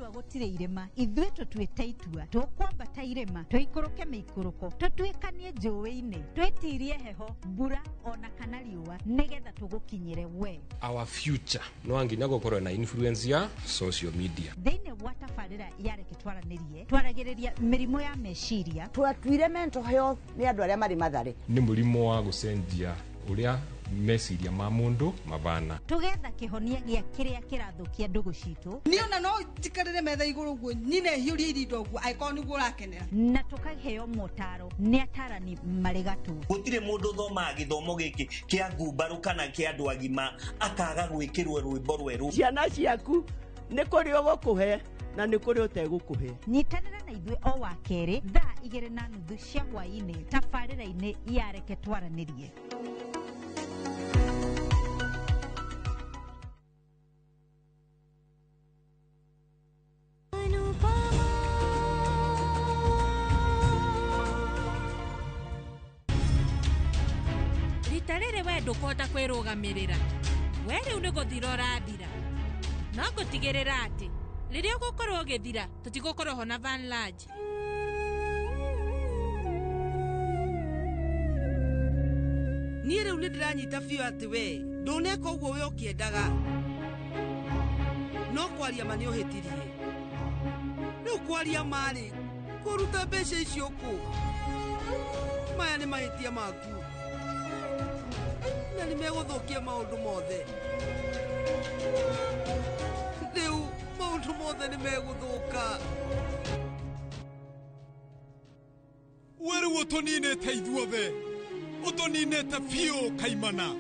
Twerwo gũtirĩ irĩma, ithuĩ tũtuĩte itua, tũkwambata irĩma, tũikũrũke mĩikũrũko, tũtuĩkanie njũĩ-inĩ, twĩtirie heho, mbura ona kana riũa, nĩgetha tũgũkinyĩre we. Our future no nginya gũkorwo na influence ya social media. Thĩinĩ wa tabarĩra ya Reke Twaranĩrie, twaragĩrĩria mĩrimũ ya meciria. Twatuire mental health nĩ andũ arĩa marĩ Mathare. Nĩ mũrimũ wa gũcenjia ũrĩa meciria ma mũndũ mabana. Tũgetha kĩhonia gĩa kĩrĩa kĩrathũkia ndũgũ citũ. Niĩ ona no njikarĩre metha igũrũ ũguo nyine hiũrie irinda ũguo angĩkorwo nĩguo ũrakenera. Na tũkaheo motaro nĩ atarani marĩ gatũ. Gũtirĩ mũndũ ũthomaga gĩthomo gĩkĩ kĩa ngumbarũ kana kĩa andũ agima akaga gwĩkĩrwo rwĩmbo rwerũ. Ciana ciaku nĩ kũrĩ ũgũkũhe na nĩ kũrĩ ũtegũkũhe. Nyitanĩra na ithuĩ o wa kerĩ thaa 2:30 cia hwaĩ-inĩ tabarĩra-inĩ ya Reke Twaranĩrie. Rita rĩrĩ we ndũkũhota kwĩrũgamĩrĩra. We rĩu nĩ gũthira ũrathira. No ngũtigĩrĩra atĩ rĩrĩa ũgũkorwo ũgĩthira tũtigũkorwo ho na Van Large. Niĩ rĩu nĩ ndĩranyita biũ atĩ we ndũneka ũguo we ũkĩendaga. No kwaria ma nĩ ũhĩtirie. Rĩu kwaria ma rĩ, kũruta mbeca icio kũ? Maya nĩ mahĩtia maku. Na nĩ megũthũkia maũndũ mothe. Rĩu maũndũ mothe nĩ megũthũka. We rĩu ũtũninĩte ithuothe. Ũtũninĩte biũ kaimana.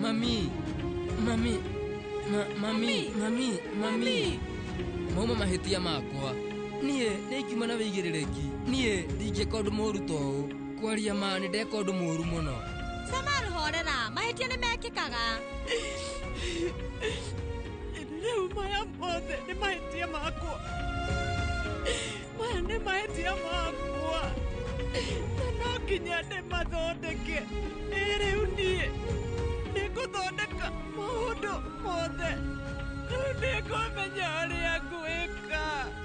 Mami, mami, mami, mami, mami. Mauma mahĩtia makwa. Niĩ nĩ ingiuma na wĩigĩrĩrĩki. Niĩ ndingĩka ũndũ mũũru ta ũũ. Kwaria ma nĩ ndeka ũndũ mũũru mũno. Samar horera, mahĩtia nĩ mekĩkaga. Rĩu maya mothe nĩ mahĩtia makwa. Maya nĩ mahĩtia makwa. Na no nginya ndĩmathondeke. Ĩ rĩu niĩ nĩngũthondeka maũndũ mothe. Rĩu nĩngũmenya ũrĩa ngwĩka.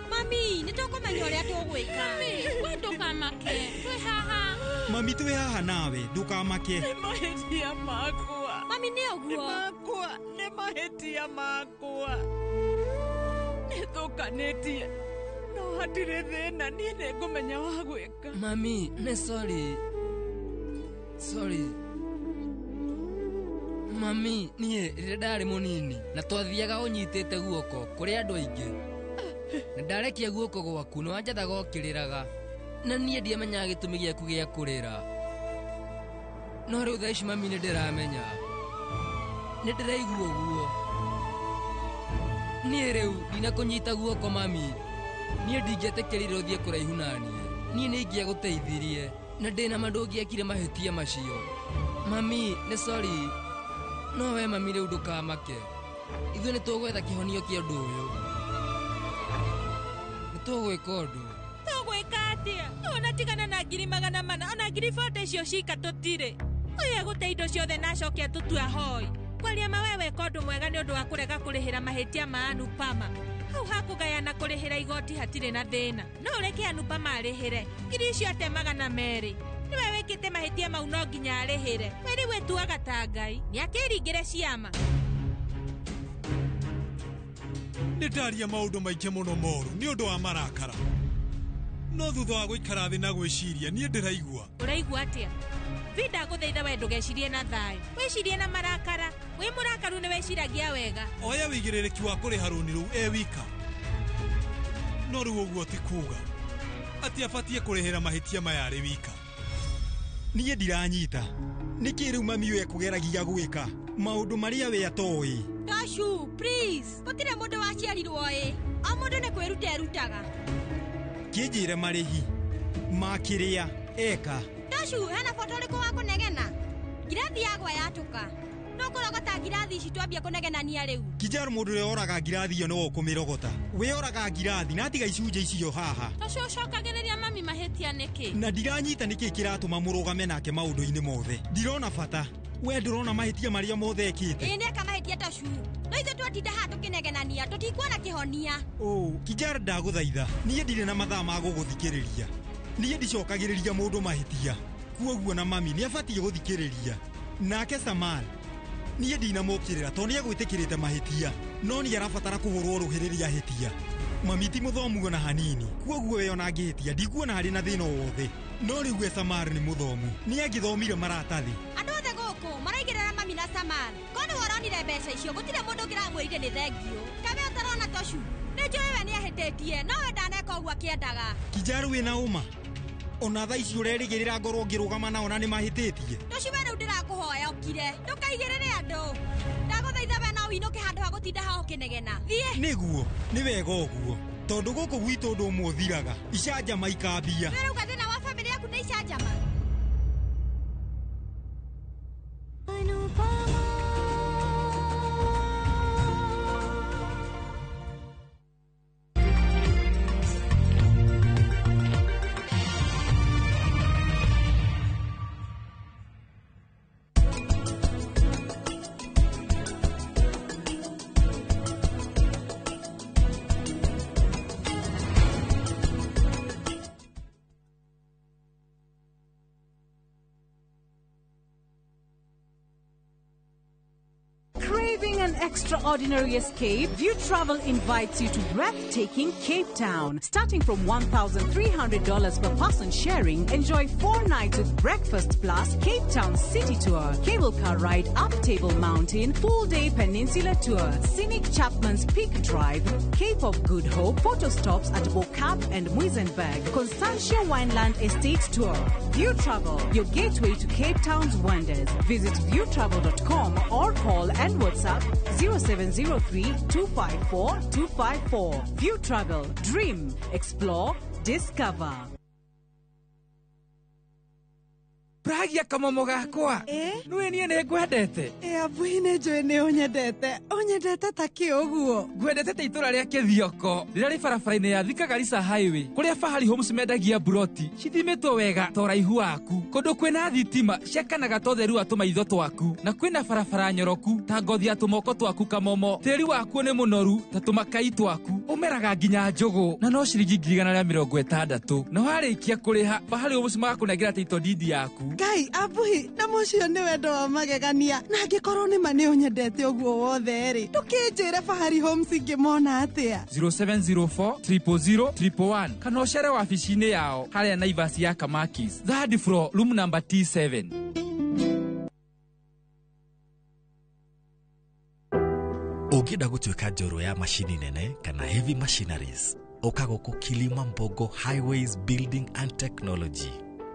Mami, nĩ tũkũmenya ũrĩa tũgwĩka. Mami, we ndũkamake, twĩ haha. Mami, twĩ haha nawe, ndũkamake. Nĩ mahĩtia makwa. Mami, nĩ ũguo. Nĩ makwa, nĩ mahĩtia makwa. Nĩ thũkanĩtie. No hatirĩ thĩna, niĩ nĩngũmenya wa gwĩka. Mami, nĩ sorry. Sorry. Mami, niĩ rĩrĩa ndarĩ mũnini na twathiaga ũnyitĩte guoko kũrĩ andũ aingĩ. Na ndarekia guoko gwaku nĩ wanjathaga ũkĩrĩraga. Na niĩ ndiamenyaga gĩtũmi gĩaku gĩa kũrĩra. No rĩu thaa ici mami nĩ ndĩramenya. Nĩ ndĩraigua ũguo. Niĩ rĩu ndinakũnyita guoko mami. Niĩ ndingĩetĩkĩrire ũthiĩ kũraihu na niĩ. Niĩ nĩ ingĩagũteithirie na ndĩna ma ndũngĩekire mahĩtia macio. Mami, nĩ sorry. No we mami rĩu ndũkamake. Ithuĩ nĩ tũgwetha kĩhonio kĩa ũndũ ũyũ. Nĩ tũgwĩka ũndũ. Tũgwĩka atĩa? Ona tigana na 400,000, ona 40,000 icio cika tũtirĩ. Ũyũ egũte indo ciothe na acoke atũtue ahoi. Kwaria ma we weka ũndũ mwega nĩ ũndũ wa kũrega kũrĩhĩra mahĩtia ma Anupama. Hau hakũgayana kũrĩhĩra igoti hatirĩ na thĩna. No ũreke Anupama arĩhĩre. Ngiri icio ate 200. Nĩwe wĩkĩte mahĩtia mau no nginya arĩhĩre. We rĩu ĩtuaga ta Ngai. Nĩakĩringĩre ciama. Nĩ ndaria maũndũ maingĩ mũno moru nĩ ũndũ wa marakara. No thutha wa gũikara thĩ na gwĩciria niĩ ndĩraigua. Ũraigua atĩa? Vida ngũthaitha we ndũgecirie na thayũ. Wĩcirie na marakara. Wĩ mũrakaru nĩ wĩciragia wega. Oya wĩigĩrĩrĩki wa kũrĩha rũni rũu e wika. No rĩu ũguo ti kuuga atĩ abatiĩ kũrĩhĩra mahĩtia maya arĩ wika. Niĩ ndiranyita. Nĩkĩ rĩu mami we ekũgeragia gwĩka maũndũ marĩa we atoĩ? Tashu, please. Gũtirĩ mũndũ waciarirwo ĩ. O mũndũ nĩ kwĩruta erutaga. Kĩnjĩre marĩhi ma kĩrĩa eka. Tashu, hena bata ũrĩkũ wa kũnegena? Ngirathi yagwa yatũka. Tũkũrogota ngirathi ici twambia kũnegenania rĩu. Kijaru mũndũ ũrĩa oraga ngirathi ĩyo nĩwe ũkũmĩrogota. We oraga ngirathi na atiga icunjĩ icio haha. Tocio ũcokagĩrĩria mami mahĩtia nĩkĩ? Na ndiranyita nĩkĩ kĩratũma mũrũgame nake maũndũ-inĩ mothe. Ndirona bata. We ndũrona mahĩtia marĩa mothe ekĩte. Ĩĩ nĩeka mahĩtia Tocu. No ithuĩ twatinda haha tũkĩnegenania tũtikuona kĩhonia. Ũ, Kijaru ndagũthaitha. Niĩ ndirĩ na mathaa ma gũgũthikĩrĩria. Niĩ ndicokagĩrĩria mũndũ mahĩtia. Kuoguo na mami nĩabatiĩ gũthikĩrĩria. Nake Samal niĩ ndinamũkĩrĩra tondũ nĩegwĩtĩkĩrĩte mahĩtia no nĩ arabatara kũhũrwo rũhĩ rĩrĩa ahĩtia. Mami ti mũthomu ona hanini kuoguo we ona angĩhĩtia ndikuona harĩ na thĩna o wothe. No rĩu we Samar nĩ mũthomu nĩangĩthomire maratathi. Andũ othe gũkũ maraigĩrĩra mami na Samar. Ko nĩwe ũronire mbeca icio gũtirĩ mũndũ ũngĩramwĩrire nĩ thengiũ. Kawe ũtarona Tocu nĩnjũĩ we nĩahĩtĩtie no we ndaneka ũguo akĩendaga. Kijaru wĩna ũma ona thaa ici ũrerĩgĩrĩra ngorwo ngĩrũgama nao na nĩmahĩtĩtie. Tocu we rĩu ndĩrakũhoya ũkire ndũkaigĩrĩre andũ. Ndagũthaitha we no ũinũke handũ ha gũtinda haha ũkĩnegena. Thiĩ. Nĩguo nĩ wega ũguo tondũ gũkũ gwitũ ũndũ ũmwe ũthiraga icanjama ikambia. We rauga thĩna wa bamĩrĩ yaku nĩ icanjama. An extraordinary escape, View Travel invites you to breathtaking Cape Town. Starting from $1,300 per person sharing, enjoy 4 nights with breakfast plus Cape Town City Tour, cable car ride up Table Mountain, full-day peninsula tour, scenic Chapman's Peak Drive, Cape of Good Hope, photo stops at Bo-Kaap and Muizenberg, Constantia Wineland Estate Tour. View Travel, your gateway to Cape Town's wonders. Visit viewtravel.com or call and WhatsApp 0703 254 254. View Travel. Dream, explore, discover. Pragia kamomo gakwa. Nĩwe niĩ nĩngwendete. Abuhi nĩ njũĩ nĩ ũnyendete. Ũnyendete ta kĩ ũguo? Ngwendete ta itũra rĩa Kĩthioko rĩrĩa rĩ barabara-inĩ ya Thika Garissa Highway kũrĩa Fahari Homes mendagia buroti cithimĩtwo wega ta ũraihu waku kũndũ kwĩna thitima ciakanaga ta ũtheru wa tũmaitho twaku na kwĩna barabara nyoroku ta ngothi ya tũmoko twaku kamomo. Tĩri wakuo nĩ mũnoru ta tũmakai twaku ũmeraga nginya njũgũ na no ciringi 160,000 na warĩkia kũrĩha Fahari Homes magakũnengera title deed yaku. Ngai abuhi na mũcio nĩ wendo wa magegania na angĩkorwo nĩ ma nĩ ũnyendete ũguo wothe rĩ ndũkĩnjĩre Fahari Homes ingĩmona atĩa? 0704 000 111 kana ũcere wabici-inĩ yao harĩa Naivas ya Kamakis, third floor, room number T7. Ũngĩenda gũtuĩka njorua ya macini nene kana heavy machineries ũka gũkũ Kilimambogo Highways Building and Technology.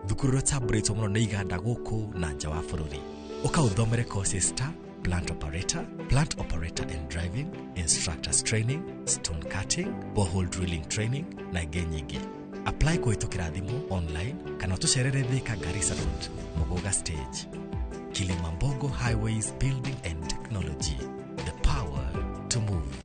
Thukuru ũrĩa ũtambũrĩtwo mũno nĩ iganda gũkũ na nja wa bũrũri. Ũka ũthomere courses ta plant operator and driving, instructors training, stone cutting, borehole drilling training na ingĩ nyingĩ. Apply kũhĩtũkĩra thimũ online kana ũtũcerere Thika Garissa Road, Muguga Stage. Kilimambogo Highways Building and Technology, the power to move.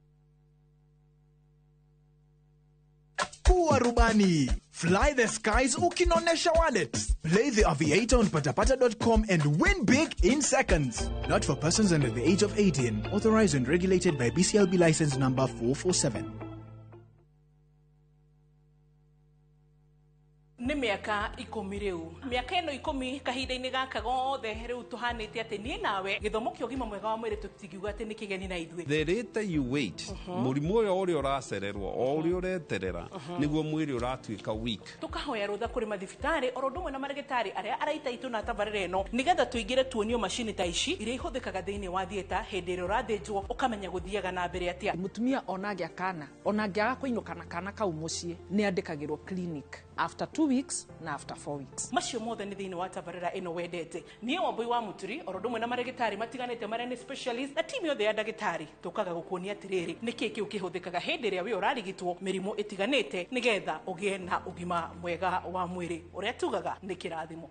Kuwa rubani. Fly the skies ukinonesha wallet. Play the Aviator on patapata.com and win big in seconds. Not for persons under the age of 18. Authorized and regulated by BCLB license number 447. Nĩ mĩaka 10 rĩu. Mĩaka ĩno 10 kahinda-inĩ gaka gothe rĩu tũhanĩte atĩ niĩ nawe gĩthomo kĩa ũgima mwega wa mwĩrĩ tũtingiuga atĩ nĩ kĩgeni na ithuĩ. The later you wait, mũrimũ ũyũ ũrĩa ũracererwo o ũrĩa ũreterera nĩguo mwĩrĩ ũratuĩka weak. Tũkahoya rũtha kũrĩ mathibitarĩ oro ũndũ ũmwe na marĩgĩtarĩ arĩa araita itũ na tabarĩra ĩno nĩgetha tũingĩre tuonio macini ta ici iria ihũthĩkaga thĩinĩ wa theatre hĩndĩ ĩrĩa ũrathĩnjwo ũkamenya gũthiaga na mbere atĩa. Mũtumia ona angĩa kana ona angĩaga kũinũka na kana kau mũciĩ nĩ andĩkagĩrwo clinic after 2 weeks na after 4 weeks. Macio mothe nĩ thĩinĩ wa tabarĩra ĩno wendete. Niĩ Wambui wa Mũturi oro ũndũ ũmwe na marĩgĩtarĩ matiganĩte marĩa nĩ specialist na timu yothe ya ndagĩtarĩ tũkaga gũkuonia atĩrĩrĩ nĩkĩ kĩu kĩhũthĩkaga hĩndĩ ĩrĩa we ũrarigitwo mĩrimũ ĩtiganĩte nĩgetha ũgĩe na ũgima mwega wa mwĩrĩ ũrĩa tugaga nĩ kĩrathimo.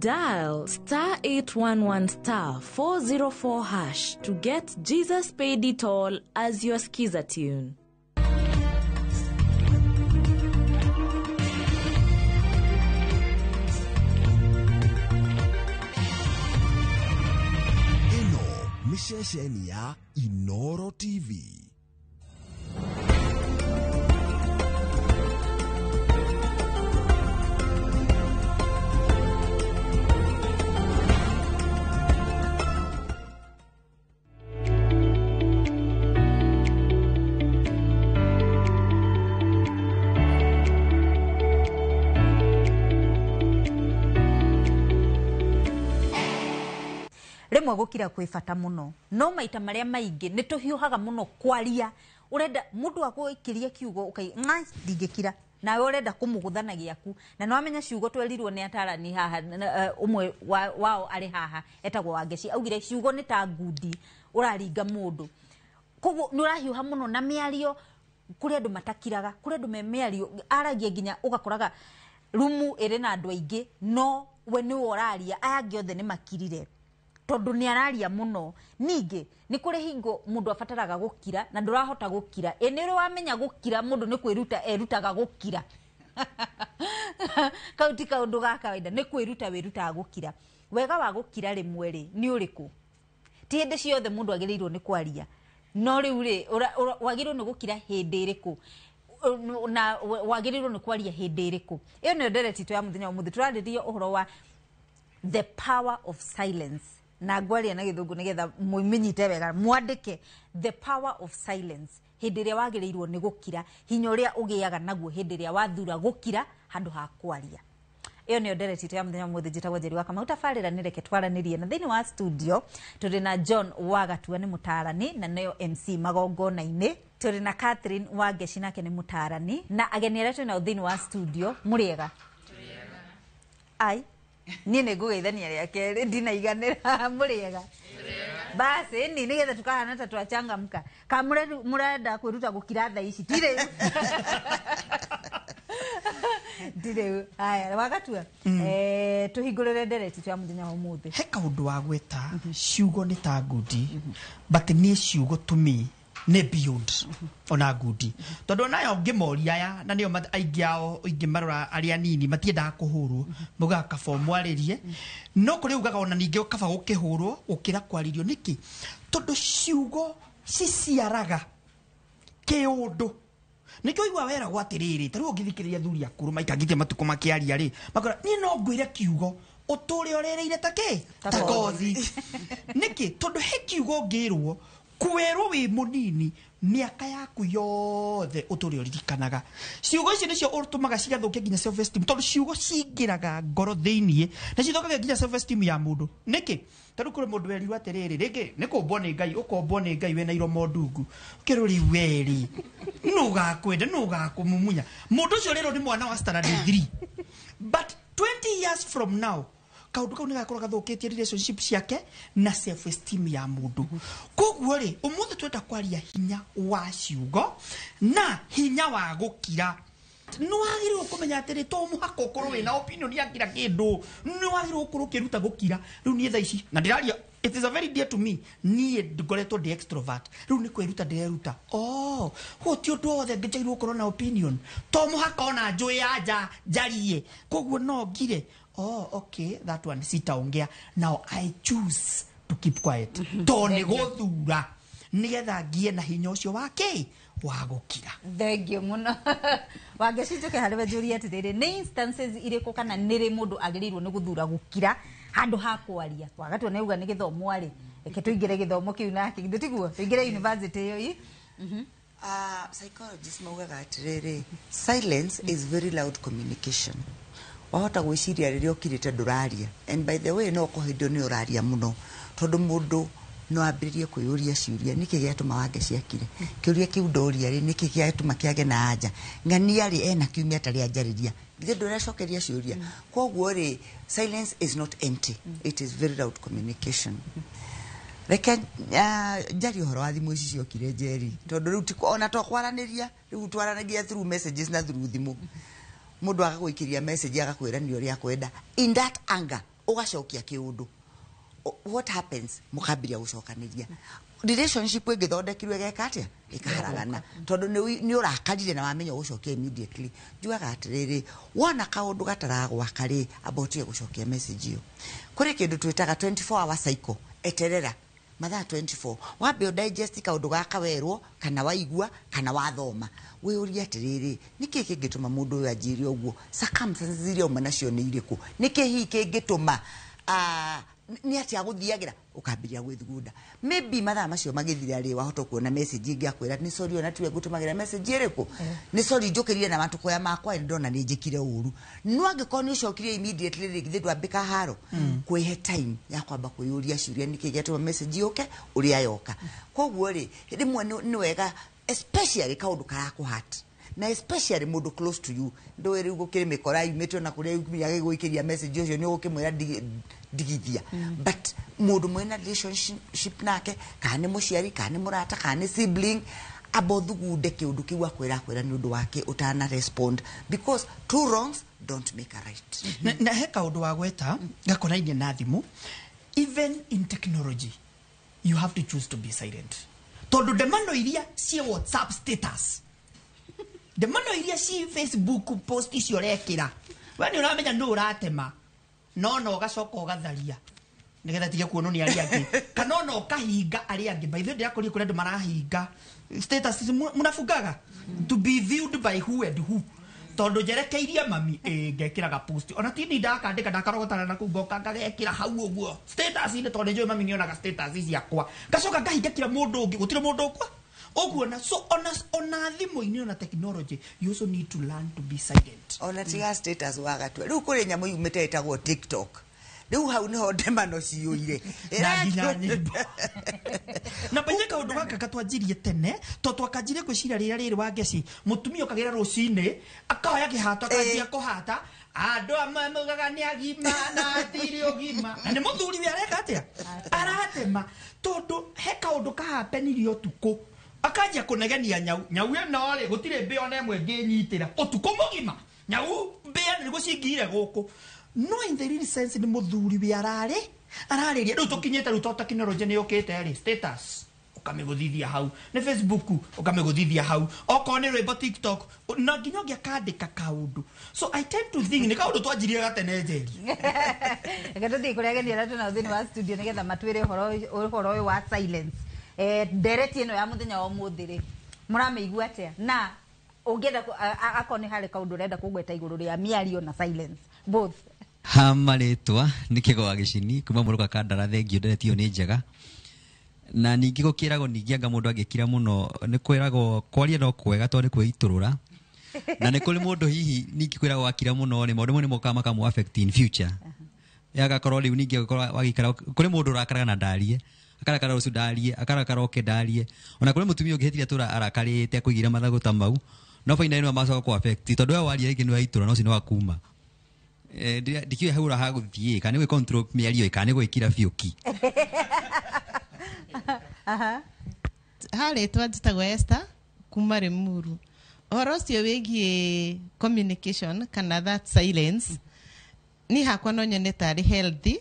Dial star 811 star 404 hash to get Jesus Paid It All as your skiza tune. Ĩno nĩ ceceni ya Inoro TV. Rĩmwe gũkira kwĩ bata mũno, no maita marĩa maingĩ nĩ tũhiũhaga mũno kwaria. Ũrenda mũndũ agũikĩrie kiugo ũkai ng'a ndingĩkira, nawe ũrenda kũmũgũthana gĩaku, na nĩ wamenya ciugo twerirwo nĩ atarani haha, ũmwe wao arĩ haha etagwo Wangeci, augire ciugo nĩ ta ngundi ũraringa mũndũ. Koguo nĩ ũrahiũha mũno na mĩario. Kũrĩ andũ matakiraga, kũrĩ andũ me mĩario aragia nginya ũgakoraga rumu ĩrĩ na andũ aingĩ, no we nĩwe ũraria, aya angĩ othe nĩ makirire tondu nĩ araria mũno. Ningĩ nĩ kũrĩ hingo mũndũ abataraga gũkira na ndũrahota gũkira. Ĩ nĩ ũrĩ wamenya gũkira mũndũ nĩ kwĩruta erutaga gũkira. Kau ti kaũndũ ga kawaida, nĩ kwĩruta wĩrutaga gũkira. Wega wa gũkira rĩmwe rĩ nĩ ũrĩkũ? Ti hĩndĩ ciothe mũndũ agĩrĩirwo nĩ kwaria, no rĩu rĩ wagĩrĩirwo nĩ gũkira hĩndĩ ĩrĩkũ na wagĩrĩirwo nĩ kwaria hĩndĩ ĩrĩkũ? Ĩyo nĩyo ndereti itũ ya mũthenya wa ũmũthĩ. Tũrarĩrĩria ũhoro wa the power of silence, na ngwaria na gĩthũngũ nĩgetha mũmenyite wega, mwandĩke the power of silence, hĩndĩ ĩrĩa wagĩrĩirwo nĩ gũkira, hinya ũrĩa ũgĩaga naguo hĩndĩ ĩrĩa wathura gũkira handũ ha kwaria. Ĩyo nĩyo ndereti itũ ya mũthenya wa ũmũthĩ. Njĩtagwo Njeri wa Kamau. Tabarĩra nĩ reke twaranĩrie, na thĩinĩ wa studio tũrĩ na John Wagatua nĩ mũtaarani na nĩyo MC magongona-inĩ, tũrĩ na Catherine Wangeci nake nĩ mũtaarani, na ageni arĩa twĩ nao thĩinĩ wa studio. Mũrĩega? Ai, niĩ nĩ ngũgeithania rĩa kerĩ, ndinaiganĩra. Mũrĩega? Basi ni nĩgetha tukahana ta twachangamka. Ka mũrenda kwĩruta gũkira thaa ici? Ti rĩu, ti rĩu. Haya, Wagatua, tũhingũrĩre ndereti itũ ya mũthenya wa ũmũthĩ. He kaũndũ wa gwĩta ciugo nĩ ta ngundi, but niĩ ciugo to me nĩ beyond ona ngundi, tondũ onayo ngĩmoria aya na nĩo aingĩ ao ingĩmarora arĩa anini matiendaga kũhũrwo, maugaga kaba ũmwarĩrie, no kũrĩ ugaga ona ningĩ kaba gũkĩhũrwo gũkĩra kwarĩrio. Nĩkĩ? Tondũ ciugo ciciaraga kĩũndũ. Nĩkĩo ũigua weragwo atĩrĩrĩ, ta rĩu ũngĩthikĩrĩria athuri akũrũ maikangĩtie matukũ makĩaria rĩ, makora niĩ no ngwĩre kiugo ũtũre ũrĩrĩire ta kĩ? Ta kothi. Nĩkĩ? Tondũ he kiugo ũngĩrwo kwĩrwo wĩ mũnini mĩaka yaku yothe ũtũre ũririkanaga. Ciugo icio nĩcio ũtũmaga cigathũkia nginya self esteem, tondũ ciugo cingĩraga ngoro thĩiniĩ na cithũkagia nginya self esteem ya mũndũ. Nĩkĩ? Tondũ kũrĩ mũndũ werirwo atĩrĩrĩ, rĩngĩ nĩ kũmbwo nĩ Ngai, ũkombwo nĩ Ngai wĩna iromo ndungu, ũkerwo rĩu we rĩ nũ ũgakwenda, nũ ũgakũmumunya. Mũndũ ũcio rĩrwo nĩ mwana wa standard 3, but 20 years from now kaundu kau nĩgakorwo gathũkĩtie relationship ciake na self esteem ya mũndũ. Koguo rĩ, ũmũthĩ twenda kwaria hinya wa ciugo na hinya wa gũkira. Nĩ wagĩrĩirwo kũmenya atĩrĩ, to mũhaka ũkorwo wĩna opinion ya kila kĩndũ, nĩ wagĩrĩirwo gũkorwo ũkĩruta gũkira. Rĩu niĩ thaa ici na ndĩraria, it is a very dear to me, niĩ ngoretwo ndĩ extrovert, rĩu nĩ kwĩruta ndĩreruta. Oh, gũti ũndũ wothe ngĩnjairwo gũkorwo na opinion, to mũhaka ona njũĩ ya nja njarie, koguo no ngire. Oh, okay, that one sitaongea. Now I choose to keep quiet. To nĩ gũthura nĩgetha ngie na hinya ũcio wa kĩ? Wa gũkira. Thank you mũno. Wangeci, njũke harĩ we njũrie atĩrĩrĩ, nĩ instances irĩkũ kana nĩ rĩ mũndũ agĩrĩirwo nĩ gũthura gũkira handũ ha kwaria? Wagatua nĩ auga nĩ gĩthomo rĩ, reke tũingĩre gĩthomo kĩu nake, githĩ tiguo? Tũingĩre university ĩyo ĩ. Psychologists maugaga atĩrĩrĩ, silence is very loud communication. Wahota gwĩciria rĩrĩa ũkirĩte ndũraria, and by the way no ũkorwo hĩndĩ ĩyo nĩ ũraria mũno, tondũ mũndũ no ambĩrĩrie kwĩyũria ciũria, nĩkĩ gĩatũma Wangeci akire? Kĩũria kĩu ndoria rĩ, nĩkĩ gĩatũma kĩage na anja? Ng'ania rĩ, ena kiumia atarĩ anjarĩria, githĩ ndũracokeria ciũria? Koguo rĩ, silence is not empty, it is very loud communication. Reke njarie ũhoro wa thimũ ici ciokire, Njeri, tondũ rĩu ona to kwaranĩria, rĩu twaranagia through messages na through thimũ. Mũndũ agagũikĩria message agakwĩra nĩ ũrĩa akwenda. In that anger Ũgacokia kĩũndũ. What happens? Mũkambĩrĩria gũcokanĩria. Relationship ĩngĩthondekirwo ĩgeka atĩa? Ĩkaharagana. Tondũ nĩ ũrakarire na wamenya ũgũcokia immediately. Njugaga atĩrĩrĩ, wona kaũndũ gataragwaka rĩ, amba ũtige gũcokia message ĩyo. Kũrĩ kĩndũ twĩtaga 24 hour cycle. Eterera mathaa 24, wambe ũ digest kaũndũ gaka werwo kana waigua kana wathoma, wĩyũrie atĩrĩrĩ, nĩkĩ kĩngĩtũma mũndũ ũyũ anjĩre ũguo? Circumstances iria auma nacio nĩ irĩkũ? Nĩkĩ hihi kĩngĩtũma, nĩ atĩa gũthiagĩra? Ũkambĩrĩria gwĩthugunda. Maybe mathaa macio magĩthira rĩ, wahota kuona message ĩngĩ akwĩra nĩ sorry, ona tiwe ngũtũmagĩra message ĩrĩkũ, nĩ sorry, njũkĩrire na matũkũya makwa, nĩ ndona nĩ njĩkire ũru. No angĩkorwo nĩ ũcokirie immediately rĩ, githĩ ndwambĩka haro? Kwĩhe time ya kwamba kwĩyũria ciũria, nĩkĩ gĩatũma message yũke ũrĩa yoka. Koguo rĩ, rĩmwe nĩ wega, especially kaũndũ karakũhat na especially mũndũ close to you, ndũĩ rĩu gũkĩrĩ mĩkora yumĩte ona kũrĩa yumire agĩgũikĩria message ũcio, nĩ ũgũkĩmwĩra ndigithia. But mũndũ mwĩna relationship nake, kana nĩ mũciari, kana nĩ mũrata, kana nĩ sibling, amba ũthugunde kĩũndũ kĩu akwĩra nĩ ũndũ wake ũtana respond, because two wrongs don't make a right. Na he kaũndũ wa gweta gakonainie na thimũ. Even in technology you have to choose to be silent, tondũ ndemano iria ciĩ WhatsApp status, ndemano iria ci Facebook post icio ũrekĩra, we nĩ ũramenya nũ ũratema, no ũgacoka ũgatharia nĩgetha tige kuonwo nĩ arĩa angĩ, kana ona ũkahinga arĩa angĩ. By the way, ndĩrakorire kũrĩ andũ marahinga status ici mũnabungaga to be viewed by who and who, tondũ njerekeirie mami ĩ ngekĩraga post, ona tini ndakandĩka ndakarogotana na kũu, ngoka ngagekĩra hau ũguo status-inĩ, tondũ nĩnjũĩ mami nĩonaga status ciakwa, ngacoka ngahinga kira mũndũ ũngĩ, gũtirĩ mũndũ ũkwa ũguona. So ona thimũ-inĩ, ona technology, you also need to learn to be silent. Ona tiga status wagatua, rĩu kũrĩ nyamũ yumĩte ĩtagwo TikTok, rĩu hau nĩho ndemano ciyũire. Na nginya nyĩmbo. Na penye kaũndũ gaka gatwanjirie tene, to twakanjirie gwĩciria rĩrĩa rĩrĩ wa ngeci, mũtumia ũkagĩra rũcinĩ akoya kĩhato akanjia kũhata, andũ amwe maugaga nĩ agima na atirĩ ũgima, na nĩ mũthuri we areka atĩa? Aratema. Tondũ he kaũndũ kahapenire ũtukũ, akanjia kũnegenia nyau nyau ĩno rĩ, gũtirĩ mbĩa ona ĩmwe ĩngĩnyitĩra ũtukũ mũgima, nyau mbĩa nĩ gũcingire gũkũ. No in the real sense nĩ mũthuri we ararĩria. Rĩu tũkinyĩte rĩu, to tekinoronjĩ nĩ yũkĩte rĩ, status ũkamĩgũthithia hau, nĩ Facebook ũkamĩgũthithia hau, okorwo nĩ rwĩmbo TikTok, na nginya ũngĩ akandĩka kaũndũ. So I tend to think nĩ kaũndũ twanjirie gatene, Njeri. Reke tũthiĩ kũrĩa ageni arĩa twĩnao thĩinĩ wa studio nĩgetha matwĩre ũhoro ũyũ wa silence. Ndereti ĩno ya mũthenya wa ũmũthĩ rĩ, mũramĩigua atĩa? Na ũngĩenda akorwo nĩ harĩ kaũndũ ũrenda kũgweta igũrũ rĩa mĩario na silence, both. Ha marĩtwa nĩ Kĩgoa Gĩcini kuma Mũrũka Kandara. Thengio, ndereti ĩyo nĩ njega, na ningĩ gũkĩragwo ningĩ anga mũndũ angĩkira mũno, nĩ kwĩragwo kwaria no kwega tondũ nĩ kwĩitũrũra, na nĩ kũrĩ mũndũ hihi ningĩ kwĩragwo akira mũno rĩ, maũndũ mamwe nĩ mokaga makamũ affect in future, agakorwo rĩu ningĩ agĩkorwo wagĩikara kũrĩ mũndũ ũrakaraga na ndarie, akarakara rũciũ ndarie, akarakara oke ndarie. Ona kũrĩ mũtumia ũngĩhĩtire tũra arakarĩte akũigĩra mathagu ta mau, no finally nĩ macoka kũ affect, tondũ we waria rĩngĩ nĩ waitũra no ũcio nĩ wakuma. Ndikĩũĩ hau ũrahagũthiĩ, kana nĩ gwĩ control mĩario ĩ, kana nĩ gwĩkira biũ ki. Harĩtwa njĩtagwo Esther kuma Limuru. Ũhoro ũcio wĩgiĩ communication kana that silence, niĩ hakwa no nyone tarĩ healthy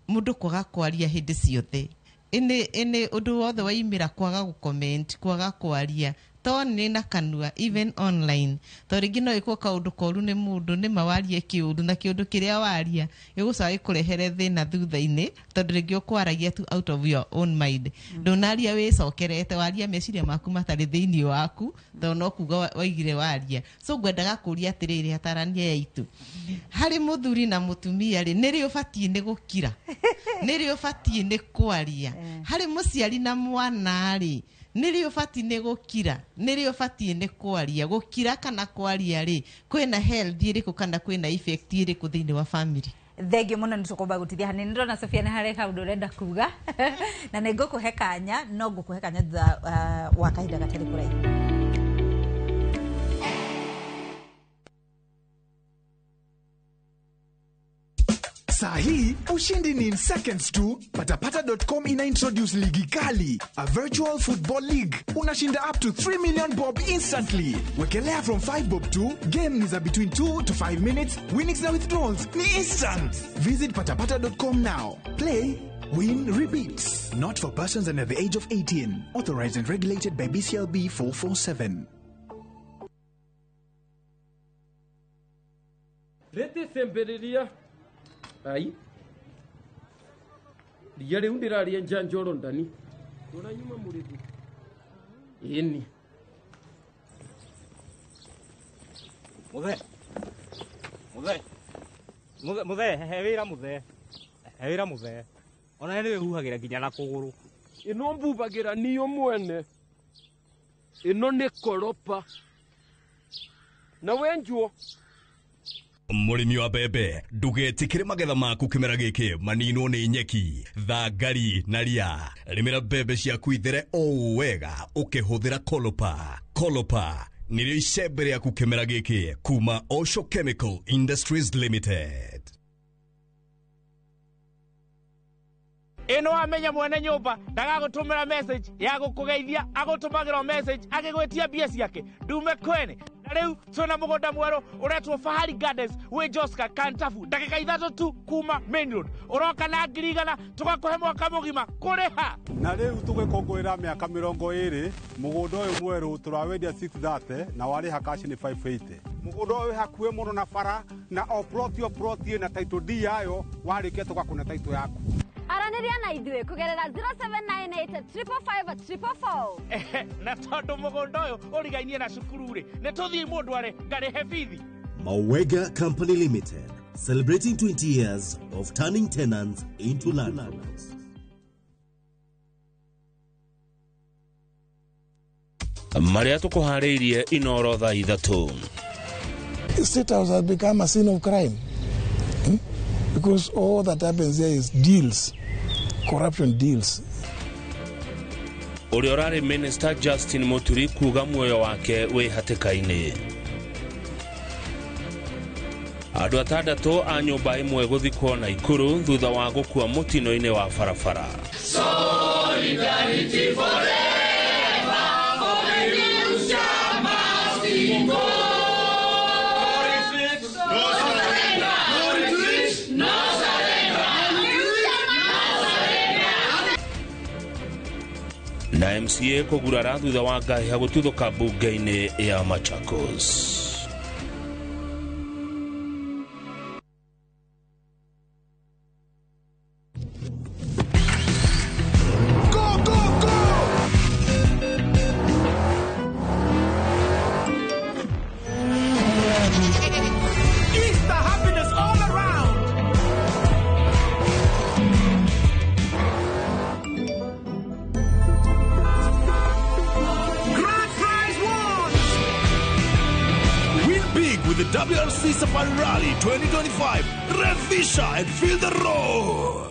mũndũ kwaga kwaria hĩndĩ ciothe, ĩnĩ ũndũ wothe waimĩra, kwaga gũ-comment, kwaga kwaria, to nĩ na kanua, even online, to rĩngĩ no ĩkwo kaũndũ koru nĩ mũndũ, nĩ ma warie kĩũndũ, na kĩũndũ kĩrĩa waria gĩgũcoka gĩkũrehere thĩna thutha-inĩ, tondũ rĩngĩ ũkwaragia tu out of your own mind, ndũnaria wĩcokerete, waria meciria maku matarĩ thĩinĩ waku, tondũ no kuga waigire waria. So ngwendaga kũria atĩrĩrĩ, atarania ya itu, harĩ mũthuri na mũtumia rĩ, nĩ rĩ ũbatiĩ nĩ gũkira, nĩ rĩ ũbatiĩ nĩ kwaria? Harĩ mũciari na mwana rĩ, nĩ rĩ ũbatiĩ nĩ gũkira, nĩ rĩ ũbatiĩ nĩ kwaria? Gũkira kana kwaria rĩ, kwĩna health ĩrĩkũ kana kwĩna effect ĩrĩkũ thĩinĩ wa family? Thengio mũno, nĩ tũkwamba gũtithia hanini. Ndĩrona Sofia nĩ harĩ kaũndũ ũrenda kuga, na nĩ ngũkũhe kanya, no ngũkũhe kanya thutha wa kahinda gatarĩ kũraihu. Star Saa hii ushindi ni in seconds tu. Patapata.com ina introduce ligi kali, a virtual football league. Unashinda up to 3 million bob instantly. Wekelea from 5 bob tu. Game ni za between 2 to 5 minutes. Winnings na withdrawals ni instant. Visit patapata.com now. Play, win, repeat. Not for persons under the age of 18. Authorized and regulated by BCLB 447. Rĩtĩcĩmbĩrĩria ai ria rĩu ndĩraria njanjoro ndani ũranyuma mũrĩthi ĩni Muthe. Muthe. Muthe, muthe, he wĩra muthe. He wĩra muthe. Ona nĩ wĩhuhagĩra nginya na kũgũrũ. Ĩno mbubagĩra niyo mwene ĩno nĩ koropa na wenjuo. Mũrĩmi wa mbembe ndũgetĩkĩre magetha maku kĩmera gĩkĩ maninwo nĩ nyeki thangari na ria. Rĩmĩra mbembe ciaku ithere o wega ũkĩhũthĩra Kolopa. Kolopa nĩrĩo icembe rĩaku kĩmera gĩkĩ kuma Osho Chemical Industries Limited. Ĩno wamenya mwene nyũmba ndagagũtũmĩra message ya gũkũgeithia, agũtũmagĩra message agĩgwĩtia mbia ciake ndume kwene. Na rĩu twĩna mũgũnda mwerũ ũretwo Fahari Gardens wĩ Joska Kantafu, ndagĩka 3 tu kuma main road. Ũroka na 100,000 tũgakũhe mwaka mũgima kũrĩha. Na rĩu tũgĩkũngũĩra mĩaka 20 mũgũnda ũyũ mwerũ tũrawendia 630 na warĩha cash nĩ 580. Mũgũnda ũyũ wĩ hakuhĩ mũno na bara na o plot o plot ĩna title deed yayo, warĩkia tũgakũne title yaku. Aranĩria na ithuĩ kũgerera 0798 555 444. Na tondũ mũgũnda ũyũ ũrigainie na cukuru rĩ, nĩ tũthiĩ mũndũ arĩ ngarĩhe bithi. Mawega Company Limited, celebrating 20 years of turning tenants into landlords. Marĩa tũkũharĩirie Inoro thaa 3. State House has become a scene of crime. Because all that happens there is deals, corruption deals. Ũrĩa ũrarĩ Minister Justin Muturi kuga muoyo wake wĩ hatĩka-inĩ. Andũ 6 a nyũmba ĩmwe gũthikwo Naikuru thutha wa gũkua mũtino-inĩ wa barabara. Solidarity forever, for the future must go. Na MCA kũgurara thutha wa ngahĩha gũtuthũka mbunge-inĩ ya Machakos. Go, go, go! Easter happiness all around! Grand prize won! Win big with the WRC Safari Rally 2025. Revisha and feel the roar.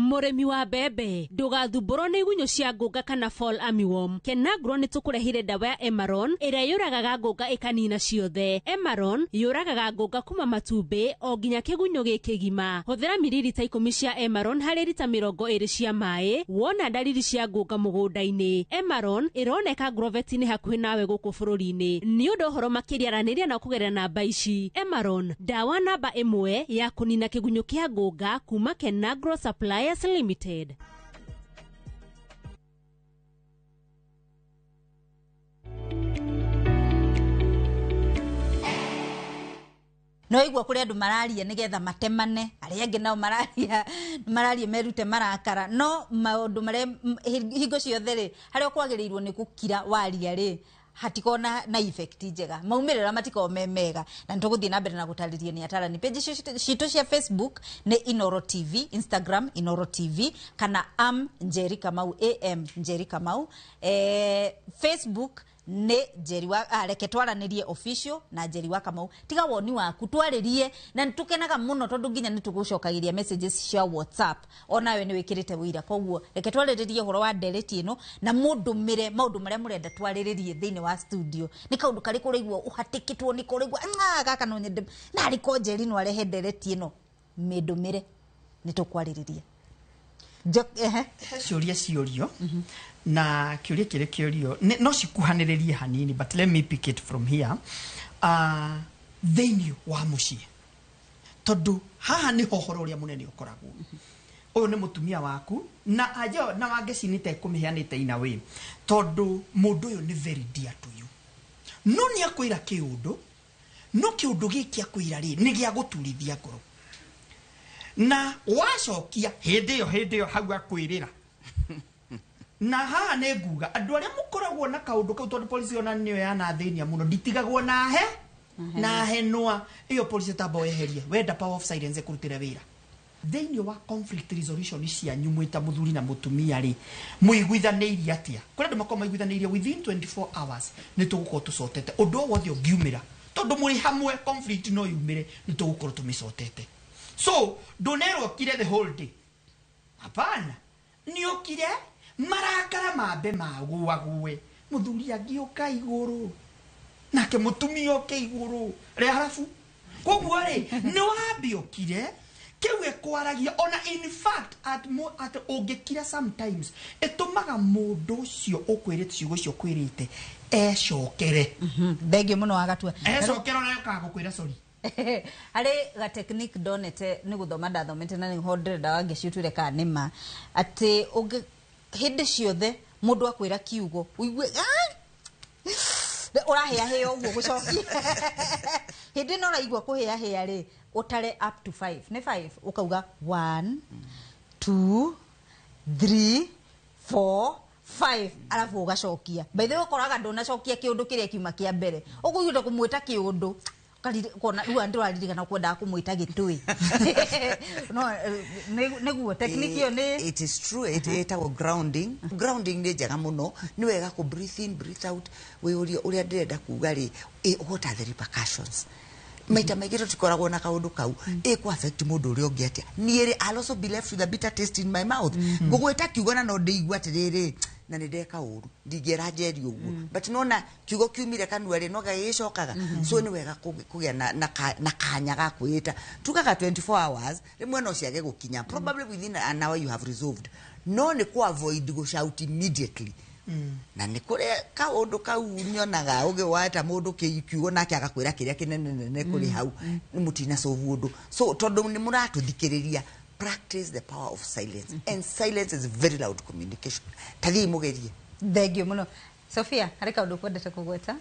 Mũrĩmi wa mbembe ndũgathumbũrwo nĩ igunyũ cia ngũnga kana fall armyworm. Kenagro nĩ tũkũrehire ndawa ya Emaron ĩrĩa yũragaga ngũnga ĩkanina ciothe. Emaron yũragaga ngũnga kuma matumbĩ o nginya kĩgunyũ gĩkĩgima. Hũthĩra miririta 10 cia Emaron harĩ rita 20 cia maĩ wona ndariri cia ngũnga mũgũnda-inĩ. Emaron ĩroneka Grovet-inĩ hakuhĩ nawe gũkũ bũrũri-inĩ. Nĩ ũndũ ũhoro makĩria aranĩria na kũgerera namba ici. Emaron ndawa namba 1 ya kũnina kĩgunyũ kĩa ngũnga kuma Kenagro Suppliers Limited. No igua kuri andu mararia nigetha matemane, aria angi nao mararia merute marakara, no maundu maria hingo ciothe ri haria kwagiriirwo ni gukira waria ri hatikona na effect njega, maumirira matikorwo me mega. Na nituguthie na mbere na gutariria ni atarani. Page citu cia Facebook ni Inoro TV, Instagram Inoro TV kana am Njeri Kamau, am Njeri Kamau, Facebook Nĩ Njeri wa reke twaranĩrie official na Njeri wa Kamau. Tiga woni waku twarĩrie, na nĩ tũkenaga mũno tondũ nginya nĩ tũgũcokagĩria messages cia WhatsApp, onawe nĩ wĩkĩrĩte wĩira. Koguo reke twarĩrĩrie ũhoro wa ndereti ĩno na mũndũmĩre maũndũ marĩa mũrenda twarĩrĩrie thĩinĩ wa studio. Nĩ kaũndũ karĩkũ ũraigua ũhatĩkĩtwo nĩko, ũraigua gaka no nyende na arĩko Njeri no arehe ndereti ĩno, mĩndũmĩre nĩ tũkwarĩrĩria. Ehe. He ciũria ciũrio na kĩũria kĩrĩ kĩũrio no cikuhanĩrĩrie hanini, but let me pick it from here. Thĩinĩ wa mũciĩ, tondũ haha nĩho ũhoro ũrĩa mũnene ũkoragwo, ũyũ nĩ mũtumia waku na ajo na wangeci nĩ ta ĩkũmĩheanĩte in a way, tondũ mũndũ ũyũ nĩ very dear to you, no nĩ akwĩra kĩũndũ, no kĩũndũ gĩkĩ akwĩra rĩ nĩ gĩa gũturithia ngoro, na wacokia hĩndĩ ĩyo hau akwĩrĩra. Na haha nĩ nguga andũ arĩa mũkoragwo na kaũndũ kau, tondũ polisi ona nĩyo yanathĩnia mũno, nditigagwo nahe na henwa ĩyo polisi tamba weherie wenda power of silence ĩkũrutĩre wĩra thĩinĩ wa conflict resolution cianyu mwĩ ta mũthuri na mũtumia rĩ, mũiguithanĩirie atĩa? Kũrĩ andũ makoragwo maiguithanĩirie within 24 hours nĩ tũgũkorwo tũcotete ũndũ o wothe ũngiumĩra, tondũ mũrĩ hamwe conflict no yumĩre, nĩ tũgũkorwo tũmĩcotete. So ndũnerwo ũkire the whole day, hapana, nĩ ũkire marakara mambe magũague, mũthuri angĩũka igũrũ nake mũtumia oke igũrũ rĩa harabu. Koguo rĩ nĩ wambe ũkire kĩu ĩkwaragia. Ona in fact at, mo, at ũngĩkira sometimes ĩtũmaga mũndũ ũcio ũkwĩrĩte ciugo icio kwĩrĩte ecokere. Thengio mũno wagatua. Ecokere ona yokaga gũkwĩra sorry. Harĩ ga technique ndonete nĩ gũthoma ndathomete, na nĩho ndĩrenda wangeci ũtwĩre kana nĩ ma atĩ ũngĩ hĩndĩ ciothe mũndũ akwĩra kiugo ũigue "Ah!" Ũrahĩahĩa ũguo gũcokia, hĩndĩ ĩno ũraigua kũhĩahĩa rĩ, ũtare up to five, nĩ five, ũkauga one, two, three, four, five, arabu ũgacokia. By the way, ũkoraga ndũnacokia kĩũndũ kĩrĩa kiuma kĩa mbere, ũkũiguĩte kũmwĩta kĩũndũ kona rĩu ndĩraririkana kwendaga kũmwĩta gĩtũĩ no nĩguo technique ĩyo nĩ It is true, it ĩtagwo grounding. Grounding nĩ njega mũno, nĩ wega kũ breathe in, breathe out, wĩyũrie ũrĩa ndĩrenda kuga rĩ, what are the repercussions? Maita maingĩ tũtikoragwo na kaũndũ kau, ĩ affect mũndũ ũrĩa ũngĩ atĩa? Niĩ rĩ, I'll also be left with a bitter taste in my mouth. Ngũgwĩta kiugo na no ndĩigua atĩrĩrĩ na nĩ ndeka ũru, ndingĩera Njeri ũguo, but nona kiugo kiumire kanua rĩ no gagĩgĩcokaga. So nĩ wega kũgĩa na kanya ga kwĩĩta, tugaga 24 hours, rĩmwe no ciage gũkinya, probably within an hour you have resolved, no nĩ kũ avoid gũ shout immediately. Na nĩ kũrĩ kaũndũ kau nyonaga ũgĩ weta mũndũ kiugo nake agakwĩra kĩrĩa kĩnene nene kũrĩ hau nĩ mũtina solve ũndũ. So tondũ nĩ mũratũthikĩrĩria, practice the power of silence, and silence is very loud communication. Tathiĩ mũgerie. Thengio mũno. Sofia, harĩ kaũndũ kwendete kũgweta?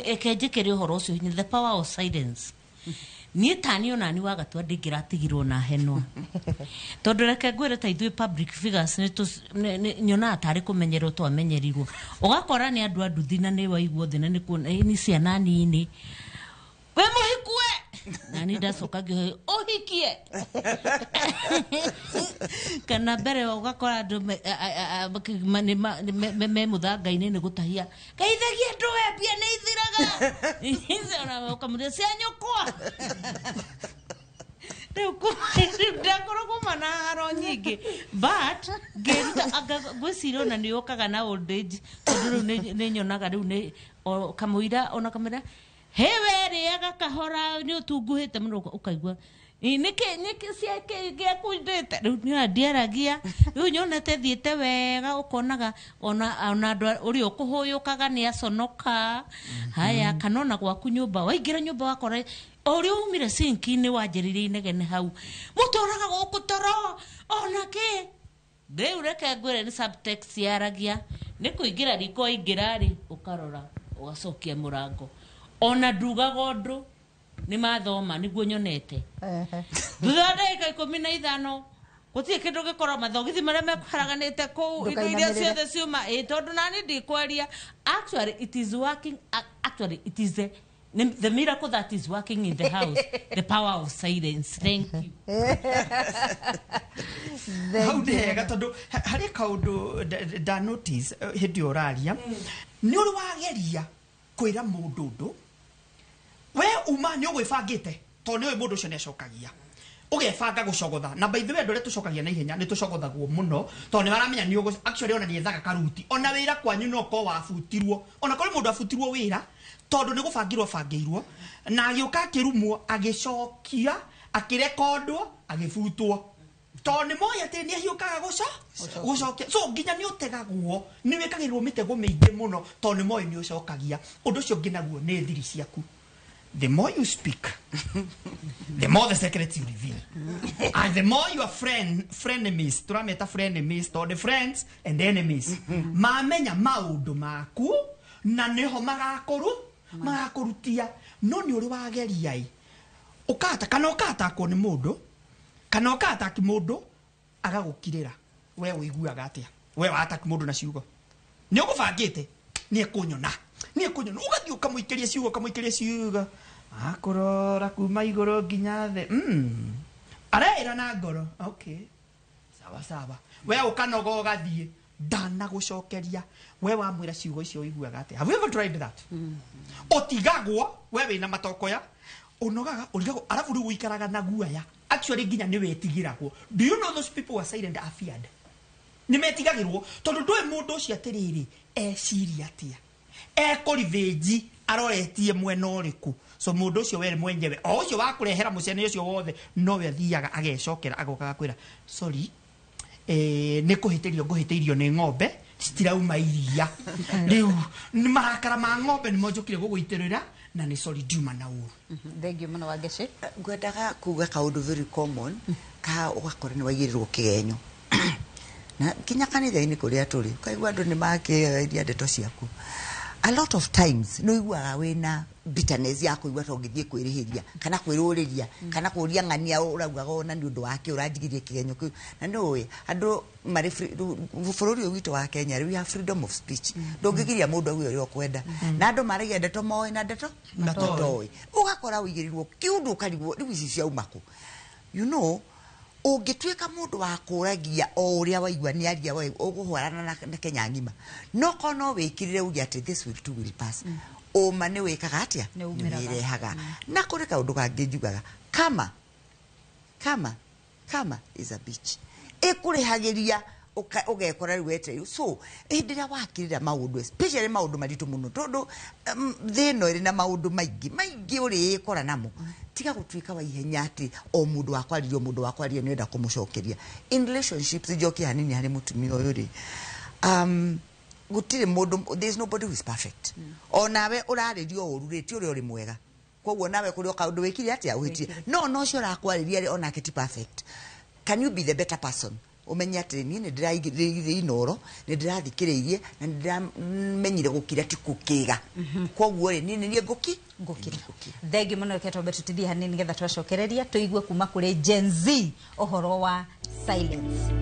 Eke njĩkĩre ũhoro ũcio hinya, the power of silence. Niĩ tani onani wagatua ndingĩratigirwo na henwa, tondũ reke ngwĩre, ta ithuĩ public figures nĩ nyonaga tarĩ kũmenyerwo twamenyerirwo, ũgakora nĩ andũ a nduthi na nĩ waigua thĩ na nĩ kuona nĩ ciana nini, we mũhikue, na ni ndacoka ngĩhoya ũhikie kana mbere ũgakora andũ me mũthanga-inĩ nĩ gũtahia geithagia andũ, we mbia nĩ ithiraga. Ona ũkamũria cia nyũkwa. Rĩu ndakorwo kuma na haro nyingĩ, but ngĩruta anga ngwĩciria ona nĩ ũkaga na old age, tondũ rĩu nĩ nyonaga rĩu nĩ o kamũira ona kamũira he we rĩaga kahora nĩ ũtunguhĩte mũno, ũkaigua "Ĩ, nĩkĩ ciake gĩakundĩte rĩu nĩ ndiaragia rĩu nyonete thiĩte wega, ũkonaga ona andũ ũrĩa ũkũhũyũkaga nĩ aconoka haya, kana ona gwaku nyũmba waingĩra nyũmba wakora o ũrĩa umire sinki-inĩ wanjĩrĩirie inegene hau mũtũraga gũkũ toro ona kĩ. Rĩu reke ngwĩre nĩ subtext yaragia, nĩ kũingĩra riko waingĩra rĩ, ũkarora ũgacokia mũrango, ona ndugaga ũndũ nĩ mathoma nĩguo nyonete thutha wa ndagĩka 15 gũtirĩ kĩndũ gĩkorwo mathogithi marĩa mekũharaganĩte kũu, indo iria Ndũkainamĩrĩre. Ciothe ciuma ĩ tondũ nani ndikwaria. Actually it is working, actually it is a The miracle that is working in the house, the power of silence. Thank you. Hau nĩ hega tondũ harĩ kaũndũ nda notice hĩndĩ ĩyo ũraria nĩ ũrĩ wageria kwĩra mũndũ ũndũ we uma nĩ ũgwĩbangĩte tondũ nĩ ũĩ mũndũ ũcio nĩ acokagia ũgebanga gũcogotha. Na by the way, andũ arĩa tũcokagia na ihenya nĩ tũcogothagwo mũno tondũ nĩ maramenya nĩ ũgũ actually ona nĩ ethaga karuti. Ona wĩra kwanyu no ũkorwo wabutirwo, ona korwo mũndũ abutirwo wĩra tondũ nĩ gũbangirwo abangĩirwo na agĩũka akĩrumwo agĩcokia akĩrekondwo agĩbutwo tondũ nĩ moĩ atĩ nĩ ahiũkaga gũcokia. So nginya nĩ ũtegagwo, nĩ wĩkagĩrwo mĩtego mĩingĩ mũno tondũ nĩ moĩ nĩ ũcokagia. Ũndũ ũcio ũngĩ naguo nĩ thiri ciaku. The more you speak, the more the secrets you reveal. And the more your frenemies, turameta frenemies, to the friends and enemies, mamenya maũndũ maku na nĩho magakorutia. No nĩ ũrĩ wageria ĩ ũkata kana ũkatakwo nĩ mũndũ kana ũkataki mũndũ agagũkirĩra, we ũiguaga atĩa? We wataki mũndũ na ciugo nĩ ũgũbangĩte nĩ ekũnyona, ũgathiĩ ũkamũikĩria ciugo, ũkamũikĩria ciugo, akũrora kuma igũrũ nginya thĩ, areĩra na ngoro, okay, sawa sawa. We ũkanoga ũgathiĩ ndanagũcokeria. We wamwĩra ciugo icio ũiguaga atĩa? Have you ever tried that? Ũtigagwo we wĩna matokoya, ũnogaga, ũrigagwo, arabu rĩu ũikaraga na guoya. Actually nginya nĩ wĩtigĩragwo. Do you know those people who are silent are feared? Nĩ metigagĩrwo tondũ ndũĩ mũndũ ũcio atĩrĩrĩ eciria atĩa, ekũrivĩnji aroretie mwena ũrĩkũ. So mũndũ ũcio we mwenyewe o ũcio wakũrehera mũcene ũcio wothe nowe athiaga agecokera agoka agakwĩra sorry, nĩ kũhĩtĩrio ngũhĩtĩirio nĩ ng'ombe citirauma iria, rĩu nĩ marakara ma ng'ombe nĩmo njũkire gũgũitĩrĩra na nĩ sorry ndiuma na ũru. Thank you mũno Wangeci. Ngwendaga kuga kaũndũ very common ka ũgakora nĩ waigĩrĩrwo kĩgenyo na nginya kanitha-inĩ kũrĩa tũrĩ ũkaigua andũ nĩ makĩgeria ndeto ciaku. A lot of times nĩ ũiguaga wĩna bitterness ya kũigua ta ũngĩthiĩ kwĩrĩhĩria kana kwĩrũrĩria kana kũria ng'ania ũraugaga ona nĩ ũndũ wake ũranjigirie kĩgenyo kĩu. Na nĩ ũĩ andũ marĩ bũrũri ũyũ witũ wa Kenya, we have freedom of speech. Ndũngĩgiria mũndũ auge ũrĩa ũkwenda, na andũ maragia ndeto moĩ na ndeto matoĩ. Ũgakora ũigĩrĩrwo kĩũndũ ũkarigwo rĩu ici ciauma kũ. You know, ũngĩtuĩka mũndũ wa kũragia o ũrĩa waigua nĩ aria we ũgũhwarana na Kenya ng'ima. No korwo no wĩkirĩre uge atĩ this will too will pass, ũma nĩ wĩkaga atĩa? Nĩ umĩraga. Nĩ wĩrehaga. Na kũrĩ kaũndũ kangĩ njugaga, kama kama kama is a bitch, ĩkũrĩhagĩria ũgekora rĩu wetereirwo. So hĩndĩ ĩrĩa wakirĩra maũndũ, especially maũndũ maritũ mũno, tondũ thĩ ĩno ĩrĩ na maũndũ maingĩ maingĩ ũrĩĩkora namo, tiga gũtuĩka wa ihenya atĩ o mũndũ wa kwaririo, mũndũ wa kwaria nĩ enda kũmũcokeria. In relationships, njokie hanini harĩ mũtumia ũyũ rĩ, gũtirĩ mũndũ, there is nobody who is perfect. Onawe ũrarĩrio ũru rĩ, ti ũrĩa ũrĩ mwega, koguo nawe kũrĩ o kaũndũ wĩkire atĩa ũhĩtie, no no ũcio ũrakwarĩria rĩ onake ti perfect. Can you be the better person? Ũmenye atĩ niĩ nĩ ndĩraigĩrĩire inoro, nĩ ndĩrathikĩrĩirie na nĩ ndĩramenyire gũkira ti gũkĩga, koguo rĩ niĩ nĩ niĩ ngũkira. Thengiũ mũno. Reke twambe tũtithie hanini nĩgetha twacokereria tũigue kuma kũrĩ Gen Z ũhoro wa silence.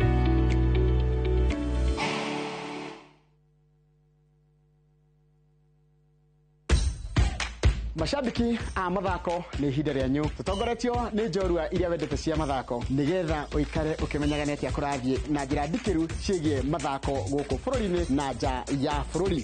Mashabiki a mathako, nĩ ihinda rĩanyu tũtongoretio nĩ njorua iria wendete cia mathako nĩgetha ũikare ũkĩmenyaga nĩ atĩa kũrathiĩ na njĩra ndikĩru ciĩgiĩ mathako gũkũ bũrũri-inĩ na nja ya bũrũri.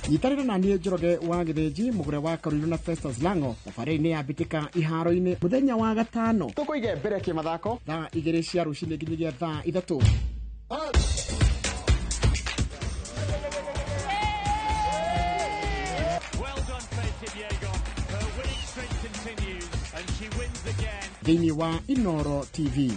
Nyitanĩra na niĩ Njoroge wa Gĩthĩnji, mũgũre wa Karũirũ na Festus Lango thabarĩ-inĩ ya mbĩtĩka iharo-inĩ mũthenya wa gatano tũkũige mbere kĩmathako thaa 2 cia rũcinĩ nginyagia thaa 3. Thĩinĩ wa Inoro TV.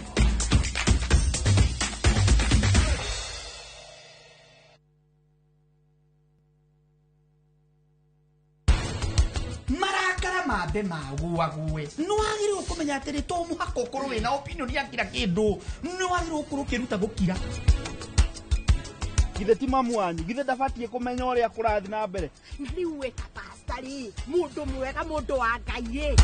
Marakara mambe maguague nĩ wagĩrĩirwo kũmenya atĩrĩ to mũhaka ũkorwo wĩna opinion ya kila kĩndũ, nĩ wagĩrĩirwo gũkorwo ũkĩruta gũkira. Githĩ ti mamu wanyu, githĩ ndabatiĩ kũmenya ũrĩa kũrathiĩ na mbere? Na rĩu wĩ ta pastor rĩ, mũndũ mwega, mũndũ wa Ngai rĩ.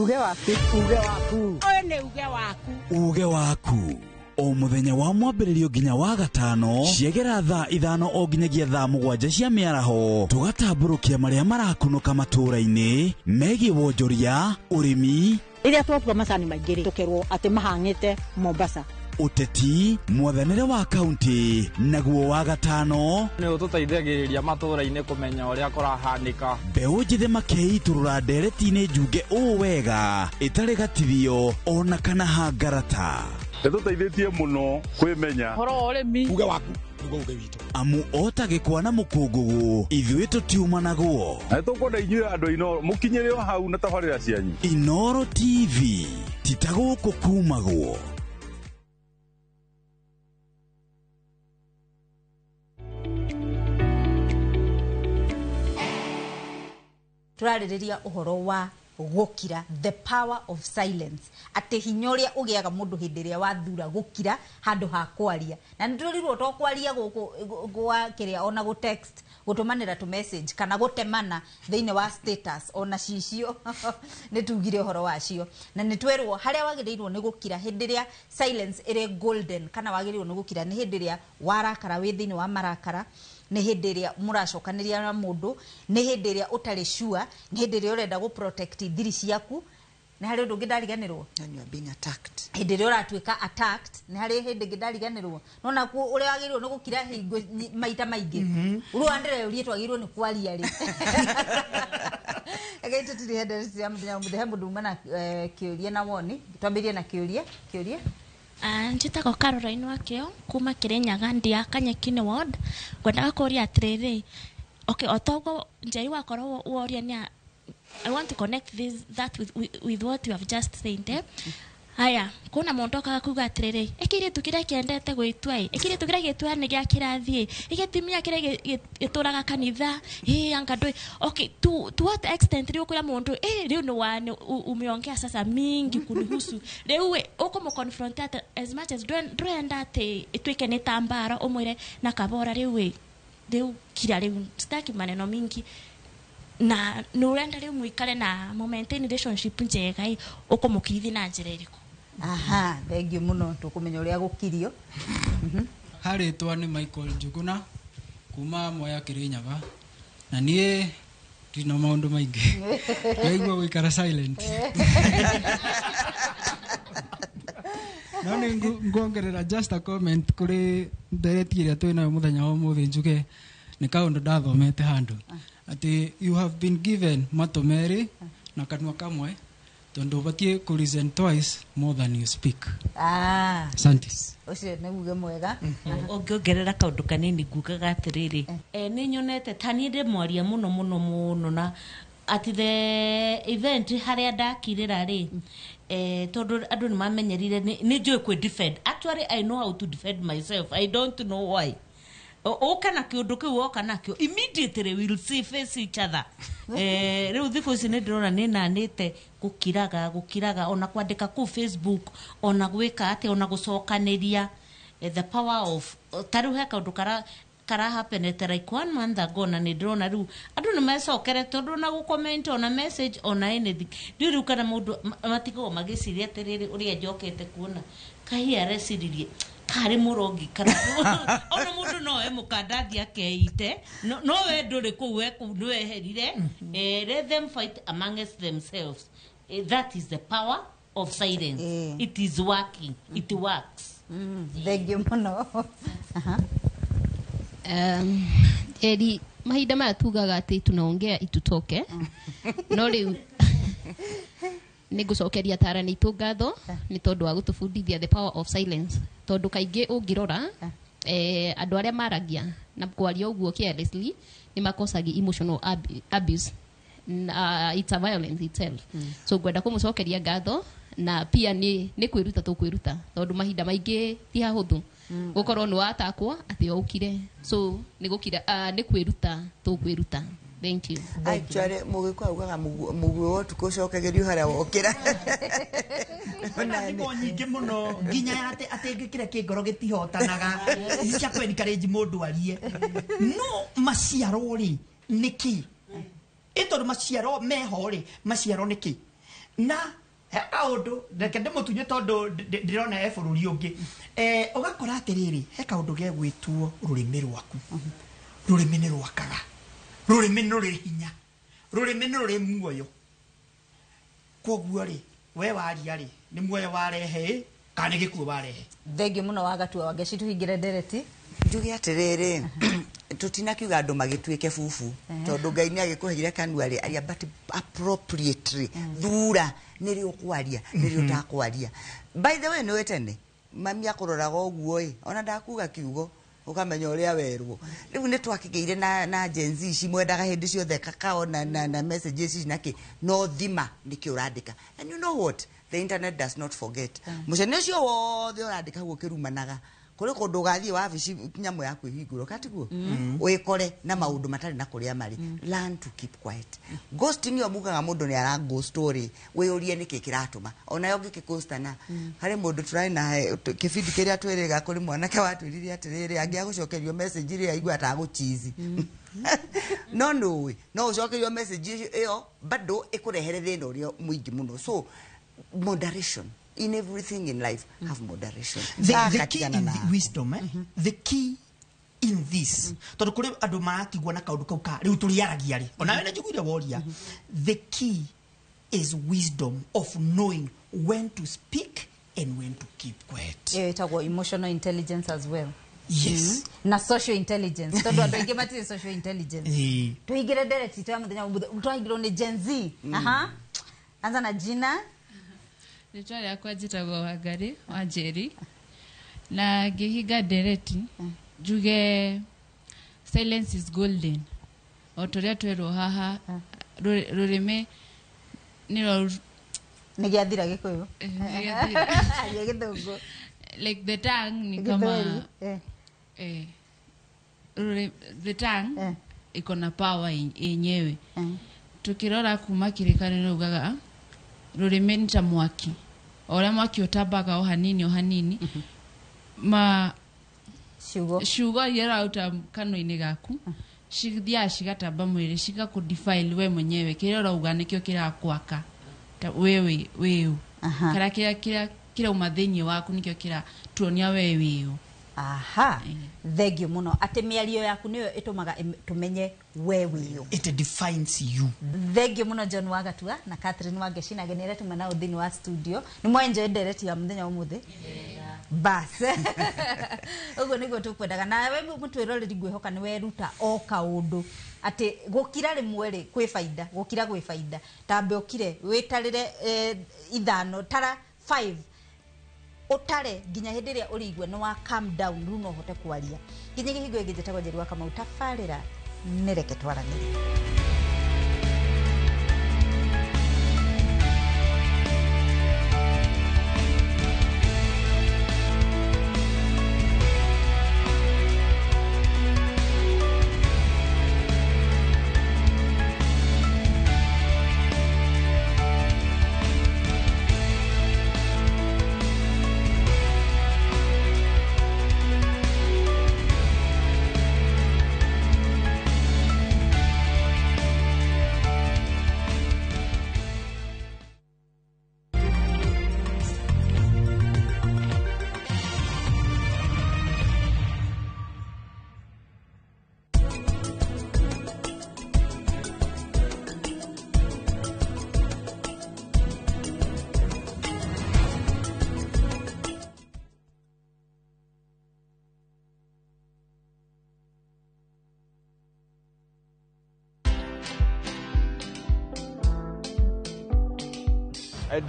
Uge waku. Uge waku. Ũyũ nĩ uge waku. Uge waku o muthenya wa mwambĩrĩrio nginya wa gatano ciegera thaa 5 o nginyagia thaa 7 cia mĩaraho tũgatambũrũkia marĩa marakunũka matũũra-inĩ megiĩ wonjoria, ũrĩmi, rĩrĩa twatua macani maingĩ rĩ tũkerwo atĩ mahang'ĩte Mombasa, ũteti, mwathanĩre wa kaunti, naguo wa gatano nĩ ũtũteithagĩrĩria matũũra-inĩ kũmenya ũrĩa kũrahanĩka. Mbeũ njĩthĩ makeitũrũra ndereti-inĩ njunge ũũ wega ĩtarĩ gatithio ona kana hangarata. Nĩtũteithĩtie mũno kwĩmenya ũhoro wa ũrĩmi. Uge waku nĩguo uge witũ, amu ota gĩkwa na mũkũngũgũ ithuĩ tũtiumanagwo. Na nĩtũkwenda inyuĩ andũ a Inooro mũkinyĩre o hau na tabarĩra cianyu. Inooro TV ti ta gũkũ kumagwo. Tũrarĩrĩria ũhoro wa gũkira, the power of silence, atĩ hinya ũrĩa ũgĩaga mũndũ hĩndĩ ĩrĩa wathura gũkira handũ ha kwaria. Na nĩ tũrirwo to kwaria gũkũ gwa kĩrĩa, ona gũ text, gũtũmanĩra tũ message kana gũtemana thĩinĩ wa status, ona cicio nĩ tugire ũhoro wacio. Na nĩ twerwo harĩa wagĩrĩirwo nĩ gũkira hĩndĩ ĩrĩa silence ĩrĩ golden, kana wagĩrĩirwo nĩ gũkira nĩ hĩndĩ ĩrĩa warakara, wĩ thĩinĩ wa marakara, nĩ hĩndĩ ĩrĩa mũracokanĩria na mũndũ, nĩ hĩndĩ ĩrĩa ũtarĩ sure, nĩ hĩndĩ ĩrĩa ũrenda gũ protect thiri ciaku. Nĩ harĩ ũndũ ũngĩ ndariganĩrwo? When you are being attacked. Hĩndĩ ĩrĩa ũratuĩka attacked, nĩ harĩ hĩndĩ ĩngĩ ndariganĩrwo. Nona ũrĩa wagĩrĩirwo nĩ gũkira hingo maita maingĩ. Rĩu andĩreurie twagĩrĩirwo nĩ kwaria rĩ. Reke tũtirihe ndeto cia mũthenya ũmũthĩ. He mũndũ uma na kĩũria na woni. Twambĩrĩrie na kĩũria. Kĩũria? Njĩtagwo Caroline Wakĩo kuma Kĩrĩnyaga ndia Kanyekini ward. Ngwendaga kũũria atĩrĩrĩ, okay, o toguo Njeri wakorwo woria nĩ I want to connect this that with what you have just said. Haya, kuna mũndũ okaga kuga atĩrĩrĩ, ĩkĩirĩtu kĩrĩa kĩendete gwĩtua ĩ, ĩkĩirĩtu kĩrĩa gĩtua nĩ gĩa kĩrathi ĩ, ĩgĩtumia kĩrĩa gĩtũraga kanitha ĩ, anga ndũĩ. Okay, to what extent rĩu ũkwĩra mũndũ rĩu nĩ wa umeongea sasa mingi kunihusu, rĩu ĩ ũkũmũ confront atĩ as much as ndũrenda atĩ ĩtuĩke nĩ ta mbara, ũmwĩre na kabora rĩu ĩ, rĩu kira rĩu sitaki maneno mingi, na nĩ ũrenda rĩu mũikare na mũ maintain relationship njega ĩ, ũkũmũkirithi na njĩra ĩrĩkũ? Aha, thank you mũno, tũkũmenya ũrĩa gũkirio. Harĩtwa nĩ Michael Njuguna kuma Mwea Kĩrĩnyaga, na niĩ ndina maũndũ maingĩ, ndaigua gũikara silent. No nĩ nguongerera just a comment kũrĩ ndereti ĩrĩa twĩ nayo mũthenya wa ũmũthĩ, njuge nĩ kaũndũ ndathomete handũ atĩ you have been given matũ merĩ na kanua kamwe, tondũ ũbatiĩ kũ listen twice more than you speak. Asante. Ũcio nĩ uge mwega. Ũngĩongerera kaũndũ kanini ngugaga atĩrĩrĩ, nĩ nyonete ta niĩ ndĩ mwaria mũno mũno mũno, na at the event harĩa ndakirĩra rĩ, tondũ andũ nĩ mamenyerire nĩ njũĩ kwĩ defend. Actually I know how to defend myself, I don't know why. Ũka na kĩũndũ kĩu woka nakĩo immediately we'll see face each other. Rĩu thikũ ici nĩ ndĩrona nĩ nanĩte gũkiraga ona kwandĩka kũu Facebook, ona gwĩka atĩa, ona gũcokanĩria. The power of ta rĩu he kaũndũ kara happenete like 1 month ago, na nĩ ndĩrona rĩu andũ nĩ mecokere tondũ ona gũ-comment ona message ona anything, ndiũĩ rĩu kana mũndũ matigagwo magĩciria atĩrĩrĩ, ũrĩa njokete kuona kahi areciririe karĩ mũrogi kana ona mũndũ no e mũkandathi akeite, no we ndũrĩ kũu, we kũu nĩ weherire. Let them fight amongst themselves. That is the power of silence. It is working. It works. Thank you mũno. Eri mahinda maya tugaga atĩ tunaongea itutoke, no rĩu nĩ ngũcokeria atarani aitũ ngatho nĩ tondũ wa gũtũbundithia the power of silence, tondũ kaingĩ ũngĩrora andũ arĩa maragia na kwaria ũguo carelessly nĩ makosagi emotional abuse. It's a violence itself. So ngwenda kũmũcokeria ngatho, na pia nĩ kwĩruta tũkwĩruta, tondũ mahinda maingĩ ti hahũthũ gũkorwo nĩ watakwo atĩ o ũkire, so nĩ gũkira, nĩ kwĩruta tũkwĩruta. Thank you. Actually mũgĩkũyũ augaga mũguĩ wa ũtukũ ũcokagĩrio harĩa wokĩra. Kwĩna thimo nyingĩ mũno nginya ya atĩ kĩrĩa kĩ ngoro gĩtihotanaga, ici cia kũ encourage mũndũ arie. No maciaro rĩ nĩ kĩ? Ĩ tondũ maciaro meho rĩ, maciaro nĩ kĩ? Na he kaundu reke ndĩmũtunye tondũ ndĩrona he bũrũri ũngĩ. Ũgakora atĩrĩrĩ, he kaũndũ gegwĩtwo rũrĩmĩ rwaku. Rũrĩmĩ nĩ rwakaga, rũrĩmĩ nĩ rũrĩ hinya, rũrĩmĩ nĩ rũrĩ muoyo. Kwoguo rĩ, we waria rĩ, nĩ muoyo warehe kana nĩ gĩkuũ warehe? Thengiũ mũno Wagatua Wangeci, tũhingĩre ndereti. Njuge atĩrĩrĩ, tutinakiuga andũ magĩtuĩke bubu, tondũ Ngai nĩ agĩkũheire kanua rĩ, aria but appropriately. Thura nĩ rĩ ũkwaria, nĩ rĩ ũtakwaria. By the way, nĩ ũĩ tene mami akũroraga ũguo ĩ, ona ndakuga kiugo ũkamenya ũrĩa werwo. Rĩu nĩ twakĩgĩire na Gen Z ici mwendaga hĩndĩ ciothe kakao na messages ici nakĩ, no thima nĩkĩ ũrandĩka. And you know what, the internet does not forget. Mũcene ũcio wothe ũrandĩka hau ũkĩrumanaga, kũrĩ kũndũ ũgathiĩ wabici nyamũ yaku ĩhingũrwo katiguo, wĩkore na maũndũ matarĩ na kũrĩa marĩ. Learn to keep quiet. Ghosting ĩyo mugaga mũndũ nĩ ara ghost rĩ, wĩyũrie nĩkĩ kĩratũma onayo ngĩkĩghostana. Harĩ mũndũ tũrarĩ na kĩbindi kĩrĩa twĩrĩga, kũrĩ mwanake watwĩrire atĩrĩrĩ, angĩagũcokerio message rĩ, aigua atagũchizi. No nũĩ no ũcokerio message ĩyo bado ĩkũrehere thĩna ũrĩa mũingĩ mũno. So moderation in everything in life, have moderation. The key in the wisdom, the key in this, tondũ kũrĩ andũ maratigwo na kaũndũ kau ka rĩu tũrĩaragia rĩ, onawe nĩ njiguire woria. The key is wisdom of knowing when to speak and when to keep quiet. Ĩyo ĩtagwo emotional intelligence as well. Yes. Na social intelligence, tondũ andũ aingĩ matirĩ social intelligence. Tũhingĩre ndereti itũ ya mũthenya wa ũmũthĩ, twahingĩrwo nĩ Gen Z. Aha, anza na jina. Rĩtwa rĩakwa njĩtagwo Wangari wa Njeri, na ngĩhinga ndereti njuge silence is golden. O tũrĩa twerwo haha, rũrĩmĩ nĩrwo Nĩ gĩathira Gĩkũyũ. Nĩ gĩathira. Aria Gĩthũngũ. Like the tongue ni kama Gĩthweri, the tongue iko na power yenyewe. Tukirora kuma kĩrĩkanĩro ugaga rũrĩmĩ nĩ ta mwaki, o ũrĩa mwaki ũtambaga o hanini o hanini, ma ciugo iria ũraruta kanua-inĩ gaku cithiaga cigatamba mwĩrĩ, cigakũ-defile we mwenyewe. Kĩrĩa ũrauga nĩkĩo kĩrakwaka ta we wĩũ, kana kĩrĩa kĩrauma thĩinĩ waku nĩkĩo kĩratuonia we wĩũ. Aha, thengiũ mũno, atĩ mĩario yaku nĩyo ĩtũmaga tũmenye we wĩũ. It defines you. Thengiũ mũno John Wagatua na Catherine Wangeci na ageni arĩa tuma nao thĩinĩ wa studio. Nĩ mwenjoy ndereti ya mũthenya wa ũmũthĩ? Bas, ũguo nĩguo tũkwendaga. Nawe mũtwĩroreri, ngwĩhoka nĩ weruta o kaũndũ, atĩ gũkira rĩmwe rĩ kwĩ baida, gũkira gwĩ baida. Tambe ũkire, wĩtarĩre ithano, tara 5, ũtare nginya hĩndĩ ĩrĩa ũrĩigua nĩ wa calm down, rĩu no ũhote kwaria. Nginya kĩhingo ĩngĩ, njĩtagwo Njeri wa Kamau, tabarĩra nĩ Reke Twaranĩrie.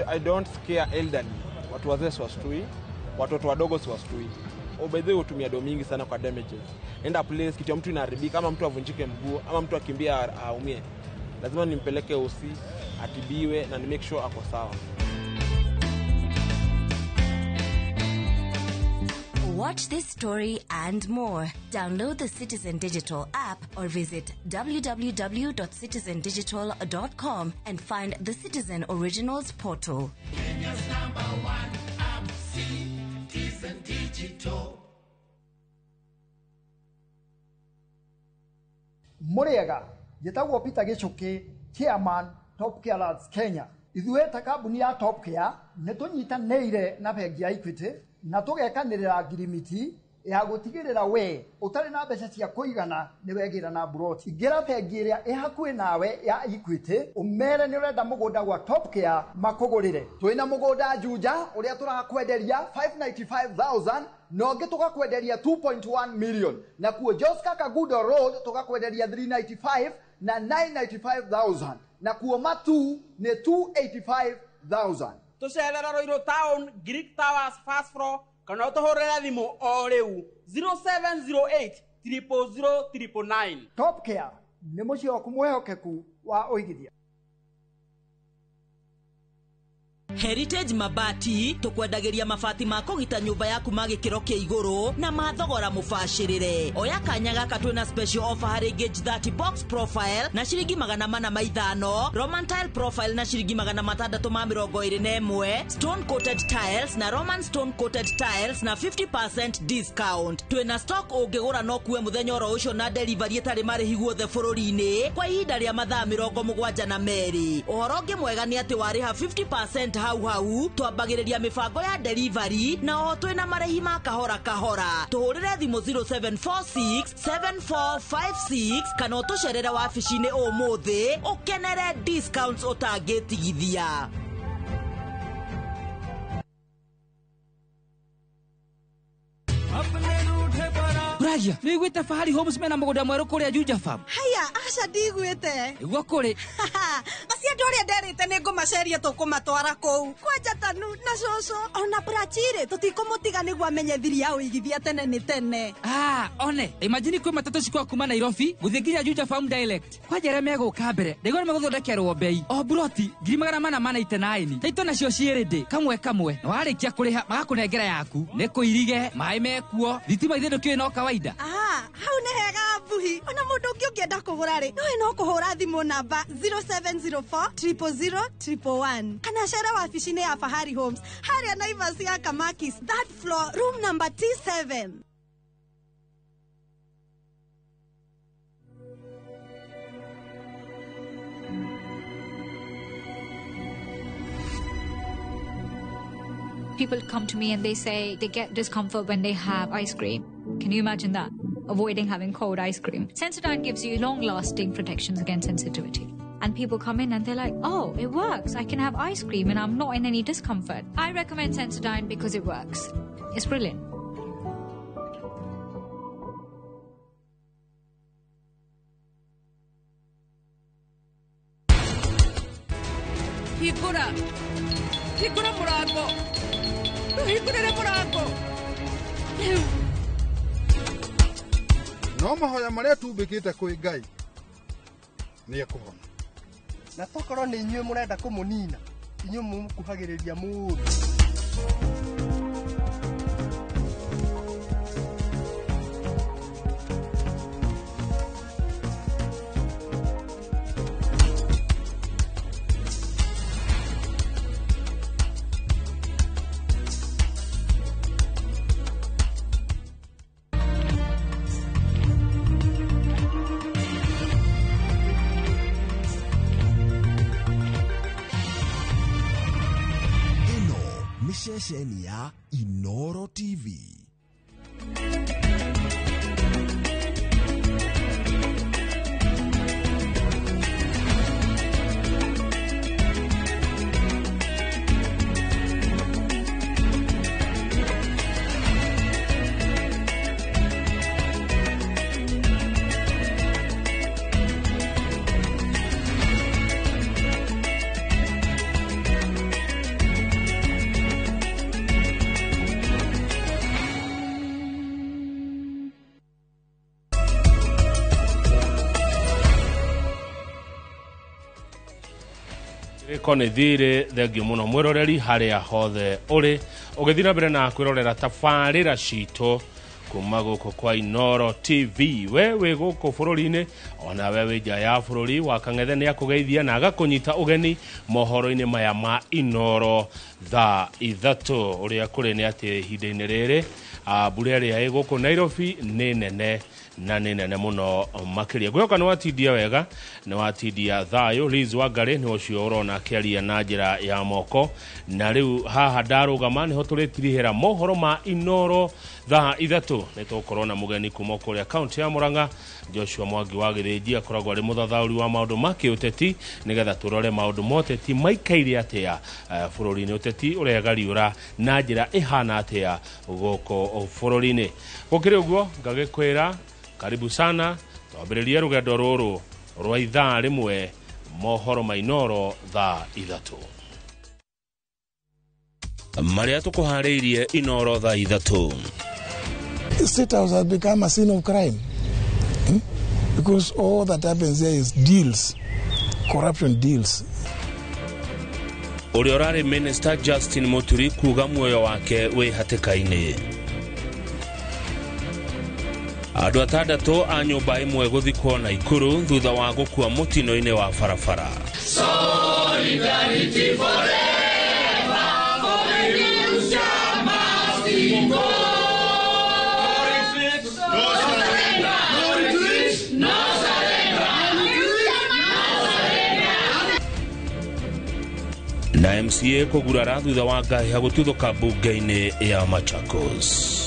I don't scare elderly. Watu wazee siwastui, watoto wadogo siwastui. Oh, by the way, hutumia do mingi sana kwa damages. Enda place kitu ya mtu inaharibika, ama mtu avunjike mguu, ama mtu akimbia aumie, lazima nimpeleke hosi atibiwe na ni make sure ako sawa. Watch this story and more. Download the Citizen Digital app or visit www.citizendigital.com and find the Citizen Originals portal. Kenya's number one app, Citizen Digital. Mũrĩega, njĩtagwo Peter Gĩchũkĩ, chairman Top Care Lads Kenya. Ithuĩ ta kambuni ya Top Care nĩ tũnyitanĩire na bengi ya Equity na tũgekanĩrĩra ngirimiti ya gũtigĩrĩra we ũtarĩ na mbeca cia kũigana nĩ wegĩra na mburoti. Ingĩra bengi ĩrĩa ĩ hakuhĩ nawe ya Equity ũmere nĩ ũrenda mũgũnda gwa Top Care makũgũrĩre. Twĩna mũgũnda Juja ũrĩa tũrakwenderia 595,000 na ũngĩ tũgakwenderia 2.1 million, nakuo Joska Kagudo Road tũgakwenderia 395 na 995,000, nakuo Matu nĩ 285,000. Tũcerere Ruiru Town, Greek Towers first floor, kana ũtũhũrĩre thimũ o rĩu 0708 000 999. Top Care nĩ mũciĩ waku mwĩhokeku wa ũigithia. Heritage Mabati tukwendagĩria mabati ma kũgita nyũmba yaku ma gĩkĩro kĩa igũrũ na ma thogora mũbacĩrĩre. Oya kanya gaka twĩna special offer harĩ gauge 30 box profile na ciringi 405, Roman tile profile na ciringi 621, stone coated tiles na Roman stone coated tiles na 50% discount. Twĩna stock ũngĩgũra no kuwe mũthenya oro ũcio na delivery ĩtarĩ marĩhi guothe bũrũri-inĩ kwa ihinda rĩa mathaa 72. Ũhoro ũngĩ mwega nĩ atĩ warĩha 50% hau hau twambagĩrĩria mĩbango ya delivery na oho twĩna marĩhi ma kahora kahora. Tũhũrĩre thimũ 0746 7456 kana ũtũcerere wabici-inĩ ũmũthĩ ũkenere discounts ũtangĩtigithia. Ragia, nĩ wĩiguĩte Fahari Homes mena mũgũnda mwerũ kũrĩa Juja Farm? Haya, aca ndigwĩte. Nĩguo kũrĩ. Acio andũ arĩa nderĩte nĩ ngũmaceria tũkũmatwara kũu. Kwanja Tanu na cũcũ ona Prachire tũtikũmũtiga nĩguo amenye thiri ya ũigithia tene nĩ tene. Ah, one, imagine kwĩ matatũ cikwa kuma Nairobi gũthiĩ nginya Juja Farm direct. Kwanja arĩa megũka mbere, ndaigua nĩ megũthondekerwo bei. O buroti 499. Taito nacio ciĩ ready kamwe kamwe. Na warĩkia kũrĩha magakũnengera yaku. Nĩ kũirige, maĩ mekuo, thitima ithe ndũkĩũĩ no kawaida. Ah, hau nĩ hega Mbuhi. Ona mũndũ ũngĩ ũngĩenda kũgũra rĩ, nowe no kũhũra thimũ namba 0704 000 111 kana cere wabici-inĩ ya Fahari Homes harĩa Naivas ya Kamakis, third floor, room number T7. People come to me and they say they get discomfort when they have ice cream. Can you imagine that? Avoiding having cold ice cream. Sensodyne gives you long-lasting protections against sensitivity. And people come in and they're like, oh, it works. I can have ice cream and I'm not in any discomfort. I recommend Sensodyne because it works. It's brilliant. Hingũra. Hingũra mũrango. Hingũrĩre mũrango. No mahoya marĩa tumbĩkĩte kwĩ Ngai nĩ ekũhona. Na tokorwo nĩ inyuĩ mũrenda kũmũnina, inyuĩ mũmũkuhagĩrĩria mũno. Ceceni ya Inoro TV. Ko nä thirä thengio må no mwäroreri harä a hothe å rä å gä thiä na mbere na kwä rorera tabarä ra citå kuma gå kå kwa Inoro TV. We wä gå kå bå rå ri-inä ona we wä nja ya bå rå ri wa Kang'ethe nä akå geithia na agakå nyita å geni mohoro-inä maya ma Inoro thaa 3. Å rä a kå rä nä atä ihinda-inä rä rä mbura ä rä a ä gå kå Nairobi nä nene Na nĩ nene mũno makĩria. Ngwĩhoka nĩ watindia wega, nĩ watindia thayũ. Liz Wangari nĩ ũcio ũrona akĩaria na njĩra ya moko. Na rĩu haha ndarũgama nĩho tũrĩtirihĩra mohoro ma Inoro thaa 3. Nĩ tũgũkorwo na mũgeni kuma kũrĩa kaunti ya Murang'a, Joshua Mwangi wa Gĩthĩnji, akoragwo arĩ mũthathaũri wa maũndũ ma kĩũteti, nĩgetha tũrore maũndũ ma ũteti maikaire atĩa bũrũri-inĩ, ũteti ũregariũra na njĩra ĩhana atĩa gũkũ bũrũri-inĩ. Gũkĩrĩ ũguo ngagĩkwĩra karibu sana, twambĩrĩrie rũgendo rũrũ rwa ithaa rĩmwe, mohoro ma Inoro thaa 3. Marĩa tũkũharĩirie Inoro thaa 3. State House has become a scene of crime. Because all that happens there is deals, corruption deals. Ũrĩa ũrarĩ Minister Justin Muturi kuga muoyo wake wĩ hatĩka-inĩ. Andũ 6 a nyũmba ĩmwe gũthikwo Naikuru thutha wa gũkua mũtino-inĩ wa barabara. Solidarity forever, for the future must go. Na MCA kũgurara thutha wa ngahĩha gũtuthũka mbunge-inĩ ya Machakos.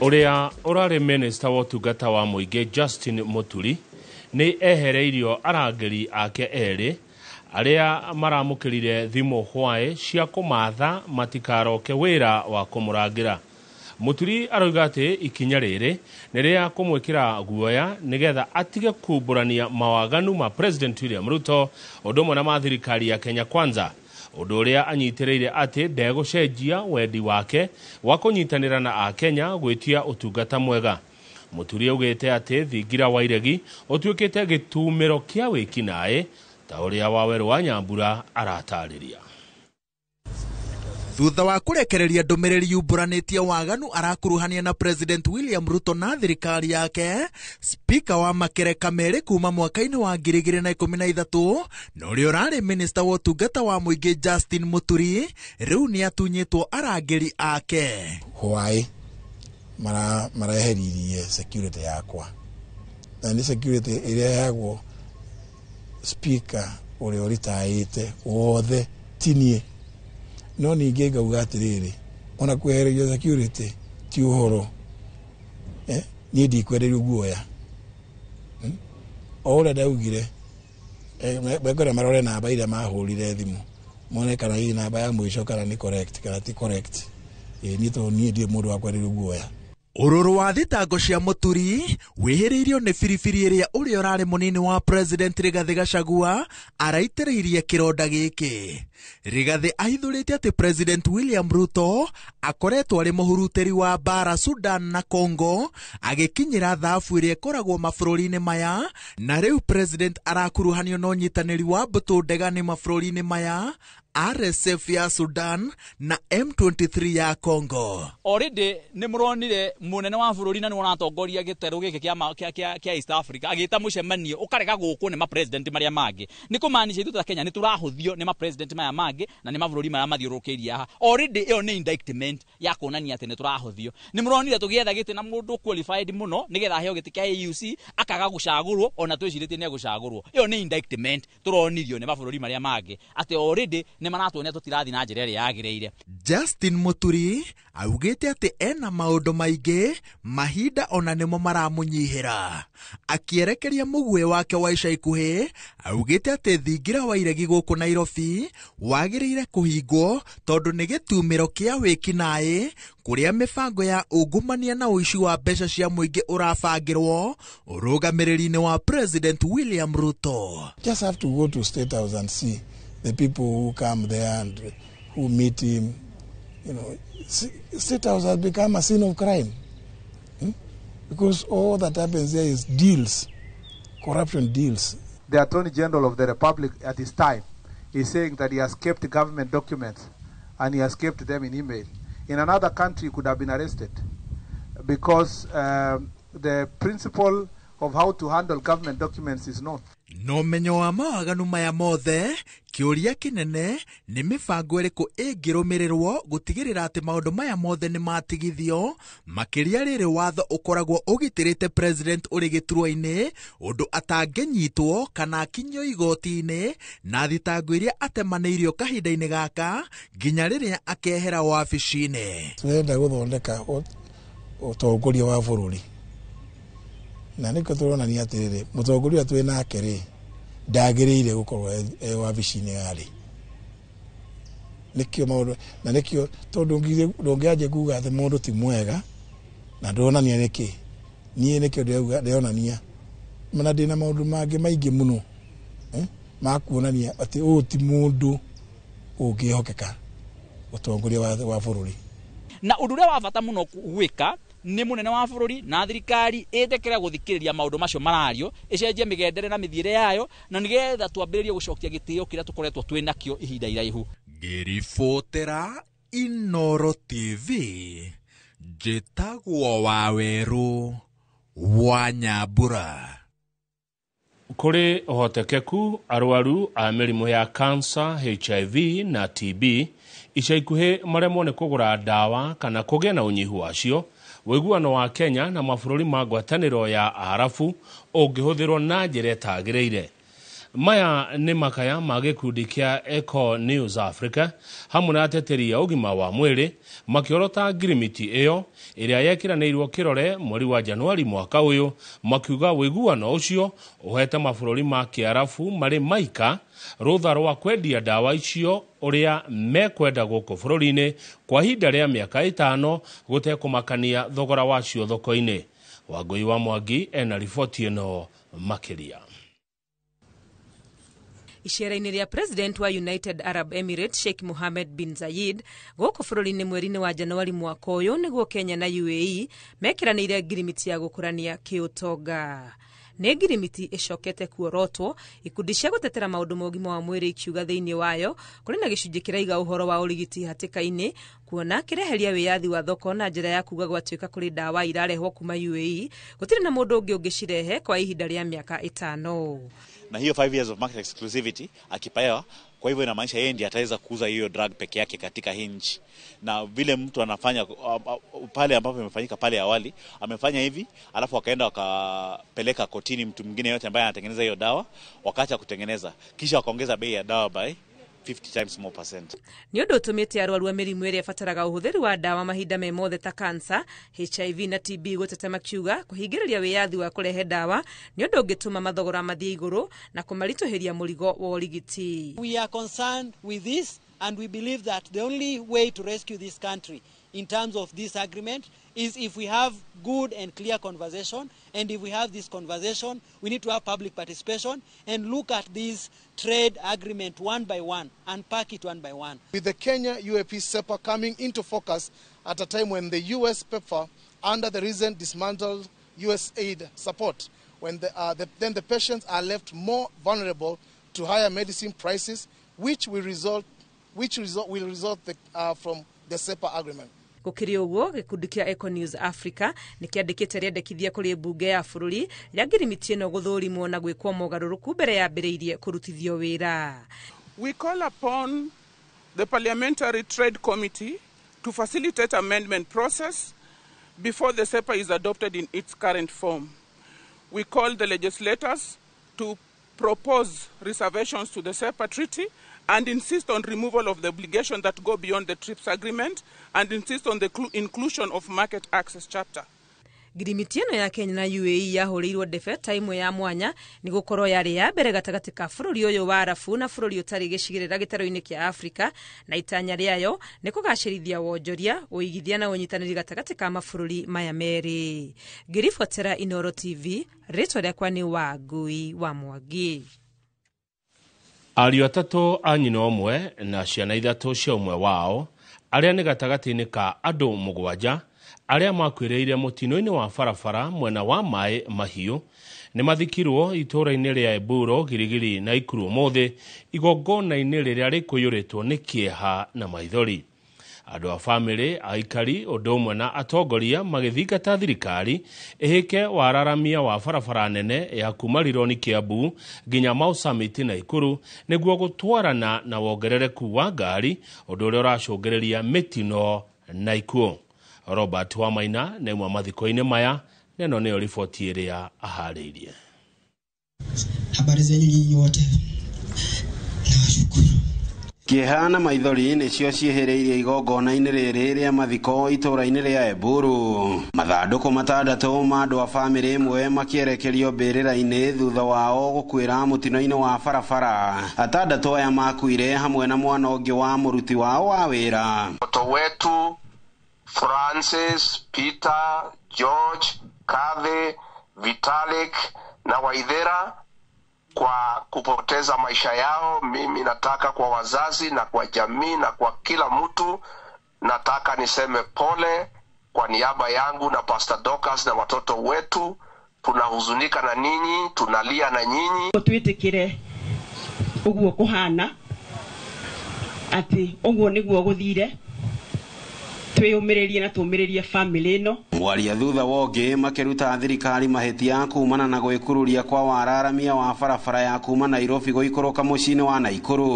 Ũrĩa ũrarĩ Minister wa ũtungata wa mũingĩ Justin Muturi nĩ ehereirio arangĩri ake erĩ arĩa maramũkĩrire thimũ hwaĩ cia kũmatha matikaroke wĩra wa kũmũrangĩra. Muturi aroiga atĩ ikinya rĩrĩ nĩ rĩa kũmwĩkĩra guoya nĩgetha atige kumbũrania mawaganu ma President William Ruto ũndũ ũmwe na ma thirikari ya Kenya Kwanza, ũndũ ũrĩa anyitĩrĩire atĩ ndegũcenjia wendi wake wa kũnyitanĩra na akenya gwĩtia ũtungata mwega. Muturi augĩte atĩ thingira wa iregi ũtuĩkĩte gĩtumĩro kĩa wĩkinaĩ ta ũrĩa Wawerũ wa Nyambura aratarĩria. Thutha wa kũrekereria ndũmĩrĩri yumbũranĩtie waganu arakuruhania na President William Ruto na thirikari yake, Speaker wa makereka merĩ kuma mwaka-inĩ wa 2013 na ũrĩa ũrarĩ Minister wa ũtungata wa mũingĩ Justin Muturi rĩu nĩatunyĩtwo arangĩri ake. Hwaĩ mareheririe security yakwa, na nĩ security ĩrĩa ĩheagwo Speaker ũrĩa ũritaĩte wothe tinie. No ningĩ ngauga atĩrĩrĩ, ona kwehererio security ti ũhoro, niĩ ndikwenderio guoya. O ũrĩa ndaugire, mekwenda marore namba iria mahũrire thimũ mone kana hihi namba ya mũico kana nĩ correct kana ti correct. Niĩ tondũ niĩ ndirĩ mũndũ wa kwenderio guoya. Ũrũrũ wa thitango cia Muturi wĩhĩrĩirio nĩ biribiri ĩrĩa ũrĩa ũrarĩ mũnini wa President Rigathĩ Gachagua araitĩrĩirie kĩronda gĩkĩ. Rigathĩ ahithũrĩte atĩ President William Ruto akoretwo arĩ mũhurutĩri wa mbara Sudan na Congo agĩkinyĩra thabu ĩrĩa ĩkoragwo mabũrũri-inĩ maya, na rĩu President arakuruhanio na ũnyitanĩri wa mbũtũ ndegani mabũrũri-inĩ maya RSF ya Sudan na M23 ya Congo. Already nĩ mũronire mũnene wa bũrũri na nĩ ũratongoria gĩterũ gĩkĩ kĩa East Africa agĩta mũcemanio ũkarega gũkũ nĩ ma president marĩa mangĩ. Nĩ kũmaanisha ithuĩ ta Kenya nĩ tũrahũthio nĩ ma president maya mangĩ na nĩ mabũrũri marĩa mathiũrũrũkĩirie haha. Already ĩyo nĩ indictment ya kuonania atĩ nĩ tũrahũthio. Nĩ mũronire tũgĩetha gĩtĩ na mũndũ qualified mũno nĩgetha aheo gĩtĩ kĩa AUC akaga gũcagũrwo ona twĩcirĩtie nĩ egũcagũrwo. Ĩyo nĩ indictment tũronirio nĩ mabũrũri marĩa mangĩ atĩ already nĩ maratuonia tũtirathi na njĩra ĩrĩa yagĩrĩire. Justin Muturi augĩte atĩ ena maũndũ maingĩ mahinda ona nĩmo maramũnyihĩra. Akĩerekeria mũguĩ wake wa ica ikuhĩ augĩte atĩ thingira wa iregi gũkũ Nairobi wagĩrĩire kũhingwo tondũ nĩ gĩtumĩro kĩa wĩkinaĩ kũrĩa mĩbango ya ungumania na ũici wa mbeca cia mũingĩ ũrabangĩrwo ũrũgamĩrĩri-inĩ wa President William Ruto. Just have to go to State House and see the people who come there and who meet him. You know, State House has become a scene of crime. Because all that happens there is deals, corruption deals. The Attorney General of the Republic at his time He's saying that he has kept government documents and he has kept them in email. In another country, he could have been arrested because the principle of how to handle government documents is known. No menyo wa mawaganu maya mothe kĩũria kĩnene nĩ mĩbango ĩrĩkũ ĩngĩrũmĩrĩrwo gũtigĩrĩra atĩ maũndũ maya mothe nĩ matigithio, makĩria rĩrĩ watho ũkoragwo ũgitĩrĩte president ũrĩ gĩturwa-inĩ ũndũ atangĩnyitwo kana akinyio igoti-inĩ na thitango iria atemanĩirio kahinda-inĩ gaka nginya rĩrĩa akehera wabici-inĩ. Tũrenda gũthondeka ũtongoria wa bũrũri na nĩkĩo tũronania atĩrĩrĩ, mũtongoria twĩ nake rĩ ndagĩrĩire gũkorwo e wabici-inĩ yarĩ. Nĩkĩo maũndũ na nĩkĩo tondũ ndũngĩanjia kuga atĩ mũndũ ti mwega na ndũronania nĩkĩ. Niĩ nĩkĩo ndĩronania mana ndĩna maũndũ mangĩ maingĩ mũno ma kuonania atĩ ũyũ ti mũndũ ũngĩhokeka ũtongoria wa bũrũri. Na ũndũ ũrĩa wa bata mũno gwĩka nĩ mũnene wa bũrũri na thirikari ĩtĩkĩre gũthikĩrĩria maũndũ macio marario, ĩcenjie mĩgendere na mĩthiĩre yayo, na nĩgetha twambĩrĩrie gũcokia gĩtĩo kĩrĩa tũkoretwo twĩ nakĩo ihinda iraihu. Ngĩribotera Inoro TV, njĩtagwo Wawerũ wa Nyambura. Kũrĩ ũhotekeku arwaru a mĩrimũ ya cancer, HIV na TB ica ikuhĩ maremwo nĩ kũgũra ndawa kana kũgĩa na ũnyihu wacio. Ũiguano wa Kenya na mabũrũri ma ngwatanĩro ya Arabu ũngĩhũthĩrwo na njĩra ĩtagĩrĩire. Maya nĩ makaya ma gĩkundi kĩa Eco News Africa hamwe na ateteri a ũgima wa mwĩrĩ makĩorota ngirimiti ĩyo ĩrĩa yekĩranĩirwo kĩrore mweri wa Januari mwaka ũyũ, makiuga ũiguano ũcio ũhete mabũrũri ma Kĩarabu marĩ maika rũtha rwa kwendia ndawa icio ũrĩa mekwenda gũkũ bũrũri-inĩ kwa ihinda rĩa mĩaka 5 gũtekũmakania thogora wacio thoko-inĩ. Wangũi wa Mwangi ena riboti ĩno makĩria. Icera-inĩ rĩa President wa United Arab Emirates Sheikh Mohammed bin Zayed gũkũ bũrũri-inĩ mweri-inĩ wa Januari mwaka ũyũ nĩguo Kenya na UAE mekĩranĩire ngirimiti ya gũkũrania kĩũtonga. Nĩ ngirimiti ĩcokete kuorotwo ikundi cia gũtetera maũndũ ma ũgima wa mwĩrĩ ikiuga thĩinĩ wayo kũrĩ na gĩcunjĩ kĩraiga ũhoro wa ũrigiti hatĩka-inĩ kuona kĩreheria wĩyathi wa thoko na njĩra ya kuga gwatuĩka kũrĩ ndawa irarehwo kuma UAE gũtirĩ na mũndũ ũngĩ ũngĩcirehe kwa ihinda rĩa mĩaka 5. Na hiyo 5 years of market exclusivity akipewa, kwa hivyo inamaanisha yeye ndiye ataweza kuuza hiyo drug peke yake katika hii nchi. Na vile mtu anafanya pale ambapo imefanyika pale awali, amefanya hivi alafu wakaenda wakapeleka kotini mtu mwingine yote ambaye anatengeneza hiyo dawa, wakaacha kutengeneza, kisha wakaongeza bei ya dawa by 50 times more percent. Nĩ ũndũ ũtũmĩte arwaru a mĩrimũ ĩrĩa ĩbataraga ũhũthĩri wa ndawa mahinda me mothe ta cancer, HIV na TB gũteta makiuga kũhingĩrĩria wĩyathi wa kũrehe ndawa nĩ ũndũ ũngĩtũma mathogora mathiĩ igũrũ na kũmaritũhĩria mũrigo wa ũrigiti. We are concerned with this and we believe that the only way to rescue this country in terms of this agreement is if we have good and clear conversation, and if we have this conversation, we need to have public participation and look at this trade agreement one by one, unpack it one by one. With the Kenya UAP SEPA coming into focus at a time when the US PEPFAR, under the recent dismantled USAID support, when then the patients are left more vulnerable to higher medicine prices, which will result from the SEPA agreement. Gũkĩrĩ ũguo gĩkundi kĩa Eco News Africa nĩ kĩandĩkĩte rĩendekithia kũrĩ mbunge ya bũrũri rĩa ngirimiti ĩno gũthũrimwo na gwĩkwo mogarũrũku mbere yambĩrĩirie kũrutithio wĩra. We call upon the Parliamentary Trade Committee to facilitate amendment process before the SEPA is adopted in its current form. We call the legislators to propose reservations to the SEPA treaty and insist on removal of the obligation that go beyond the TRIPS agreement and insist on the inclusion of market access chapter. Ngirimiti ĩno ya Kenya na UAE yahũrĩirwo ndebe ta ĩmwe ya mwanya nĩ gũkorwo yarĩ ya mbere gatagatĩ ka bũrũri ũyũ wa Arabu na bũrũri ũtarĩ gĩcigĩrĩra gĩtarũ-inĩ kĩa Afrika, na itanya rĩayo nĩ kũgacĩrithia wonjoria, ũigithia na ũnyitanĩri gatagatĩ ka mabũrũri maya merĩ. Ngĩribotera Inoro TV, rĩtwa rĩakwa nĩ Wangui wa Mwangi. Ariũ atatũ a nyina ũmwe na ciana 3 cia ũmwe wao arĩa nĩ gatagatĩ-inĩ ka andũ 7 Arĩa makuĩrĩire mũtino-inĩ wa barabara mwena wa Maĩ Mahiũ nĩ mathikirwo itũũra-inĩ rĩa Eburo, Girigiri na Ikuru ũmũthĩ igongona-inĩ rĩrĩa rĩkũiyũrĩtwo nĩ kĩeha na maithori. Andũ a bamĩrĩ, aikari ũndũ ũmwe na atongoria magĩthingata thirikari ĩhĩke wararamia wa barabara nene ya kuma Rironi Kiambu nginya Mau Summit na Ikuru nĩguo gũtwarana na wongerereku wa ngari, ũndũ ũrĩa ũracũngĩrĩria mĩtino na ikuũ. Robert Wamaina nĩ ũmwe mathiko-inĩ maya, na ĩno nĩyo riboti ĩrĩa aharĩirie. Habari zenyu nyinyi wote. Kĩeha na maithori nĩcio ciĩhĩrĩirie igongona-inĩ rĩrĩ rĩa mathiko itũũra-inĩ rĩa Eburu. Mathandũkũ matandatũ ma andũ a bamĩrĩ ĩmwe makĩerekerio mbĩrĩra-inĩ thutha wao gũkuĩra mũtino-inĩ wa barabara. Atandatũ aya makuire hamwe na mwana ũngĩ wa mũruti wao wa wĩra. Mtoto wetu Francis, Peter, George, Kathy, Vitalik na Waithera kwa kupoteza maisha yao. Mimi nataka kwa wazazi na kwa jamii na kwa kila mtu, nataka niseme pole kwa niaba yangu na Pastor Dorcas na watoto wetu. Tunahuzunika na ninyi, tunalia na nyinyi. Twitikire uguo kuhana ati uguo niguo guthire, twiyumiririe na tumiririe family ino. Mwaria thutha wongi makiruta thirikari mahitia kumana na gwikururia kwa wararamia wa barabara ya kuma Nairobi guikũrũka mũciĩ-inĩ wa Naikuru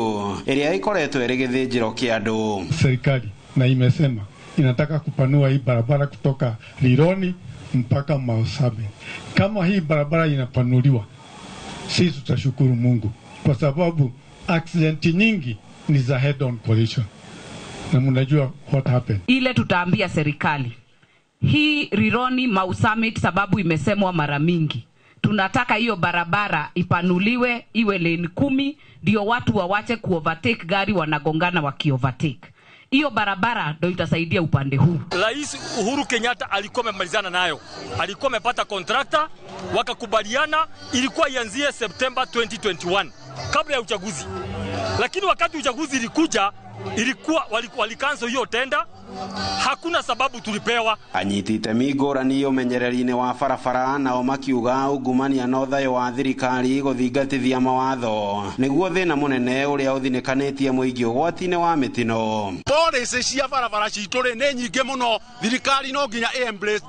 ĩrĩa ikoretwo ĩrĩ gĩthĩnjĩro kĩa andũ. Serikali na imesema inataka kupanua hii barabara kutoka Rironi mpaka Mau Summit. Kama hii barabara inapanuliwa, sisi tutashukuru Mungu kwa sababu accident nyingi ni za head on collision. Na mnajua what happened. Ile tutaambia serikali hii Rironi Mau Summit, sababu imesemwa mara mingi, tunataka hiyo barabara ipanuliwe iwe lane 10, ndio watu wawache kuovertake gari wanagongana wakiovertake. Hiyo barabara ndio itasaidia upande huu. Rais Uhuru Kenyatta alikuwa amemalizana nayo, alikuwa amepata contractor, wakakubaliana ilikuwa ianzie September 2021 kabla ya uchaguzi. Lakini wakati uchaguzi ilikuja, ilikuwa walikanso hiyo tenda, hakuna sababu tulipewa. Anyiti itemi ngũrani ũmenyereri-inĩ wa barabara nao makiuga ungumania na ũthayũ wa thirikari gũthingatithia mawatho nĩguo thĩna mũnene ũrĩa ũthinĩkanĩtie mũingĩ ũgwati-inĩ wa mĩtino. Policy cia barabara citũ rĩ nĩ nyingĩ mũno, thirikari no nginya ĩ-embrace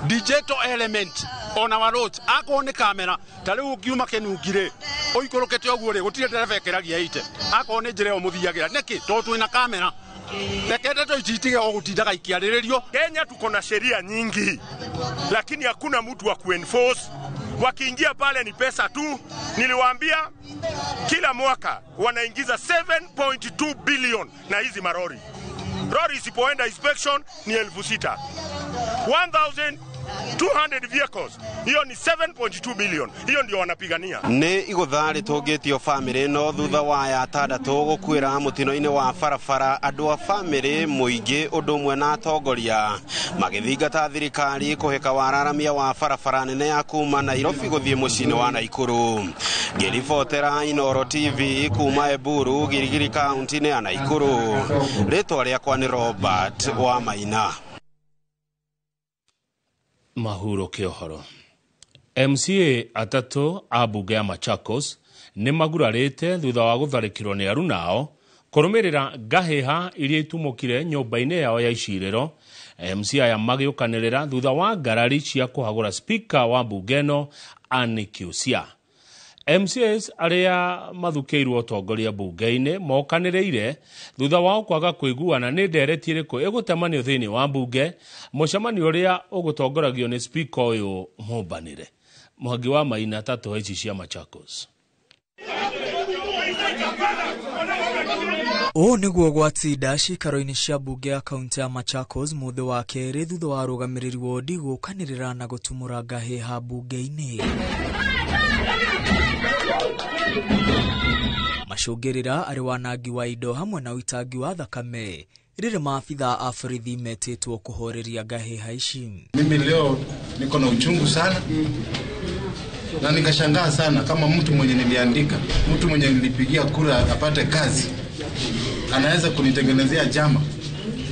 digital element on our roads. Akorwo nĩ kamera ta rĩu ũngiuma Kĩnungi rĩ ũikũrũkĩte ũguo rĩ gũtirĩ ndereba ĩkĩragia ite, akorwo nĩ njĩra ĩyo mũthiagĩra nĩkĩ? Tondũ twĩna kamera. Reke ndeto ici itige o gũtindaga ikĩarĩrĩrio. Kenya tuko na sheria nyingi, lakini hakuna mtu wa kuenforce. Wakiingia pale ni pesa tu. Niliwaambia kila mwaka wanaingiza 7.2 billion na hizi marori. Rori isipoenda inspection ni 6,000. 1,200 vehicles. Hiyo ni 7.2 billion. Hiyo ndio wanapigania. Nĩ igũtha rĩtũngĩtio bamĩrĩ no thutha wa ya atandatũ gũkuĩra mũtino-inĩ wa barabara, andũ a bamĩrĩ mũingĩ ũndũ ũmwe na atongoria magĩthingata thirikari kũhĩka wararamia wa barabara nene ya kuma Nairobi gũthiĩ mũciĩ-inĩ wa Naikuru. Ngĩribotera Inooro TV kuma Eburu, Girigiri kaunti-inĩ ya Naikuru, rĩtwa rĩakwa nĩ Robert Wamaina. Mahuro kĩohoro. MCA atatũ a mbunge ya Machakos nĩ magurarĩte thutha wa gũtharĩkĩrwo nĩ arunao kũrũmĩrĩra ngahĩha iria itumũkire nyũmba-inĩ yao ya icirĩro. MCA aya magĩũkanĩrĩra thutha wa ngarari cia kũhagũra spika wa mbunge ĩno Anne Kiusia. MCAs arĩa mathukĩirwo ũtongoria mbunge-inĩ mokanĩrĩire thutha wao kwaga kũiguana nĩ ndereti ĩrĩkũ ĩgũtemanio thĩinĩ wa mbunge, mũcemanio ũrĩa ũgũtongoragio nĩ spika ũyũ mũmbanĩre. Mũhangi wa Maina tatũ ici cia Machakos. Ũũ nĩguo gwatinda cikaro-inĩ cia mbunge ya kaunti ya Machakos mũthĩ wa kerĩ thutha wa arũgamĩrĩri wondi gũkanĩrĩra na gũtumũra ngahĩha mbunge-inĩ. Macũngĩrĩra arĩ wanangi wa indo hamwe na ũitangi wa thakame rĩrĩ maabitha a borithi metĩtwo kũhoreria ngahĩha ici. Mimi leo niko na uchungu sana na nikashangaa sana kama mtu mwenye niliandika, mtu mwenye nilipigia kura apate kazi, anaweza kunitengenezea jama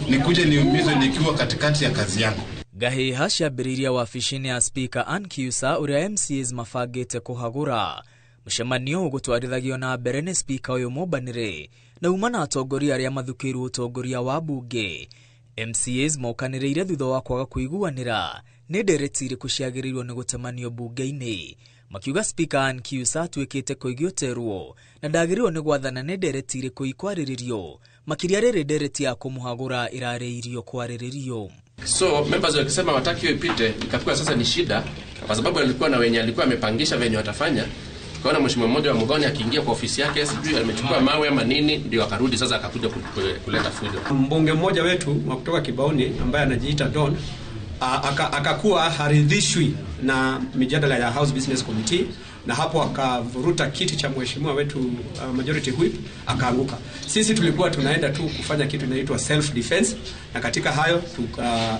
Nikuje niumizwe nikiwa katikati ya kazi yangu. Ngahĩha ciambĩrĩirie wabici-inĩ ya Speaker Ann Kiusa ũrĩa MCAs mabangĩte kũhagũra. Mũcemanio ũgũtwarithagio na mbere nĩ Speaker ũyũ mũmbanĩre na uma na atongoria arĩa mathukĩirwo ũtongoria wa mbunge. MCAs mokanĩrĩire thutha wa kwaga kũiguanĩra nĩ ndereti irĩkũ ciagĩrĩirwo nĩ gũtemanio mbunge-inĩ. Makiuga Speaker Ann Kiusa atuĩkĩte koigi ũterwo na ndagĩrĩirwo nĩ gwathana nĩ ndereti irĩkũ ikwarĩrĩrio, makĩria rĩrĩ ndereti ya kũmũhagũra ĩrarĩirio kwarĩrĩrio. So members wakisema wataki hiyo ipite, ikakuwa sasa ni shida, kwa sababu alikuwa na wenye alikuwa amepangisha venye watafanya. Tukaona mheshimiwa mmoja wa Muthoni akiingia kwa ofisi yake, sijui amechukua mawe ama nini, ndio akarudi sasa akakuja kuleta fujo. Mbunge mmoja wetu wa kutoka Kibaoni ambaye anajiita Don akakuwa haridhishwi na mijadala ya House Business Committee, na hapo akavuruta kiti cha mheshimiwa wetu majority whip akaanguka. Sisi tulikuwa tunaenda tu kufanya kitu inaitwa self defense, na katika hayo tuka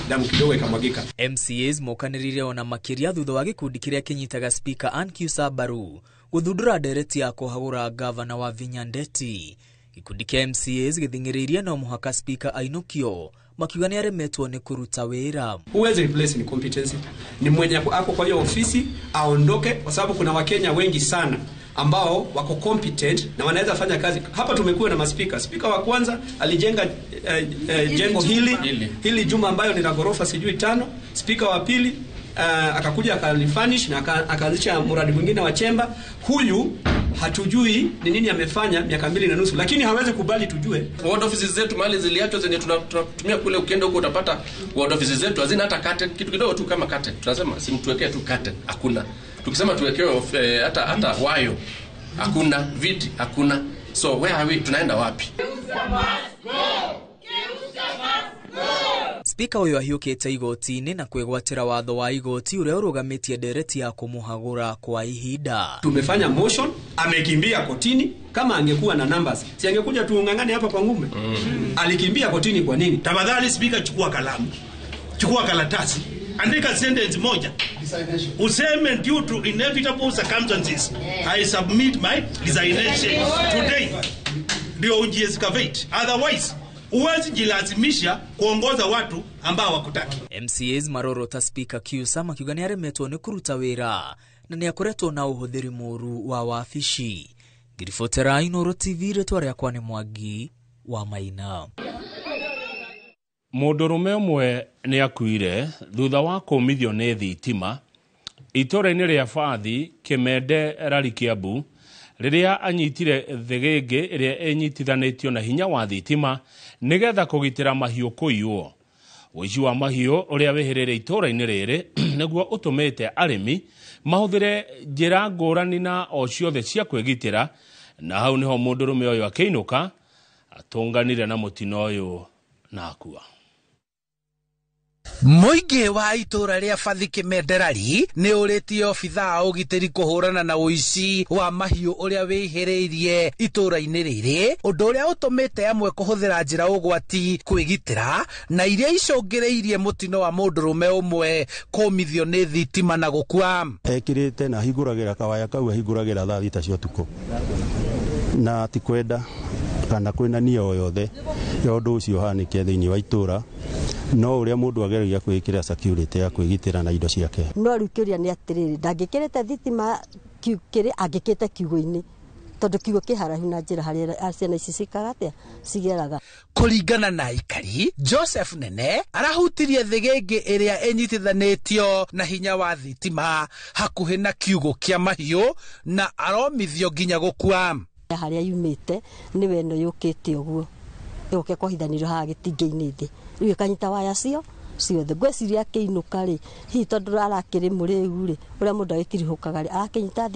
damu kidogo ikamwagika. MCAs mokanĩrĩire ona makĩria thutha wa gĩkundi kĩrĩa kĩnyitaga Speaker Ann Kiusa mbaru gũthundũra ndereti ya kũhagũra gavana wa Vinya Ndeti. Gĩkundi kĩa MCAs gĩthing'ĩrĩirie no mũhaka Speaker ainũkio, makiuga nĩ aremetwo nĩ kũruta wĩra. Huwezi replace ni competency. Ni mwenye ako kwa hiyo ofisi aondoke, kwa sababu kuna Wakenya wengi sana ambao wako competent na wanaweza fanya kazi. Hapa tumekuwa na maspika. Spika wa kwanza alijenga jengo hili juma ambayo ni la ghorofa sijui 5. Spika wa pili akakuja akalifurnish na akaanzisha mradi mwingine wa chemba. Huyu hatujui ni nini amefanya miaka 2.5, lakini hawezi kubali tujue. Ward offices zetu mali ziliachwa zenye tunatumia kule, ukienda huko utapata ward offices zetu hazina hata curtain, kitu kidogo tu kama curtain. Tunasema simtuwekee tu curtain, hakuna. Tukisema tuwekewe hata wayo, hakuna, viti hakuna. So where are we, tunaenda wapi? Spika ũyũ ahiũkĩte igoti-inĩ na kwĩgwatĩra watho wa igoti ũrĩa ũrũgamĩtie ndereti ya kũmũhagũra kwa ihinda. Tumefanya motion, amekimbia kotini. Kama angekuwa na numbers, si angekuja tuungangane hapa kwa ngume? Alikimbia kotini kwa nini? Tafadhali Spika, chukua kalamu, chukua karatasi, andika sentence moja. Useme due to inevitable circumstances, I submit my resignation today. Ndio ujiexcavate. Otherwise huwezi jilazimisha kuongoza watu ambao wakutaki. MCAs marorota Speaker Kiusa makiuga nĩ aremetwo nĩ kũruta wĩra na nĩ akoretwo na ũhũthĩri mũũru wa wabici. Ngiribotera Inooro TV, rĩtwa rĩakwa nĩ Mwangi wa Maina. Mũndũrũme ũmwe nĩ akuire thutha wa kũmithio nĩ thitima itũũra-inĩ rĩa Bathi Kĩmende Rari Kiambu rĩrĩa anyitire thĩgĩngĩ ĩrĩa ĩnyitithanĩtio na hinya wa thitima nĩgetha kũgitĩra mahiũ kũiywo. Ũici wa mahiũ ũrĩa wĩhĩrĩire itũũra-inĩ rĩrĩ nĩguo ũtũmĩte arĩmi mahũthĩre njĩra ngũrani na o ciothe cia kwĩgitĩra, na hau nĩho mũndũrũme ũyũ akĩinũka atũnganire na mũtino ũyũ na akua. Mũingĩ wa itũũra rĩa Bathi Kĩmenderari nĩ ũrĩtie obithaa ũgitĩri kũhũrana na ũici wa mahiũ ũrĩa wĩhĩrĩirie itũũra-inĩ rĩrĩ, ũndũ ũrĩa ũtũmĩte amwe kũhũthĩra njĩra ũgwati kwĩgitĩra na iria icũngĩrĩirie mũtino wa mũndũrũme ũmwe kũmithio nĩ thitima na gũkua. Ekĩrĩte na ahingũragĩra kawaya kau, ahingũragĩra thaa 6 cia ũtukũ, na ti kwenda kana kwĩna nia o yothe ya ũndũ ũcio ũhanĩke thĩinĩ wa itũũra, no ũrĩa mũndũ ageragia kwĩĩkĩra security ya kwĩgitĩra na indo ciake. No rĩu kĩũria nĩ atĩrĩrĩ, ndangĩkĩrĩte thitima kĩrĩ angĩkĩte kiugũ-inĩ, tondũ kiugũ kĩ haraihu na njĩra harĩa ciana ici cikaga atĩa cigeraga. Kũringana na aikari, Joseph Nene arahutirie thĩgĩngĩ ĩrĩa ĩnyitithanĩtio na hinya wa thitima hakuhĩ na kiugũ kĩa mahiũ na aromithio nginya gũkua. Harĩa yumĩte nĩwe ĩno yũkĩte ũguo ĩgoke kũhithanĩrio haha gĩtingĩ-inĩ thĩ, rĩu ĩkanyita waya cio ciothe. Ngwĩciria akĩinũka rĩ, hihi tondũ arakĩrĩ mũrĩu rĩ, ũrĩa mũndũ agĩtirihũkaga rĩ, arakĩnyita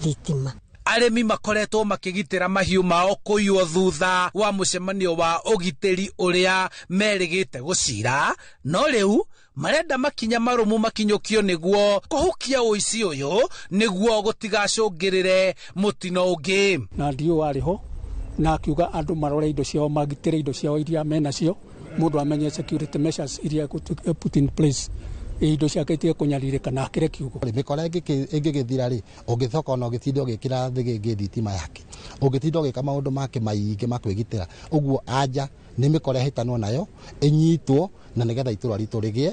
thitima. Arĩmi makoretwo makĩgitĩra mahiũ mao kũiywo thutha wa mũcemanio wa ũgitĩri ũrĩa merĩgĩte gũcira, no rĩu marenda makinya marũmu makinyũkio nĩguo kũhukia ũici ũyũ nĩguo gũtigacũngĩrĩre mũtino ũngĩ. Na ndio warĩ ho na akiuga andũ marore indo ciao, magitĩre indo ciao iria menacio, mũndũ amenye security measures iria put in place indo ciake itige kũnyarirĩka na akĩre kiugo. Mĩkora ĩngĩgĩthira rĩ, ũngĩcoka ona ũgĩtinda ũgĩkĩra thĩgĩngĩ thitima yake, ũngĩtinda ũgĩka maũndũ make maingĩ ma kwĩgitĩra, ũguo anja Nĩ mĩkora ĩhĩtanwo nayo ĩnyitwo na nĩgetha itũra ritũ rĩgĩe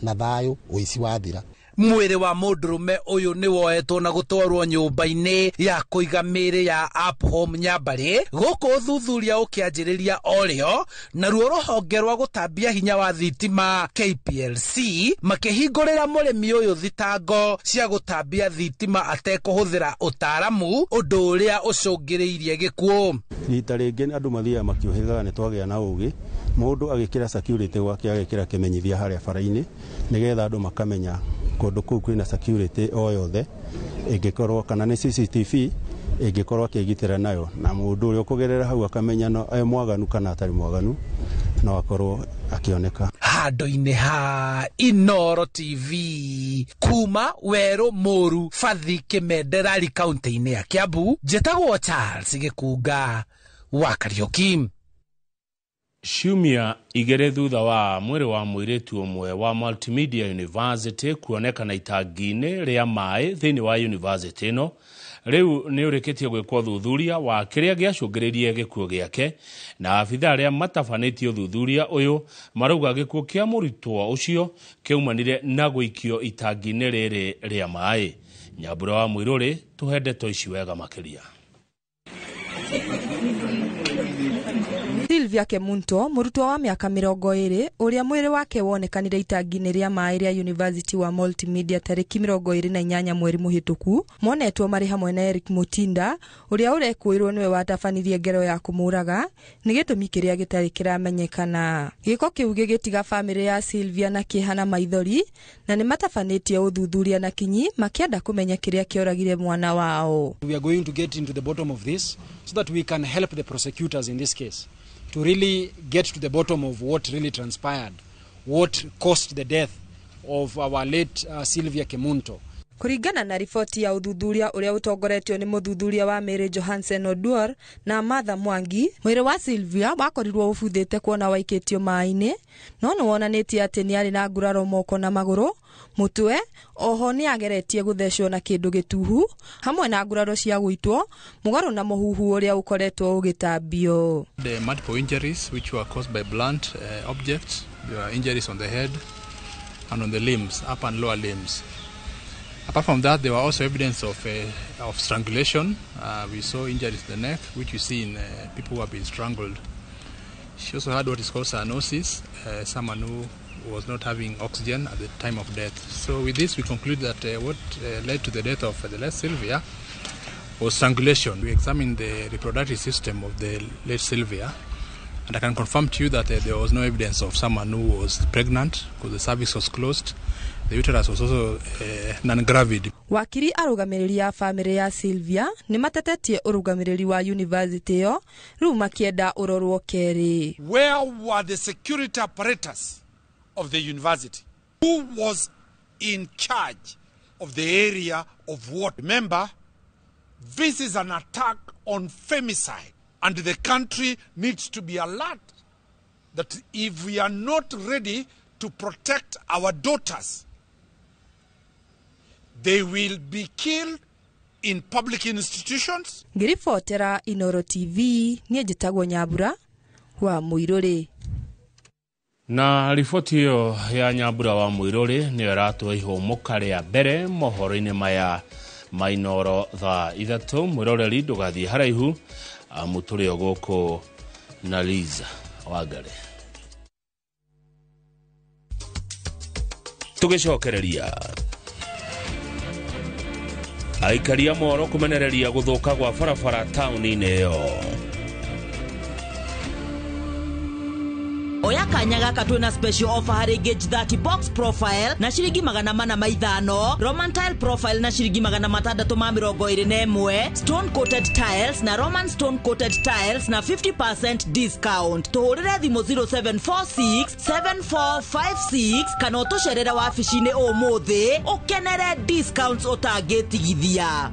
na thayũ ũici wathira. Mwĩrĩ wa mũndũrũme ũyũ nĩ woetwo na gũtwarwo nyũmba-inĩ ya kũiga mĩĩrĩ ya Up Home Nyambarĩ, gũkũ ũthuthuria ũkĩanjĩrĩria o rĩo, naruo rũhonge rwa gũtambia hinya wa thitima KPLC makĩhingũrĩra mũrĩmi ũyũ thitango cia gũtambia thitima atekũhũthĩra ũtaaramu, ũndũ ũrĩa ũcũngĩrĩirie gĩkuũ. Rita rĩngĩ andũ mathiaga makĩũhĩgaga nĩ twagĩa na ũgĩ, mũndũ agĩkĩra security gwake agĩkĩra kĩmenyithia harĩa bara-inĩ nĩgetha andũ makamenya kũndũ kũu kwĩna security o yothe ĩngĩkorwo kana nĩ CCTV ĩngĩkorwo akĩgitĩra nayo, na mũndũ ũrĩa ũkũgerera hau akamenya no e mwaganu kana atarĩ mwaganu no akorwo akĩoneka. Handũ-inĩ ha Inooro TV kuma werũ mũru Bathi Kĩmenderari kaunti-inĩ ya Kiambu, njĩtagwo Charles Gĩkunga wa Kariũki. Ciumia igĩrĩ thutha wa mwĩrĩ wa mũirĩtu ũmwe wa Multimedia University kuonekana itangi-inĩ rĩa maĩ thĩinĩ wa university ĩno, rĩu nĩ ũrĩkĩtie gwĩkwo ũthuthuria wa kĩrĩa gĩacũngĩrĩirie gĩkuũ gĩake, na abithaa arĩa matabanĩtie ũthuthuria ũyũ marauga gĩkuũ kĩa mũrutwo ũcio kĩaumanire na gũikio itangi-inĩ rĩrĩ rĩa maĩ. Nyambura wa Mũirũrĩ tũhe ndeto ici wega makĩria. Sylvia Kemunto, mũrutwo wa mĩaka 20 ũrĩa mwĩrĩ wake wonekanire itangi-inĩ rĩa maĩ rĩa University wa Multimedia tarĩki 28 mweri mũhĩtũku, monetwo marĩ hamwe na Eric Mutinda ũrĩa ũrekũĩrwo nĩwe watabanirie ngero ya kũmũraga nĩ gĩtũmi kĩrĩa gĩtarĩ kĩramenyekana. Gĩko kĩu gĩgĩtiga bamĩrĩ ya Sylvia na kĩeha na maithori, na nĩ matabanĩtie ũthuthuria na kinyi makĩenda kũmenya kĩrĩa kĩoragire mwana wao. We are going to get into the bottom of this so that we can help the prosecutors in this case to really get to the bottom of what really transpired, what caused the death of our late Sylvia Kemunto. Kũringana na riboti ya ũthuthuria ũrĩa ũtongoretio nĩ mũthuthuria wa mĩĩrĩ Johansen Oduor na Martha Mwangi, mwĩrĩ wa Sylvia wakorirwo ũbuthĩte kuona waikĩtio maĩ-inĩ, no nĩ wonanĩtie atĩ nĩ arĩ na nguraro moko na magũrũ, mũtwe, oho nĩ ageretie gũthecwo na kĩndũ gĩtuhu, hamwe na nguraro cia gũitwo, mũgarũ na mũhuhu ũrĩa ũkoretwo ũgĩtambio. The multiple injuries which were caused by blunt objects, there were injuries on the head and on the limbs, upper and lower limbs. Apart from that, there were also evidence of strangulation. We saw injuries to the neck, which we see in people who have been strangled. She also had what is called cyanosis, someone who was not having oxygen at the time of death. So with this, we conclude that what led to the death of the late Sylvia was strangulation. We examined the reproductive system of the late Sylvia, and I can confirm to you that there was no evidence of someone who was pregnant because the cervix was closed. The uterus was also non-gravid. Wakiri arũgamĩrĩri a bamĩrĩ ya Sylvia nĩ matetetie ũrũgamĩrĩri wa university ĩyo rĩu makĩenda ũrorwo kerĩ. Where were the security apparatus of the university? Who was in charge of the area of what? Remember, this is an attack on femicide, and the country needs to be alert that if we are not ready to protect our daughters, they will be killed in public institutions. Ngiribotera Inooro TV, niĩ njĩtagwo Nyambura wa Mũirũrĩ. Na riboti ĩyo ya Nyambura wa Mũirũrĩ nĩyo ĩratũhe ihũmũka rĩa mbere mohoro-inĩ maya ma Inooro thaa 3. Mwĩroreri ndũgathiĩ haraihu, amu tũrĩ o gũkũ na Liza Wangari. Tũgĩcokereria aikari a Moro kũmenereria gũthũka gwa barabara taũni-inĩ ĩyo. Oya kanya gaka twina special offer harĩ Gauge 30 box profile na ciringi 405, Roman tile profile na ciringi 621, stone coated tiles na Roman stone coated tiles na 50% discount. Tũhũrĩre thimũ 0746 7456 kana ũtũcerere wabici-inĩ ũmũthĩ ũkenere discounts ũtangĩtigithia.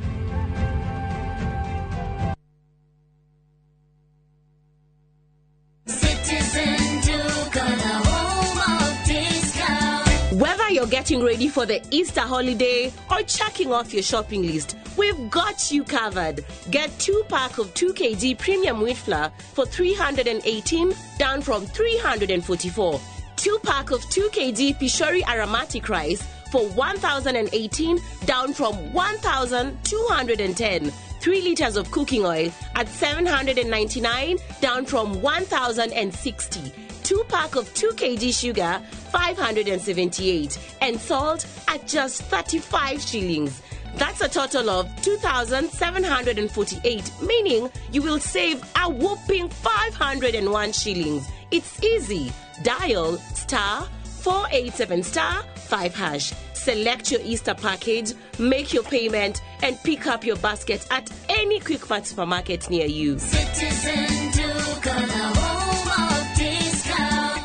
you're getting ready for the Easter holiday or checking off your shopping list, we've got you covered. Get 2 pack of 2 kg premium wheat flour for 318, down from 344. 2 pack of 2 kg Pishori aromatic rice for 1,018, down from 1,210. 3 liters of cooking oil at 799, down from 1,060. 2 pack of 2 kg sugar, 578, and salt at just 35 shillings. That's a total of 2,748, meaning you will save a whopping 501 shillings. It's easy. Dial star 487 star 5 hash. Select your Easter package, make your payment, and pick up your basket at any Quickmart supermarket near you. Citizen Duka, the home of discount.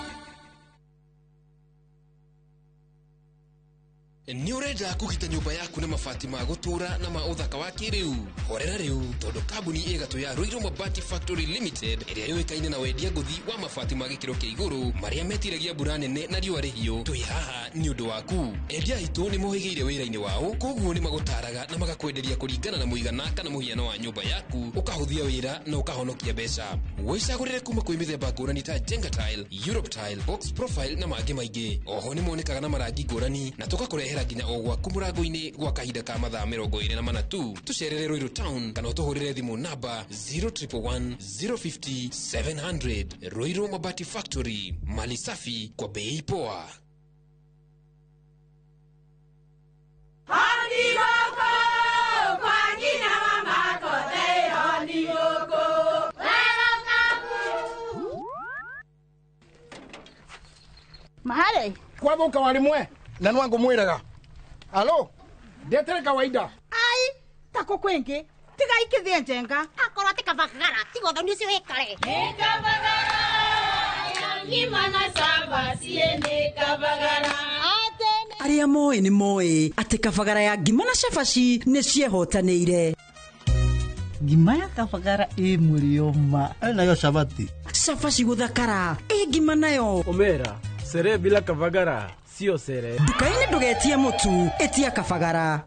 Nĩ ũrenda kũgita nyũmba yaku na mabati ma gũtũũra na ma ũthaka wa kĩrĩu? Horera rĩu, tondũ kambuni ĩ gatũ ya Ruiru Mabati Factory Limited ĩrĩa yũĩkaine na wendia ngũthi wa mabati ma gĩkĩro kĩa igũrũ marĩa metiragia mbura nene na riũa rĩhiũ, twĩ haha nĩ ũndũ waku. Endia aitũ nĩ mohĩgĩire wĩra-inĩ wao, koguo nĩ magũtaraga na magakwenderia kũringana na mũigana kana mũhiano wa nyũmba yaku, ũkahũthia wĩra na ũkahonokia mbeca. Wĩcagũrĩre kuma kwĩ mĩthemba ngũrani ta Jenga Tile, Europe Tile, Box Profile na mangĩ maingĩ. Oho nĩ monekaga na marangi ngũrani na tũgakũrehera nginya o gwaku mũrango-inĩ gwa kahinda ka mathaa 24 tu. Tũcerere Ruiru Town kana ũtũhũrĩre thimũ namba 0111 050 700. Ruiru Mabati Factory, mali safi kwa bei poa. Mahare kwathuka warimwe na nwangu mwiraga alo ndetere kawaida ai tako kwingi tiga ikithie njenga akorwo ti kabagara tiga ũthoni ũcio wĩkare Arĩa moĩ nĩ moĩ atĩ kabagara ya ngima na cabaci nĩ ciehotanĩire. Ngima ya kabagara ĩ mũrĩo ma nayo cabaci cabaci gũthakara ĩ ngima nayo Omera, sere bila kabagara sio sere. Nduka-inĩ ndũgetie mũtu, ĩtia kabagara.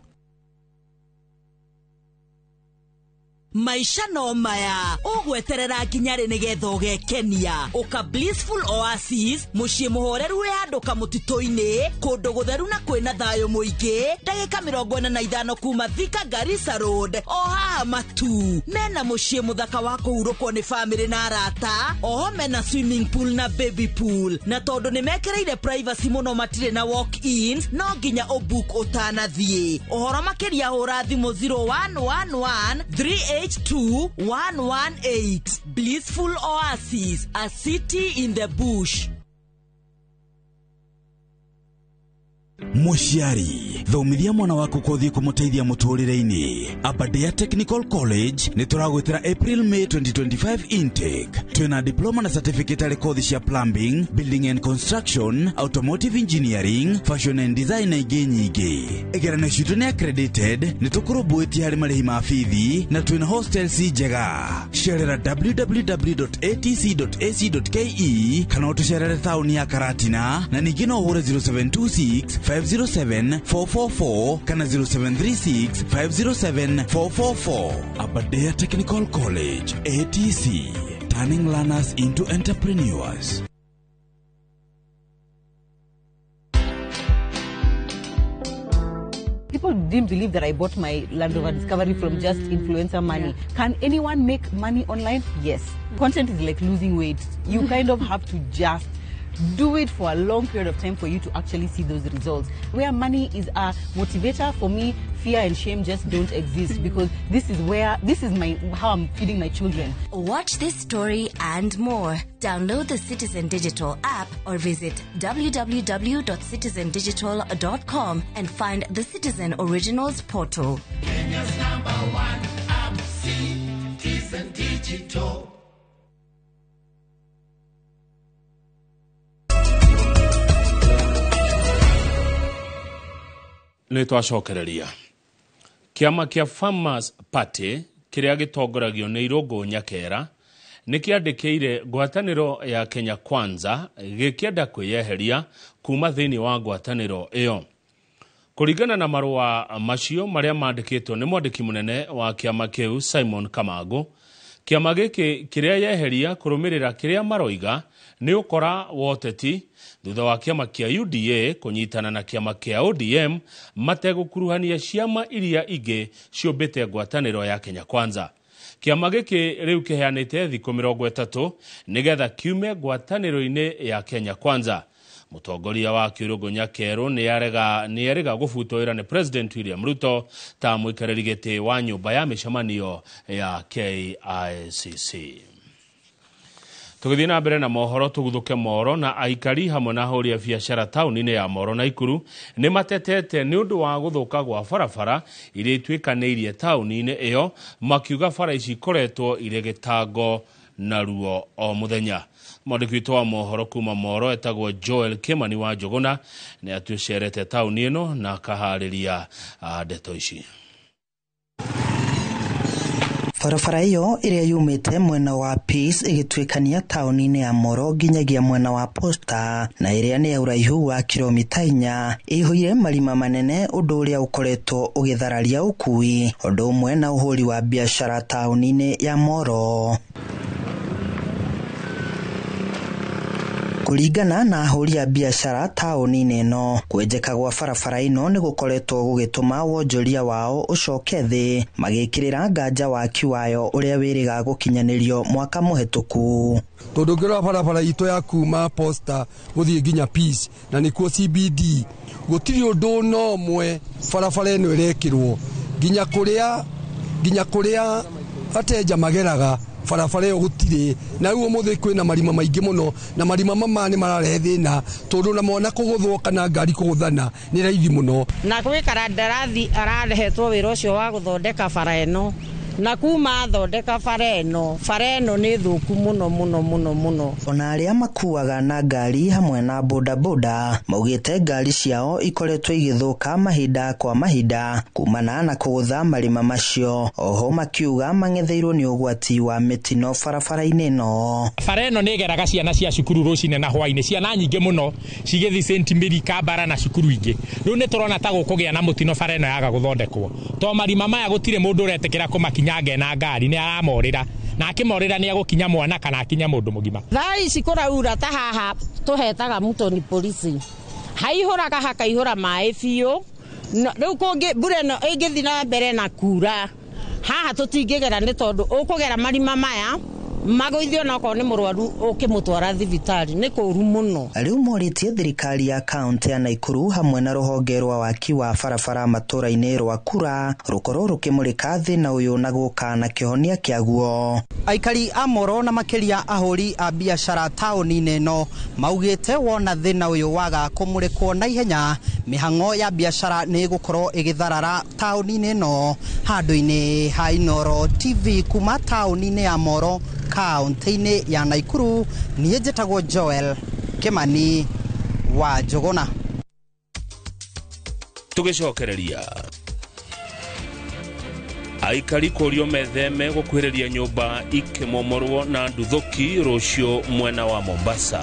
Maisha no maya ũgweterera nginya rĩ nĩgetha ũgekenia. Ũka Blissful Oasis, mũciĩ mũhoreru wĩ handũ kamũtitũ-inĩ, kũndũ gũtheru na kwĩna thayũ mũingĩ, ndagĩka 45 kuma Thika Garissa Road, o haha Matu. Mena mũciĩ mũthaka wa kũhurũkwo nĩ bamĩrĩ na arata, oho mena swimming pool na baby pool. Na tondũ nĩ mekĩrĩire privacy mũno matirĩ na walk-ins, no nginya ũbook ũtanathiĩ. Ũhoro makĩria hũra thimũ 0111 382-118. Blissful Oasis, a city in the bush. Mũciari, thomithia mwana waku kothi kũmũteithia mũtũrĩre-inĩ. Aberdare Technical College nĩ tũragwĩtĩra April May 2025 intake. Twĩna diploma na certificate arĩ kothi cia plumbing, building and construction, automotive engineering, fashion and design na ingĩ nyingĩ. Igeranio citũ nĩ accredited, nĩ tũkũrũmbũĩtie harĩ marĩhi ma bithi na twĩna hostels njega. Cerera www.atc.ac.ke kana ũtũcerere taũni ya Karatina na ningĩ no ũhũre 0726 507 444 kana 0736 507 444. Aberdare Technical College, ATC, turning learners into entrepreneurs. People didn't believe that I bought my Land Rover Discovery from just influencer money. Yeah. Can anyone make money online? Yes. Content is like losing weight. You kind of have to just do it for a long period of time for you to actually see those results. Where money is a motivator, for me, fear and shame just don't exist because this is how I'm feeding my children. Watch this story and more. Download the Citizen Digital app or visit www.citizendigital.com and find the Citizen Originals portal. Kenya's number one app, Citizen Digital. Nĩ twacokereria kĩama kĩa Farmers Party kĩrĩa gĩtongoragio nĩ Irũngũ Nyakera Nĩ kĩandĩkĩire ngwatanĩro ya Kenya Kwanza gĩkĩenda kwĩyeheria kuma thĩinĩ wa ngwatanĩro ĩyo. Kũringana na marũa macio marĩa mandĩkĩtwo nĩ mwandĩki mũnene wa kĩama kĩu Simon Kamangu, kĩama gĩkĩ kĩrĩa yeheria kũrũmĩrĩra kĩrĩa maroiga nĩ ũkora wa ũteti thutha wa kĩama kĩa UDA kũnyitana na kĩama kĩa ODM mategũkuruhania ciama iria ingĩ ciũmbĩte ngwatanĩro ya Kenya Kwanza. Kĩama gĩkĩ rĩu kĩheanĩte thikũ 30 nĩgetha kiume ngwatanĩro-inĩ ya Kenya Kwanza. Mũtongoria wa Kĩrũngũ Nyakerũ nĩ arega gũbutwo wĩra nĩ President William Ruto ta mũikarĩri gĩtĩ wa nyũmba ya mĩcemanio ya KICC. Tũgĩthiĩ na mbere na mohoro, tũguthũke Moro na aikari hamwe na ahũri a biacara taũni-inĩ ya Moro Naikuru nĩ matetete nĩ ũndũ wa gũthũka gwa barabara iria ituĩkanĩirie taũni-inĩ ĩyo, makiuga bara ici ikoretwo irĩ gĩtango na ruo o mũthenya. Mwandĩki witũ wa mohoro kuma Moro etagwo Joel Kimani wa Njũgũna nĩ atuĩcerete taũni ĩno na akaharĩria ndeto ici. Barabara ĩyo ĩrĩa yumĩte mwena wa Peace ĩgĩtuĩkania taũni-inĩ ya Moro nginyagia mwena wa Posta na ĩrĩa nĩ ya ũraihu wa kilomita 4 ĩihũire marima manene, ũndũ ũrĩa ũkoretwo ũgĩthararia ũkui ũndũ ũmwe na ũhũri wa biacara taũni-inĩ ya Moro. Kũringana na ahũri a biacara taũni-inĩ ĩno, kwenjeka gwa barabara ĩno nĩ gũkoretwo gũgĩtũma wonjoria wao ũcoke thĩ, magĩkĩrĩra nganja waki wayo ũrĩa wĩrĩga gũkinyanĩrio mwaka mũhetũku. Tondũ ũngĩrora barabara itũ ya kuma Posta gũthiĩ nginya Peace na nĩkuo CBD, gũtirĩ ũndũ no ũmwe barabara ĩno ĩrekĩrwo, nginya kũrĩa atenja mageraga barabara ĩyo gũtirĩ. Na rĩu ũmũthĩ kwĩna marima maingĩ mũno, na marima mama nĩ mararehe thĩna tondũ na mwana kũgũthwo kana ngari kũgũthana nĩ raithi mũno. Na gwĩ kandarathi ararehetwo wĩra ũcio wa gũthondeka bara ĩno, na kuma athondeka bara ĩno, bara ĩno nĩ thũku mũno mũno mũno mũno. Ona arĩa makuaga na ngari hamwe na bodaboda maugĩte ngari ciao ikoretwo igĩthũka mahinda kwa mahinda kumana na kũgũtha marima macio. Oho makiuga mang'etheirwo nĩ ũgwati wa mĩtino barabara-inĩ ĩno. Bara ĩno nĩ ĩgeraga ciana cia cukuru rũcinĩ na hwainĩ, ciana nyingĩ mũno cigĩthiĩ St Mary, Kambara na cukuru ingĩ. Rĩu nĩ tũrona ta gũkũgĩa na mũtino bara ĩno yaga gũthondekwo, to marima maya gũtirĩ mũndũ ũretĩkĩra kũmakinyanga na ngari, nĩ aramorĩra, na akĩmorĩra nĩ egũkinya mwana kana akinya mũndũ mũgima. Thaa ici kũraura ta haha tũhetaga Mutoni polisi haihũraga hakaihũra maĩ biũ. Rĩu kũngĩ mbura ĩno ĩngĩthiĩ na mbere na kura haha tũtingĩgera, nĩ tondũ ũkũgera marima maya magũithio, na okorwo nĩ mũrwaru ũkĩmũtwara thibitarĩ nĩ kũũru mũno. Rĩu morĩtie thirikari ya kaũntĩ ya Naikuru hamwe na rũhonge rwa waki wa barabara matũra-inĩ rwa Kura rũkorwo rũkĩmũrĩka thĩna ũyũ na gũka na kĩhonia kĩaguo. Aikari a Moro na makĩria ahũri a biacara taũni-inĩ ĩno maugĩte wona thĩna ũyũ waga kũmũrĩkwo na ihenya, mĩhang'o ya biacara nĩ ĩgũkorwo ĩgĩtharara taũni-inĩ ĩno. Handũ-inĩ ha Inooro TV kuma taũni-inĩ ya Moro kaũntĩ-inĩ ya Naikuru, niĩ njĩtagwo Joel Kimani wa Njũgũna. Tũgĩcokereria, aikari kũrio metheme gũkuhĩrĩria nyũmba ikĩmomorwo na nduthũki rũciũ mwena wa Mombasa.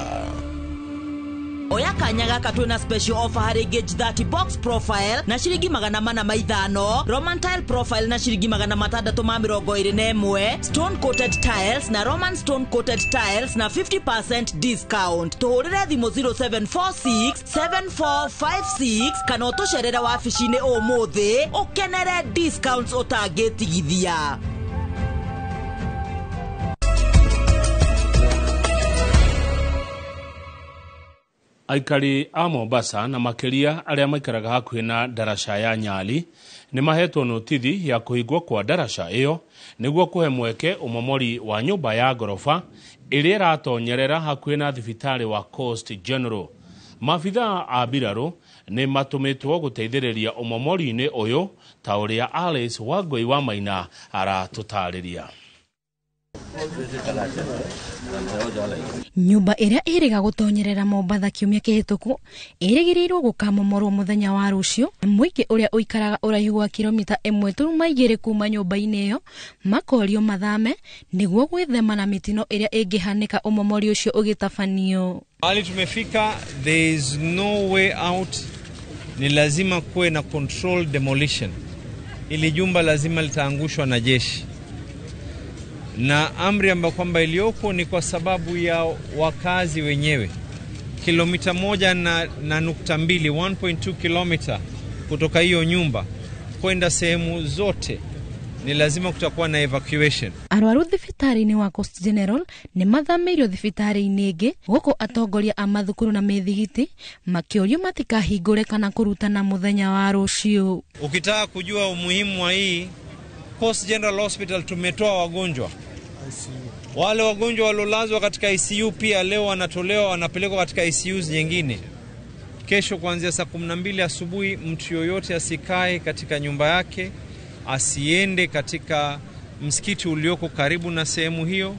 Oya kanya gaka, twina special offer harĩ Gauge 30 box profile na ciringi 405, Roman tile profile na ciringi 621, stone coated tiles na Roman stone coated tiles na 50% discount. Tũhũrĩre thimũ 0746 7456 kana ũtũcerere wabici-inĩ ũmũthĩ ũkenere discounts ũtangĩtigithia. Aikari a Mombasa na makĩria arĩa maikaraga hakuhĩ na ndaraca ya Nyali nĩ mahetwo notithi ya kũhingwo kwa ndaraca ĩyo nĩguo kũhe mweke ũmomori wa nyũmba ya ngoroba ĩrĩa ĩratonyerera hakuhĩ na thibitarĩ wa Coast General. Maabithaa a mbirarũ nĩ matũmĩtwo gũteithĩrĩria ũmomori-inĩ ũyũ, ta ũrĩa Alice Wangũi wa Maina aratũtarĩria. Nyũmba ĩrĩa ĩrĩga gũtonyerera Mombatha kiumia kĩhĩtũku ĩrĩgĩrĩirwo gũkamomorwo mũthenya wa rũciũ. Mũingĩ ũrĩa ũikaraga ũraihu wa kilomita 1.2 kuma nyũmba-inĩ ĩyo makorio mathame nĩguo gwĩthema na mĩtino ĩrĩa ĩngĩhanĩka ũmomori ũcio ũgĩtabanio. Mahali tumefika, there is no way out. Ni lazima kuwe na controlled demolition. Ili jumba lazima litaangushwa na jeshi, na amri ambayo kwamba iliyoko ni kwa sababu ya wakazi wenyewe. Kilomita 1.2, 1.2 kilomita kutoka hiyo nyumba kwenda sehemu zote ni lazima kutakuwa na evacuation. Arwaru thibitarĩ-inĩ wa Coast General nĩ mathamĩirio thibitarĩ-inĩ ĩngĩ gũkũ atongoria a mathukuru na mĩthigiti makĩũrio matikahingũre kana kũrutana mũthenya wa rũciũ. Ukitaka kujua umuhimu wa hii Coast General Hospital, tumetoa wagonjwa. Wale wagonjwa waliolazwa katika ICU pia leo wanatolewa, wanapelekwa katika ICUs nyingine. Kesho kuanzia saa 12 asubuhi, mtu yoyote asikae katika nyumba yake, asiende katika msikiti ulioko karibu na sehemu hiyo,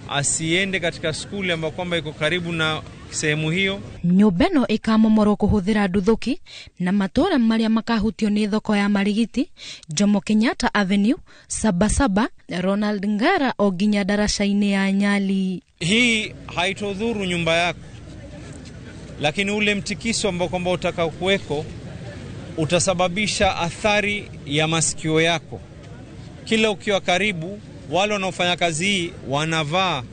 asiende katika skuli ambayo kwamba iko karibu na sehemu hiyo. Nyũmba ĩno ĩkamomorwo kũhũthĩra nduthũki na matũũra marĩa makahutio nĩ thoko ya Marigiti, Jomo Kenyatta Avenue, Sabasaba, Ronald Ngara o nginya daraca-inĩ ya Nyali. Hii haitodhuru nyumba yako, lakini ule mtikiso ambao kwamba utakaokuweko utasababisha athari ya masikio yako. Kila ukiwa karibu, wale wanaofanya kazi hii wanavaa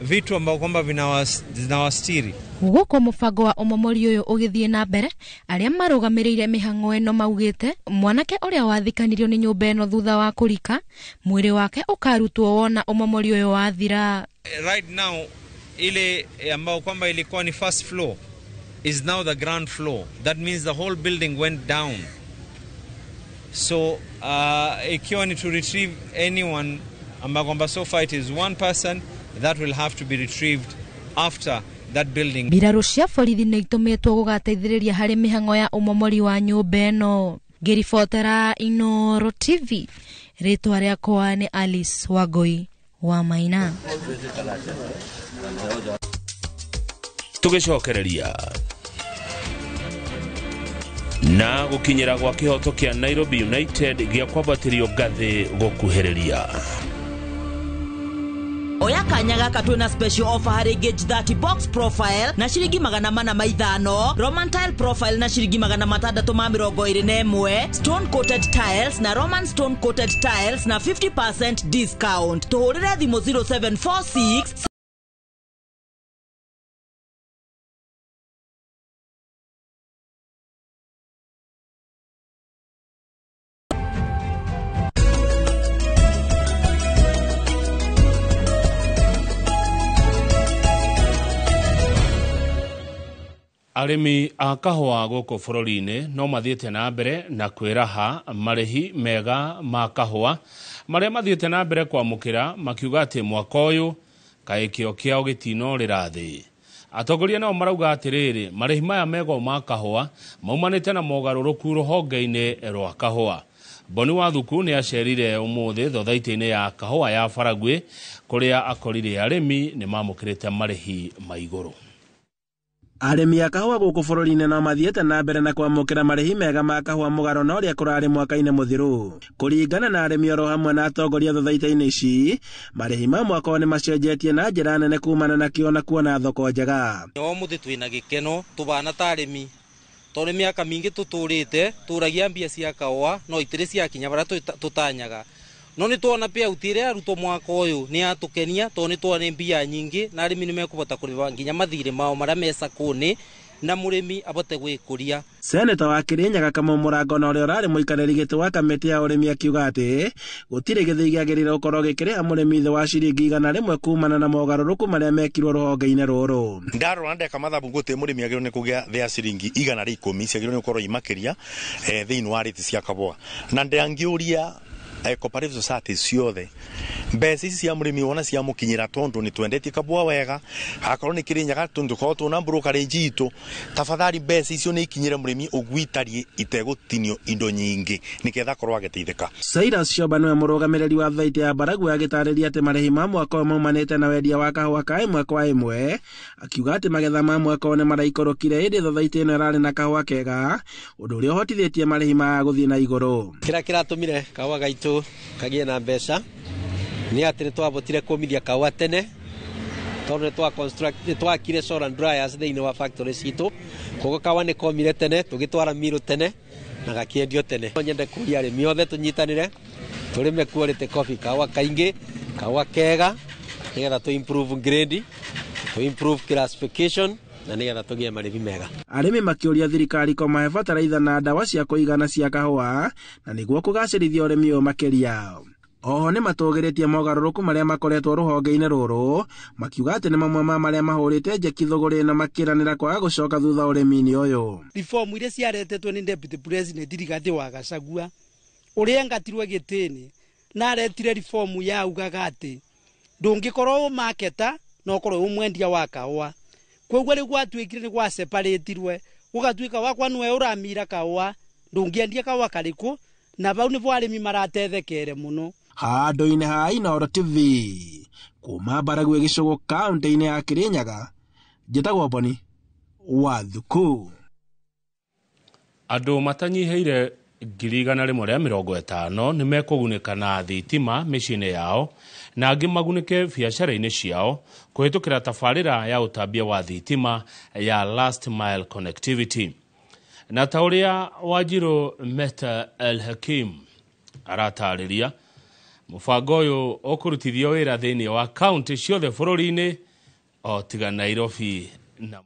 vitu ambao kwamba vinawastiri. Gũkũ mũbango wa ũmomori ũyũ ũgĩthiĩ na mbere, arĩa marũgamĩrĩire mĩhang'o ĩno maugĩte mwanake ũrĩa wathikanirio nĩ nyũmba ĩno thutha wa kũrika, mwĩrĩ wake ũkarutwo wona ũmomori ũyũ wathira. Right now ile ambao kwamba ilikuwa ni first floor is now the ground floor. That means the whole building went down. So ikiwa ni to retrieve anyone ambao kwamba so far it is one person that will have to be retrieved after that building. Mbirarũ cia borithi nĩ itũmĩtwo gũgateithĩrĩria harĩ mĩhang'o ya ũmomori wa nyũmba ĩno. Ngĩribotera Inooro TV, rĩtwa rĩakwa nĩ Alice Wangui wa Maina. Tũgĩcokereria na gũkinyĩra gwa kĩhoto kĩa Nairobi United gĩa kwambatĩrio ngathĩ gũkuhĩrĩria. Oya kanya gaka twina special offer harĩ Gauge 30 box profile na ciringi 405, Roman tile profile na ciringi 621, stone coated tiles na Roman stone coated tiles na 50% discount. Tuhũrĩre thimũ 0746 Arĩmi a kahũa gũkũ bũrũri-inĩ no mathiĩte na mbere na kwĩraha marĩhi mega ma kahũa marĩa mathiĩte na mbere kwamũkĩra, makiuga atĩ mwaka ũyũ kaĩ kĩo kĩao gĩtinorĩra thĩ. Atongoria nao marauga atĩrĩrĩ, marĩhi maya mega ma kahũa maumanĩte na mogarũrũku rũhonge-inĩ rwa kahũa. Boni Wathuku nĩ acerire ũmũthĩ thothaitĩ-inĩ ya kahũa ya Baragwi kũrĩa akorire arĩmi nĩ mamũkĩrĩte marĩhi ma igũrũ. Arĩmi a kahũa gũkũ bũrũri-inĩ no mathiĩte na mbere na kwamũkĩra marĩhi mega ma kahũa mũgaro na ũrĩa kũrarĩ mwaka-inĩ mũthiru. Kũringana na arĩmi oro hamwe na atongoria thothaitĩ-inĩ ici, marĩhi ma mwaka ũyũ nĩ macenjetie na njĩra nene kumana na kĩo na kuona thoko njega. Ũmũthĩ twĩna gĩkeno tũbana ta arĩmi tondũ mĩaka mĩingĩ tũtũrĩte tũragia mbia cia kahũa no itirĩ ciakinya barĩa tũtanyaga. No nĩ tuona payout ĩrĩa yarutwo mwaka ũyũ nĩ yatũkenia tondũ nĩ tuona mbia nyingĩ na arĩmi nĩ mekũhota kũrĩha nginya mathirĩ mao marĩa me sacco-inĩ na mũrĩmi abote gwĩkũria. Seneta wa Kirinyaga Kamau Mũrango na ũrĩa ũrarĩ mũikarĩri gĩtĩ wa kamĩtĩ ya ũrĩmi akiuga atĩ gũtirĩ gĩthĩi kĩagĩrĩire gũkorwo gĩkĩrĩha mũrĩmi thĩ wa ciringi 100 kumana na mogarũrũku marĩa mekirwo rũhonge-inĩ rũrũ. Ndarora ndeka mathabu gũtirĩ mũrĩmi agĩrĩirwo nĩ kũgĩa thĩ ya ciringi 110 ciagĩrĩirwo nĩ gũkorwo imakĩria thĩinĩ wa rĩti cia kahũa, na ndangĩũria cooperative societies ciothe Mbeca ici cia mũrĩmi wona cia mũkinyĩra tondu nĩ twendetie kabua wega, akorwo nĩ Kĩrĩnyaga tondu korwo tuna brokerage itũ, tafadhali mbeca icio nĩ ikinyĩre mũrĩmi ũguo itariĩ itegũtinio indo nyingĩ nĩgetha akorwo agĩteithĩka. Cyrus Shoba nĩwe mũrũgamĩrĩri wa thaitĩ ya Baragwi agĩtarĩria atĩ marĩhi ma mwaka ũyũ maumanĩte na wendia wa kahũa ka ĩmwe kwa ĩmwe, akiuga atĩ magetha ma mwaka ũyũ nĩmaraikũrũkire ĩndĩ thothaitĩ ĩno ĩrarĩ na kahũa kega, ũndũ ũrĩa ũhotithĩtie marĩhi maya gũthiĩ na igũrũ. Kĩrĩa kĩratũmire kahũa gaitũ kagĩe na mbeca nĩ atĩ nĩ twahotire kũmithia kahũa tene tondũ nĩ twakire solar dryers thĩinĩ wa factory citũ, koguo kahũa nĩ komire tene, tũgĩtwara miru tene na gakĩendio tene. No nyende kũria arĩmi othe tũnyitanĩre tũrĩme quality coffee, kahũa kaingĩ, kahũa kega, nĩgetha tũ improve grade, tũ improve classification na nĩgetha tũgĩe marĩhi mega. Arĩmi makĩũria thirikari kũmahe bataraitha na ndawa cia kũigana cia kahũa na nĩguo kũgacĩrithia ũrĩmi ũyũ makĩria. Oho nĩ matũgĩrĩtie mogarũrũku marĩa makoretwo rũhonge-inĩ rũrũ, makiuga atĩ nĩ mamwe ma marĩa mahũrĩte njeki thũgũrĩ na makĩranĩra kwaga gũcoka thutha ũrĩmi-inĩ ũyũ. Reform iria ciaretetwo nĩ Deputy President Rigathĩ wa Gachagua ũrĩa engatirwe gĩtĩ-inĩ na aretire reform yaugaga atĩ ndũngĩkorwo wĩ marketer no ũkorwo wĩ mwendia wa kahũa. Koguo rĩu gwatuĩkire nĩ gwaseparĩtirwe gũgatuĩka wakwa nĩwe ũramira kahũa, ndũngĩendia kahũa karĩkũ, na bau nĩbo arĩmi maratethekere mũno. Handũ-inĩ ha Inooro TV kuma Baragwi gĩcũgũ kaũntĩ-inĩ ya Kĩrĩnyaga, njĩtagwo Boni wa Thuku. Andũ matanyihĩire 150,000 nĩ mekũgunĩka na thitima mĩciĩ-inĩ yao na angĩ magunĩke biacara-inĩ ciao kũhĩtũkĩra tabarĩra ya ũtambia wa thitima ya Last Mile Connectivity. Na ta ũrĩa Wanjirũ Meta El Hakim aratarĩria, mũbango ũyũ ũkũrutithio wĩra thĩinĩ wa kaunti ciothe bũrũri-inĩ o tiga Nairobi na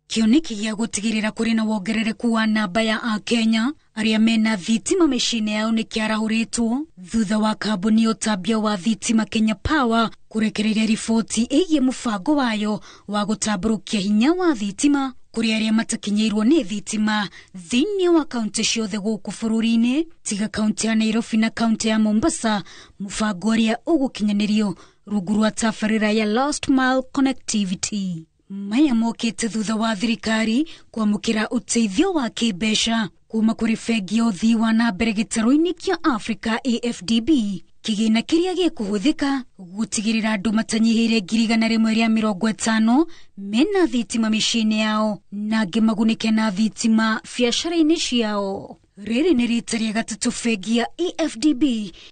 Kĩoneki gĩa gũtigĩrĩra kũrĩ na wongerereku wa namba ya Akenya arĩa mena thitima mĩciĩ-inĩ yao nĩ kĩarahũrĩtwo thutha wa kambuni ya ũtambia wa thitima Kenya Power kũrekereria riboti ĩgiĩ mũbango wayo wa gũtambũrũkia hinya wa thitima kũrĩ arĩa matakinyĩirwo nĩ thitima thĩinĩ wa kaunti ciothe gũkũ bũrũri-inĩ tiga kaunti ya Nairobi na kaunti ya Mombasa, mũbango ũrĩa ũgũkinyanĩrio rungu rwa tabarĩra ya Last Mile Connectivity. Maya mokĩte thutha wa thirikari kwamũkĩra ũteithio wa kĩmbeca kuma kũrĩ bengi ya ũthii wa na mbere gĩtarũ-inĩ kĩa Africa AFDB, kĩgĩna kĩrĩa gĩkũhũthĩka gũtigĩrĩra andũ matanyihĩire 150,000 mena thitima mĩciĩ-inĩ yao na angĩ magunĩke na thitima biacara-inĩ ciao. Rĩrĩ nĩ rita rĩa gatatũ bengi ya AFDB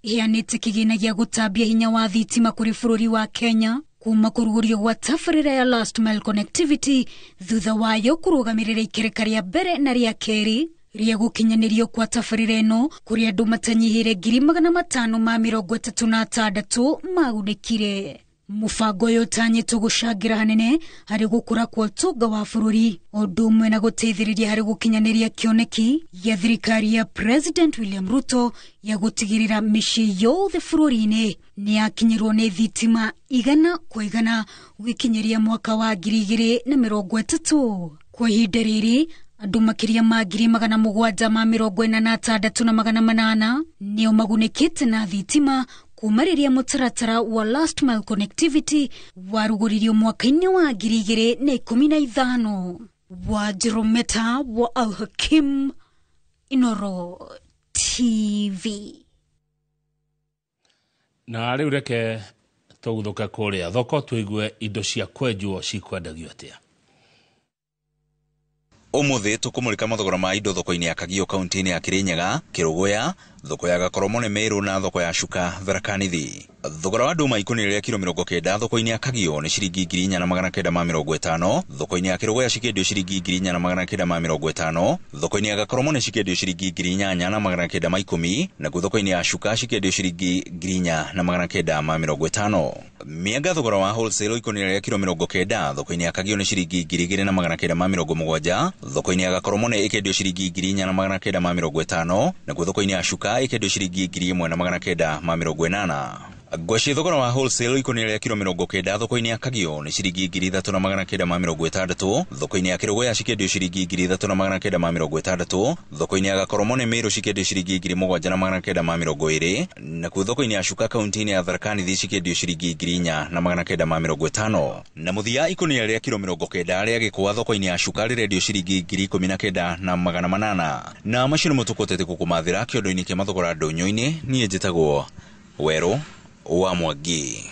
ĩheanĩte kĩgĩna gĩa gũtambia hinya wa thitima kũrĩ bũrũri wa Kenya kuma kũrugũrio gwa tabarĩra ya Last Mile Connectivity thutha wayo kũrũgamĩrĩra ikereka rĩa mbere na rĩa kerĩ rĩa gũkinyanĩrio kwa tabarĩra ĩno kũrĩ andũ matanyihĩire 536,000 magunĩkire. Mũbango ũyũ ũtanyĩtwo gũcangĩra hanene harĩ gũkũra kwa ũtonga wa bũrũri ũndũ ũmwe na gũteithĩrĩria harĩ gũkinyanĩria kĩoneki gĩa thirikari ya President William Ruto ya gũtigĩrĩra mĩciĩ yothe bũrũri-inĩ nĩ yakinyĩrwo nĩ thitima 100 kwa 100 gũgĩkinyĩria mwaka wa 2030. Kwa ihinda rĩrĩ andũ makĩria ma 786,800 nĩo magunĩkĩte na thitima kuma rĩrĩa mũtaratara wa Last Mile Connectivity warugũririo mwaka-inĩ wa 2015. Wanjirũ Meta wa Al Hakim, Inooro TV. Na rĩu reke tũguthũke kũrĩa thoko tũigue indo cia kwenjwo cikwendagio atĩa. Ũmũthĩ tũkũmũrĩka mathogora ma indo thoko-inĩ ya Kagio kaunti-inĩ ya Kirinyaga, Kĩrũgũya, thoko ya Gakoromone Meru na thoko ya Cuka Tharaka Nithi. Thogora wa ndũma ikũnia rĩa kiro 90 thoko-inĩ ya Kagio nĩ ciringi 4,950, thoko-inĩ ya Kĩrũgũya cikĩendio ciringi 4,950, thoko-inĩ ya Gakoromone cikĩendio ciringi 8,910, nakuo thoko-inĩ ya Cuka cikĩendio ciringi 4,950. Mĩanga thogora wa wholesale ikũnia rĩa kiro 90 thoko-inĩ ya Kagio nĩ ciringi 2,970, thoko-inĩ ya Gakoromone ĩkĩendio ciringi 4,950, nakuo thoko-inĩ ya Cuka ĩkĩendio ciringi 1,980. Ngwacĩ thogora wa wholesale ikũnia rĩa kiro 90 thoko-inĩ ya Kagio nĩ ciringi 3960, thoko-inĩ ya Kĩrũgũya cikĩendio ciringi 3960, thoko-inĩ ya Gakoromone Meru cikĩendio ciringi 7920, nakuo thoko-inĩ ya Chuka kaunti-inĩ ya Tharaka Nithi cikĩendio ciringi 4950. Na mũthia ikũnia rĩa kiro 90 rĩa gĩkwa thoko-inĩ ya Chuka rĩrendio ciringi 19800. Na macio nĩmo tũkũtete gũkũmathĩra kĩondo-inĩ kĩa mathogora ndũnyũ-inĩ. Niĩ njĩtagwo Werũ wa Mwangi.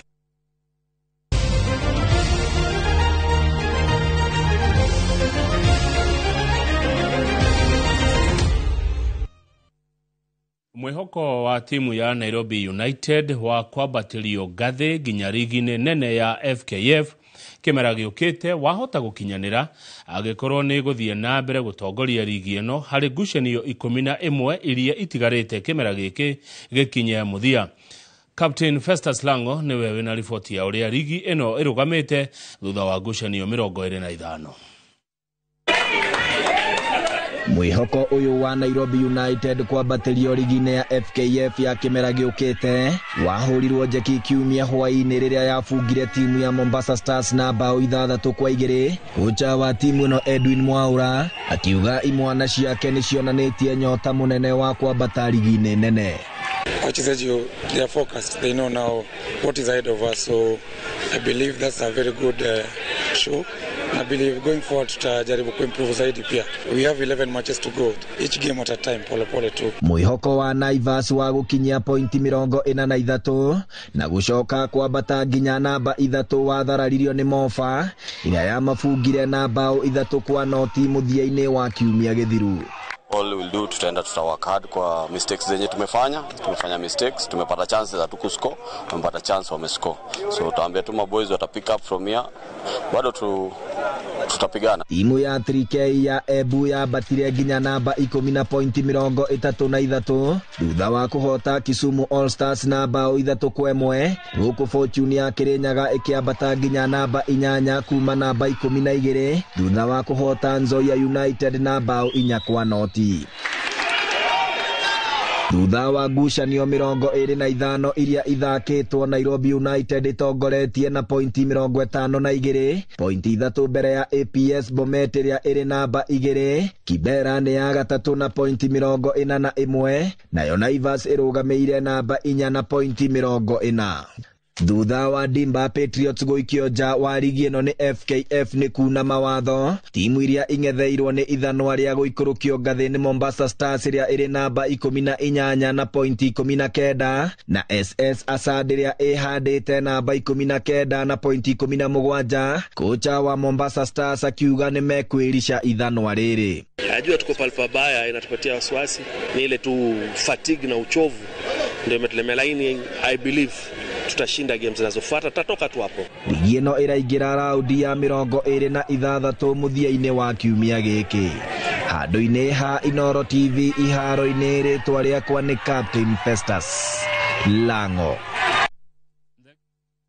Mwĩhoko wa timu ya Nairobi United wa kwambatĩrio ngathĩ nginya rigi-inĩ nene ya FKF kĩmera gĩũkĩte wahota gũkinyanĩra angĩkorwo nĩ gũthiĩ na mbere gũtongoria rigi ĩno harĩ ngucanio 11 iria itigarĩte kĩmera gĩkĩ gĩkinye mũthia. Captain Festus Lango nĩwe wĩna riboti ya ũrĩa rigi ĩno ĩrũgamĩte thutha wa ngucanio 25. Mwĩhoko ũyũ wa Nairobi United kwambatĩrio rigi-inĩ ya FKF ya kĩmera gĩũkĩte wahũrirwo njeki kiumia hwaĩ-inĩ rĩrĩa yabungire timu ya Mombasa Stars na bao 6-2. Kocha wa timu ĩno Edwin Mwaura akiuga imwana ciake nĩcionanĩtie nyota mũnene wa kwambata rigi-inĩ nene. Wachezaji, they are focused. They know now what is ahead of us, so I believe that's a very good show. I believe going forward tutajaribu kuimprove zaidi pia. We have 11 matches to go, each game at a time, pole pole tu. Mwĩhoko wa Naivas wa gũkinyia pointi 43 na gũcoka kwambata nginya namba 3 wathararirio nĩ Mofa ĩrĩa yamabungire na bao 3-0 mũthia-inĩ wa kiumia gĩthiru. All we'll do, tutaenda tutawork hard kwa mistakes zenye tumefanya. Tumefanya mistakes, tumepata chances hatukuscore, tumepata chance wamescore. So tutaambia tu maboys wata pick up from here. Bado tutapigana. Timu ya 3K ya Ebu yambatire nginya namba 10 na pointi 33 thutha wa kũhota Kisumu All Stars na bao 3-1, gũkũ Fortune ya Kirinyaga ĩkĩambata nginya namba 8 kuma namba 12 thutha wa kũhota Nzoia United na bao 4-0. Thutha wa ngucanio 25 iria ithakĩtwo, Nairobi United ĩtongoretie na pointi 52, pointi 3 mbere ya APS Bomet ĩrĩa ĩrĩ namba 2, Kibera nĩ ya gatatũ na pointi 41, nayo Naivas ĩrũgamĩire namba 4 na pointi 40. Thutha wa Dimba Patriots gũikio nja wa rigi ĩno nĩ FKF nĩ kuna mawatho, timu iria ing'etheirwo nĩ ithanwa rĩa gũikũrũkio ngathĩ nĩ Mombasa Stars ĩrĩa ĩrĩ namba 18 na pointi 19, na SS Asad ĩrĩa ĩhandĩte namba 19 na pointi 17. Kocha wa Mombasa Stars akiuga nĩ mekwĩrica ithanwa rĩrĩ. Najua tuko pale pabaya, inatupatia wasiwasi, ni ile tu fatigue na uchovu ndio imetulemea, lakini I believe tutashinda games zinazofuata, tutatoka tu hapo. Ligi ĩno ĩraingĩra raundi ya 26 mũthia-inĩ wa kiumia gĩkĩ. Handũ-inĩ ha Inoro TV iharo-inĩ, rĩtwa rĩakwa nĩ Captain Festus Lango.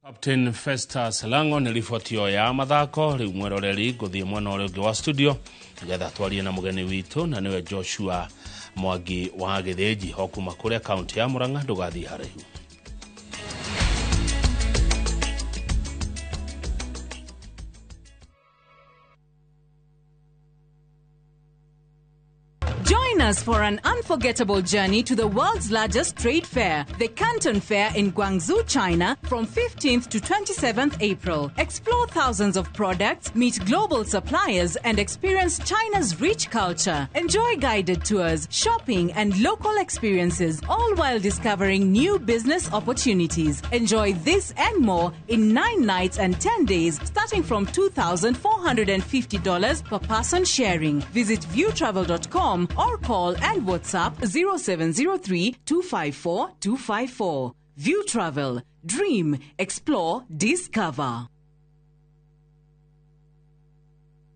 Captain Festus Lango nĩ riboti ya mathako. Rĩu mweroreri ngũthiĩ mwena ũrĩa ũngĩ wa studio nĩgetha twarie na mũgeni witũ na nĩwe Joshua Mwangi wa Gĩthĩnji o kuma kũrĩa kaunti ya Murang'a. Ndũgathiĩ haraihu. Join us for an unforgettable journey to the world's largest trade fair, the Canton Fair in Guangzhou, China, from 15th to 27th April. Explore thousands of products, meet global suppliers, and experience China's rich culture. Enjoy guided tours, shopping, and local experiences, all while discovering new business opportunities. Enjoy this and more in 9 nights and 10 days, starting from $2,450 per person sharing. Visit viewtravel.com or call and WhatsApp 0703 254 254. View Travel. Dream, explore, discover.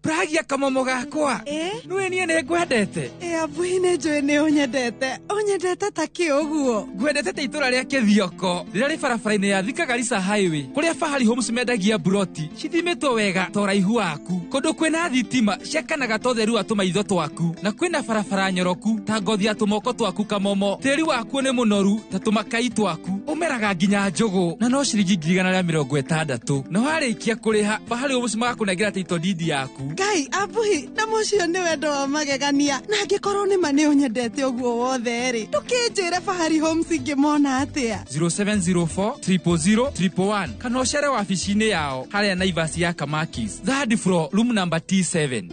Pragia kamomo gakwa. Nĩũĩ niĩ nĩ ngwendete. Abuhi nĩ njũĩ nĩ ũnyendete. Ũnyendete ta kĩ ũguo? Ngwendete ta itũra rĩa Kĩthioko rĩrĩa rĩ barabara-inĩ ya Thika Garissa Highway, kũrĩa Fahari Homes mendagia mburoti cithimĩtwo wega ta ũraihu waku, kũndũ kwĩna thitima ciakanaga ta ũtheru wa tũmaitho twaku, na kwĩna barabara nyoroku ta ngothi ya tũmoko twaku kamomo. Tĩri wakuo nĩ mũnoru ta tũmakai twaku. Ũmeraga nginya njũgũ na no ciringi 160,000. Na warĩkia kũrĩha Fahari Homes magakũnengera title deed yaku. Ngai abuhi na mũcio nĩ wendo wa magegania na angĩkorwo nĩ ma nĩ ũnyendete ũguo wothe rĩ ndũkĩnjĩre Fahari Homes ingĩmona atĩa? 0704 000 111 kana ũcere wabici-inĩ yao harĩa Naivas ya Kamakis, third floor, room number T7.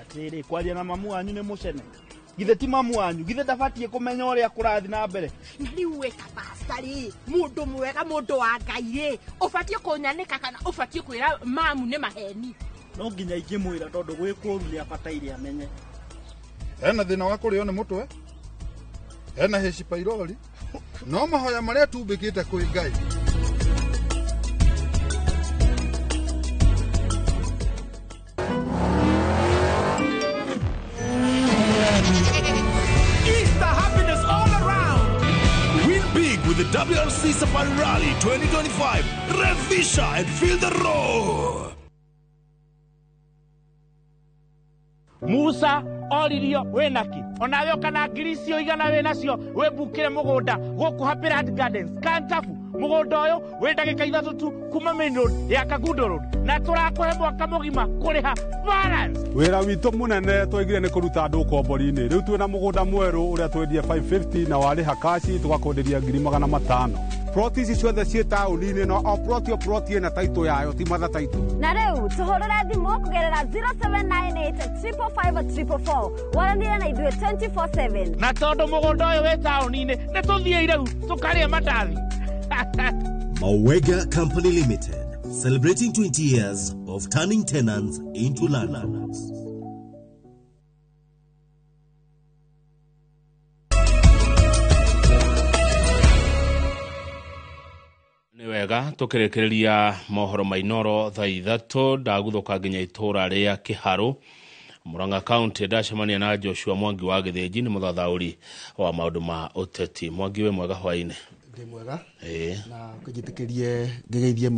Atirĩ kwaria na mamu wanyu nĩ mũcene githe ti mamu wanyu githe ndabatiĩ kũmenya ũrĩa kũrathiĩ na mbere. Na rĩu we kabasta rĩ mũndũ mwega mũndũ wa Ngai rĩ ũbatiĩ kũnyanĩka kana ũbatiĩ kwĩra mamu nĩ maheni? No nginya ingĩmwĩra tondũ gwĩ kũũru nĩ abataire amenye. Ena thĩna wa kũrĩo nĩ mũtwe, ena H pylori, no mahoya marĩa tumbĩkĩte kwĩ Ngai. Easter happiness all around. Win big with the WRC Safari Rally 2025. Revisha and feel the roar. Musa oririo wĩnaki onawe ũkana ngiri icio igana wĩnacio wĩmbukĩre mũgũnda gũkũ Happy Land Gardens Kantafu. Mũgũnda ũyũ wĩ ndagĩka 3 tu kuma main road ya Kangundo Road na tũrakũhe mwaka mũgima kũrĩha balance. Wĩra witũ mũnene twaigire nĩ kũruta andũ ũkombori-inĩ. Rĩu twĩna mũgũnda mwerũ ũrĩa twendie 550 na warĩha kaci tũgakwenderia 500,000. Ploti ici ciothe ciĩ taũni-inĩ no o ploti o ploti ĩna taitũ yayo ti matha taitũ. Na rĩu tũhũrĩre thimũ kũgerera 0798 555 444 waranĩre na ithuĩ 24/7. Na tondũ mũgũnda ũyũ wĩ taũni-inĩ nĩ tũthiĩ rĩu tũkarĩe mandathi. Mawega Company Limited, celebrating 20 years of turning tenants into landlords. Nĩ wega tũkĩrĩkĩrĩria mohoro ma Inoro thaa 3 ndaguthuka nginya itũra rĩa Kĩharũ Murang'a County ndacemania na Joshua Mwangi wa Gĩthĩnji nĩ mũthathaũri wa maũndũ ma ũteti. Mwangi wĩ mwega hwainĩ? Ndĩ mwega na kũnjĩtĩkĩrie ngĩgeithie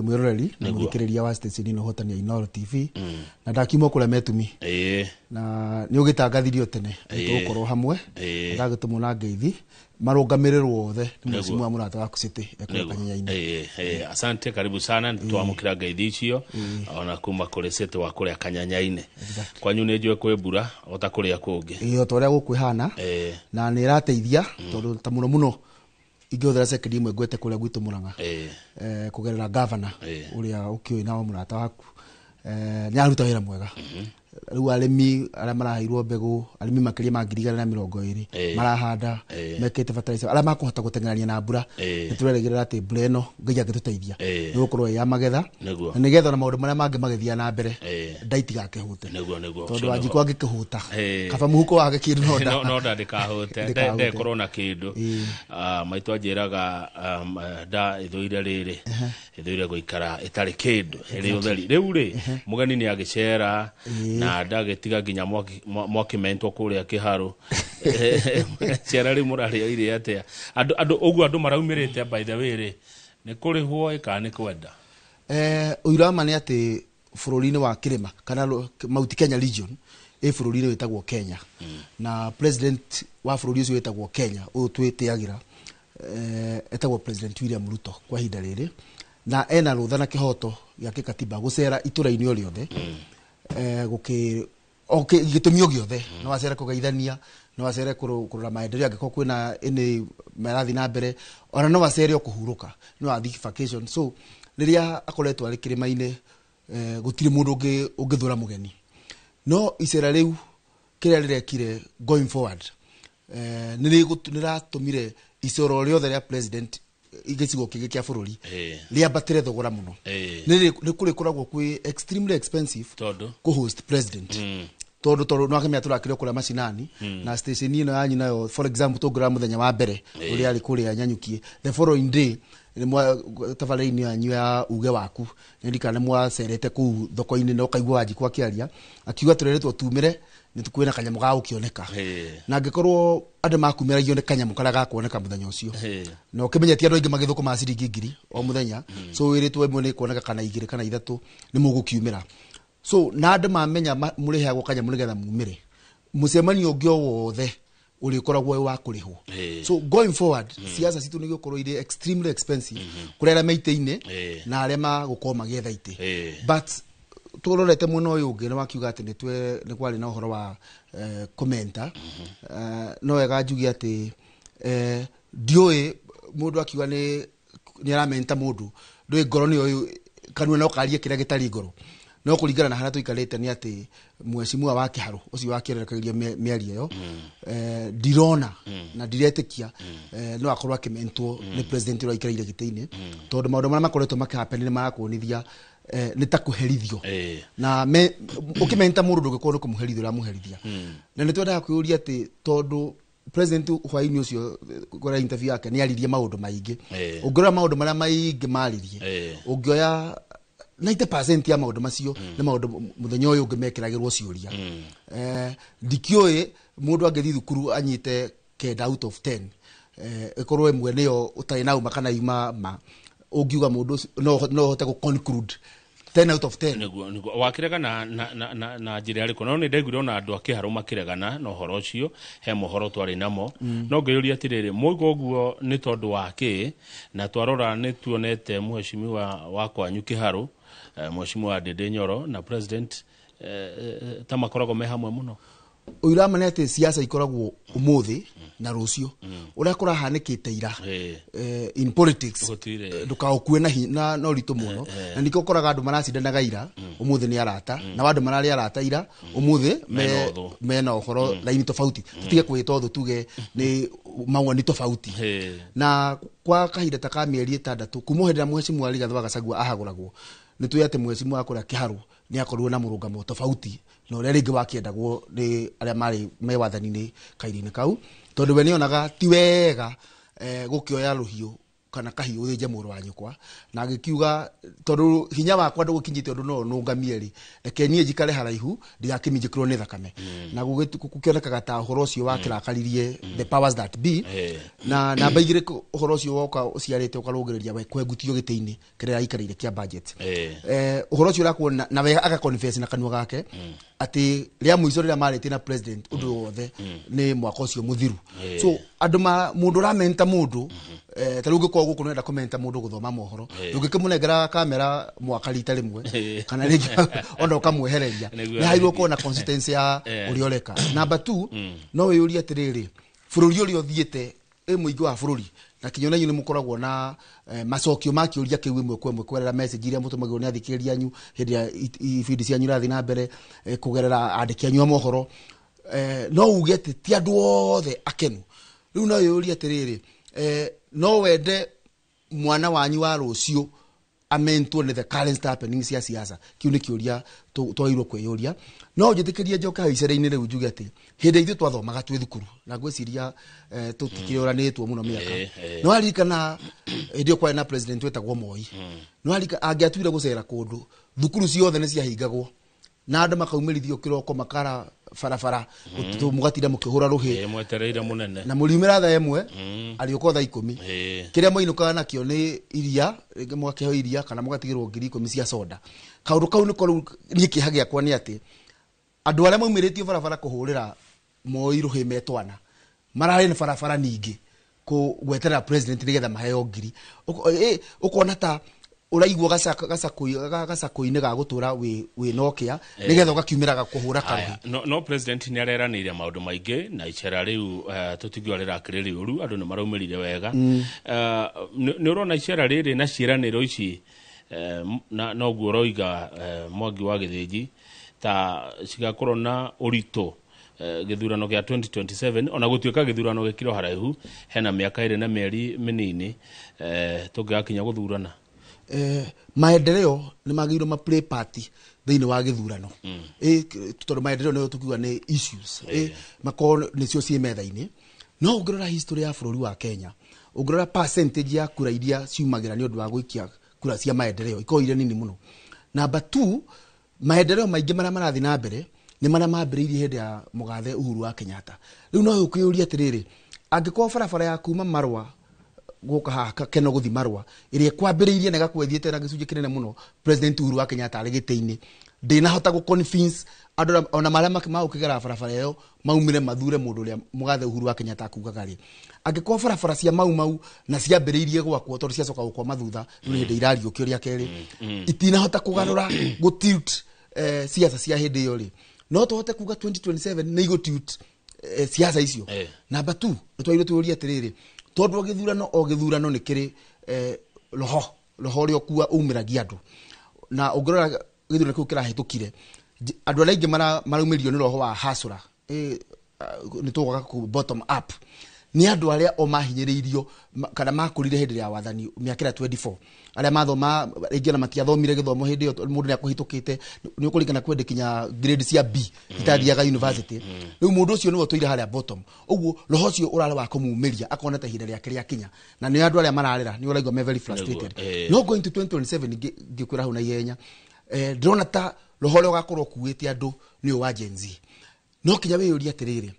mwĩroreri na mũthikĩrĩria wa station ĩno Ũhotani ya Inoro TV na ndakiuma kũrĩa Metumi na nĩ ũgĩtangathirio tene tũgũkorwo hamwe ndagĩtũmwo na ngeithi marũngamĩrĩrwo othe nĩ mũcimu wa mũrata waku City ekũrĩa Kanyanyainĩ. Asante, karibu sana twamũkĩra ngeithi icio ona kuma kũrĩ City wa kũrĩa Kanyanyainĩ. Kwanyu nĩ njũĩ kwĩ mbura o ta kũrĩa kũngĩ? Ĩĩ o ta ũrĩa gũkũ ĩhana na nĩ ĩrateithia tondũ ta mũno mũno ingĩhũthĩra sekendi ĩmwe ngwete kũrĩa gwitũ Murang'a kũgerera gavana ũrĩa ũkĩũĩ na wa mũrata waku nĩ aruta wĩra mwega. Rĩu arĩmi arĩa maraheirwo mbegũ arĩmi makĩria ma 120,000 marahanda mekĩte fertilizer arĩa makũhota gũteng'erania na mbura nĩ tũrerĩgĩrĩra atĩ mbura ĩno Ngai angĩtũteithia nĩ gũkorwo ĩ ya magetha na nĩgetha ona maũndũ marĩa mangĩ magĩthiĩ na mbere nda itigakĩhũte tondũ Wanjikũ angĩkĩhũta kaba mũhuko wake kĩndũ no nda ndĩkahũte ndekorwo na kĩndũ. Maitũ anjĩraga nda ĩthũire rĩrĩ ĩthũire gũikara ĩtarĩ kĩndũ ĩrĩ ũtheri. Rĩu rĩ mũgeni nĩ agĩcera na ndagĩtiga nginya mwakimentwo kũrĩa Kĩharũ. Cera rĩu mũrarĩa irio atĩa? Andũ ũguo andũ maraumĩrĩte by the way rĩ nĩ kũrĩhwo ĩ kana nĩ kwenda? Ũira wa ma nĩ atĩ bũrũri-inĩ wa kĩrĩma kana Mount Kenya region ĩ bũrũri-inĩ wĩtagwo Kenya na president wa bũrũri ũcio wĩtagwo Kenya ũyũ twĩtĩagĩra etagwo President William Ruto kwa ihinda rĩrĩ na ena rũtha na kĩhoto gĩa kĩkatiba gũcera itũra-inĩ o rĩothe gĩtũmi o gĩothe no acere kũgeithania no acere kũrora maendeleo angĩkorwo kwĩna ĩnĩ marathiĩ na mbere ona no acere o kũhurũka no athiĩ vacation. So rĩrĩa akoretwo arĩ kĩrĩma-inĩ gũtirĩ mũndũ ũngĩthũra mũgeni no icera rĩu kĩrĩa rĩrekire going forward nĩ rĩratũmire icoro rĩothe rĩa president gĩcigo kĩngĩ kĩa bũrũri rĩambatĩre thogora mũno. Nĩ kũrĩ kwĩ extremely expensive kũ host president tondũ no akĩmenya tũrakĩrĩ kũrĩa macinani na station ĩno yanyu nayo for example tũngĩrora mũthenya wa mbere ũrĩa arĩ kũrĩa Nyanyukie the following day tabarĩra-inĩ yanyu ya uge waku nĩ ndirikana nĩ mwacerete kũu thoko-inĩ na ũkaigua Wanjikũ akĩaria akiuga tũreretwo tumĩre nĩ kwĩna kanyamũ ga gũkĩoneka na angĩkorwo andũ makumĩragio nĩ kanyamũ karĩa gakuoneka mũthenya ũcio na ũkĩmenye ti andũ aingĩ magĩthũkũma ciringi 1,000 o mũthenya so wĩrĩtwo ĩmwe nĩ kuoneka kana 2 kana 3 nĩ mũgũkiumĩra. So na andũ mamenya mũrĩheagwo kanyamũ nĩgetha mumĩre Mũcemanio ũngĩ o wothe ũrĩkoragwo wĩ wa kũrĩhwo. So going forward, siasa citũ nĩ igũkorwo irĩ extremely expensive kũrĩ arĩa me itĩ-inĩ na arĩa magũkorwo magĩetha itĩ. But tũrorete mwena ũyũ ũngĩ nĩ wakiuga atĩ nĩ kwarĩ na ũhoro wa kũmenta. No wega njuge atĩ ndiũĩ mũndũ akiuga nĩ aramenta mũndũ, ndũĩ ngoro nĩyo kanua no karie kĩrĩa gĩtarĩ ngoro. No kũringana na harĩa tũikarĩte nĩ atĩ mheshimiwa wa Kĩharũ ũcio wakĩrerekeirie mĩario ĩyo, ndirona na ndiretĩkia no akorwo akĩmentwo nĩ president ũrĩa aikarĩire gĩtĩ-inĩ, tondũ maũndũ marĩa makoretwo makĩhappen nĩ marakuonithia nĩ ta kũherithio. Na ũkĩmenta mũndũ ndũngĩkorwo nĩ kũmũherithia ũramũherithia. Na nĩ twendaga kwĩyũria atĩ tondũ president hwaĩ-inĩ ũcio kũrĩa interview yake nĩ aririe maũndũ maingĩ, ũngĩrora maũndũ marĩa maingĩ maririe, ũngĩoya 90% ya maũndũ macio nĩ maũndũ mũthenya ũyũ ũngĩ mekĩragĩrwo ciũria. Ndikĩũĩ mũndũ angĩthiĩ thukuru anyite 9 out of 10, ĩkorwo ĩmwe nĩyo ũtarĩ na uma kana yuma ma, ũngiuga mũndũ ũcio no ũhote gũ conclude 10 out of 10. Nĩguo wakĩregana na njĩra ĩrĩkũ? No nĩ ndaiguire ona andũ a Kĩharũ makĩregana na ũhoro ũcio, he mohoro twarĩ namo. No ngĩyũria atĩrĩrĩ, mwauga ũguo nĩ tondũ wa kĩ? Na twarora nĩ tuonete mheshimiwa wa kwanyu Kĩharũ, mheshimiwa Ndindi Nyoro na president ta makoragwo me hamwe mũno. Ũira nĩ atĩ siasa ikoragwo ũmũthĩ na rũciũ. Ũrĩa kũrahanĩkĩte ira in politics Gũtirĩ. ndũkaũkue na ũritũ mũno. Na nĩkĩo ũkoraga andũ maracindanaga ira ũmũthĩ nĩ arata, na andũ mararĩ arata ira ũmũthĩ Mena ũthũ. Mena ũhoro laini tofauti. Tũtige kwĩta ũthũ, tuge nĩ mawoni tofauti. Na kwa kahinda ta ka mĩeri 6 kuma hĩndĩ ĩrĩa mheshimiwa Rigathĩ wa Gachagua ahagũragwo, nĩ tũĩ atĩ mheshimiwa wa kũrĩa Kĩharũ nĩ akorirwo na mũrũgamo tofauti na ũrĩa rĩngĩ wakĩendagwo nĩ arĩa marĩ me wathani-inĩ kahinda-inĩ kau, tondũ we nĩonaga ti wega gũkĩoya rũhiũ kana kahiũ ũthĩnje mũrũ wa nyũkwa, na agĩkiuga tondũ hinya wakwa ndũgũkinyĩte ũndũ no nũngamie rĩ, reke niĩ njikare haraihu ndigakĩminjĩkĩrwo nĩ thakame. Na gũkĩonekaga ta ũhoro ũcio wakĩrakaririe the powers that be. Na namba 2, ũhoro ũcio woka ũciarĩte ũkarũgĩrĩria we kwengutio gĩtĩ-inĩ kĩrĩa aikarĩire kĩa budget. Ũhoro ũcio ũrakuona na we aga confess na kanua gake atĩ rĩa mũico rĩrĩa marĩtie na president ũndũ wothe nĩ mwaka ũcio mũthiru. So andũ ma mũndũ ũramenta mũndũ, ta rĩu ũngĩkorwo gũkũ nĩwenda kũmenta mũndũ gũthoma mohoro, ndũngĩkĩmũnengera kamera mwaka rita rĩmwe kana rĩngĩ ona ũkamwehereria. Nĩ hagĩrĩirwo gũkorwo na consistency ya ũrĩa ũreka. Number 2, no wĩyũrie atĩrĩrĩ, bũrũri ũrĩa ũthiĩte ĩ mũingĩ wa bũrũri na kinya ona inyuĩ nĩ mũkoragwo na macokio ma kĩũria kĩu ĩmwe kwa ĩmwe kũgerera message iria mũtũmagĩrwo nĩ athikĩrĩria anyu hĩndĩ ĩrĩa ibindi cianyu irathiĩ na mbere, kũgerera andĩki anyu a mohoro, no uge atĩ ti andũ othe akenu. Rĩu no wĩyũrie atĩrĩrĩ, no wende mwana wanyu wa rũciũ amentwo nĩ the current happenings cia siasa? Kĩu nĩ kĩũria twagĩrĩirwo kwĩyũria. No njĩtĩkĩrie njoke hau icere-inĩ rĩu njuge atĩ hĩndĩ ithuĩ twathomaga twĩ thukuru, na ngwĩciria tũtikĩũranĩtwo mũno mĩaka, no waririkana hĩndĩ ĩyo kwarĩ na president wetagwo Moi. No waririkana angĩatuire gũcera kũndũ, thukuru ciothe nĩ ciahingagwo na andũ makaumĩrithio kĩroko makara barabara, mũgatinda mũkĩhũra rũhĩ. Mwetereire mũnene. Na mũriumĩra thaa 1, arĩũka thaa 10. Kĩrĩa mwainũkaga nakĩo nĩ iria, rĩngĩ mũgakĩheo iria kana mũgatigĩrwo 10,000 cia soda. Kaũndũ kau nĩko rĩu niĩ kĩeha gĩakwa nĩ atĩ andũ arĩa maumĩrĩtio barabara kũhũrĩra Moi rũhĩ metwana mararĩ na barabara ningĩ gweterera president nĩgetha maheo ngiri. Ũkona ta ũraigua gacakũ-inĩ ga gũtũra wĩ na ũkĩa, nĩgetha ũgakiumĩra kũhũra karũhĩ. Aya, no president nĩ areranĩire maũndũ maingĩ na icera rĩu, tũtingiuga rĩrakĩrĩ rĩũru, andũ nĩ maraumĩrire wega. Nĩ ũrona icera rĩrĩ na ciĩranĩro ici, na noguo ũroiga, Mwangi wa Gĩthĩnji, ta cigakorwo na ũritũ gĩthurano gĩa 2027, ona gũtuĩka gĩthurano gĩkĩrĩ o haraihu, hena mĩaka 2 na mĩeri mĩnini, tũngĩgakinya gũthurana. Maendeleo nĩ magĩrĩirwo ma play part thĩinĩ wa gĩthurano. Tondũ maendeleo nĩyo tũkiuga nĩ issues, makorwo nĩcio ciĩ metha-inĩ. No ũngĩrora history ya bũrũri wa Kenya, ũngĩrora percentage ya kura iria ciumagĩra nĩ ũndũ wa gũikia kura cia maendeleo ikoragwo irĩ nini mũno. Number 2, maendeleo maingĩ marĩa marathiĩ na mbere nĩ marĩa mambĩrĩirie hĩndĩ ya mũgathe Uhuru wa Kenyatta. Rĩu no ũkĩyũrie atĩrĩrĩ, angĩkorwo barabara ya kuma Marwa gũka haha Keno gũthi marũa ĩrĩa kwambĩrĩirie na ĩgakorwo ĩthiĩte na gĩcunjĩ kĩnene mũno President Uhuru wa Kenyatta arĩ gĩtĩ-inĩ, ndĩnahota gũ convince andũ ona marĩa magũkĩgera barabara ĩyo maumire mathure mũndũ ũrĩa mũgathe Uhuru wa Kenyatta akugaga rĩ. Angĩkorwo barabara cia Mau Mau na ciambĩrĩirie gwakwo tondũ ciacoka gũkwama thutha rĩu nĩ hĩndĩ irariũkio rĩa kerĩ, itinahota kũgarũra gũ tilt siasa cia hĩndĩ ĩyo rĩ, no tũhote kuga 2027 nĩ igũ tilt siasa icio. Number 2, nĩ twagĩrĩirwo twĩyũrie atĩrĩrĩ, tondũ o gĩthurano nĩ kĩrĩ roho ũrĩa ũkua umĩragia andũ, na ũngĩrora gĩthurano kĩu kĩrahĩtũkire andũ arĩa aingĩ maraumĩrio nĩ roho wa hasũra, nĩ tũgũka ku bottom up, nĩ andũ arĩa o mahinyĩrĩirio kana makũrire hĩndĩ ya wathani mĩaka ĩrĩa 24, arĩa mathoma rĩngĩ ona matiathomire gĩthomo hĩndĩ ĩyo, mũndũ nĩ akũhĩtũkĩte nĩ ũkũringana kwendĩ kinya grade cia B itathiaga university. Rĩu mũndũ ũcio nĩwe ũtũire harĩa bottom, ũguo roho ũcio ũrarĩ wa kũmumĩria akona ta ihinda rĩake rĩakinya, na nĩ andũ arĩa mararĩra nĩ ũraigua me very frustrated. No going to 2027 ngĩkwĩra hau na ihenya, ndĩrona ta roho ũrĩa ũgakorwo ũkuĩte andũ nĩ ũyũ wa Gen Z. No kinya wĩyũrie atĩrĩrĩ,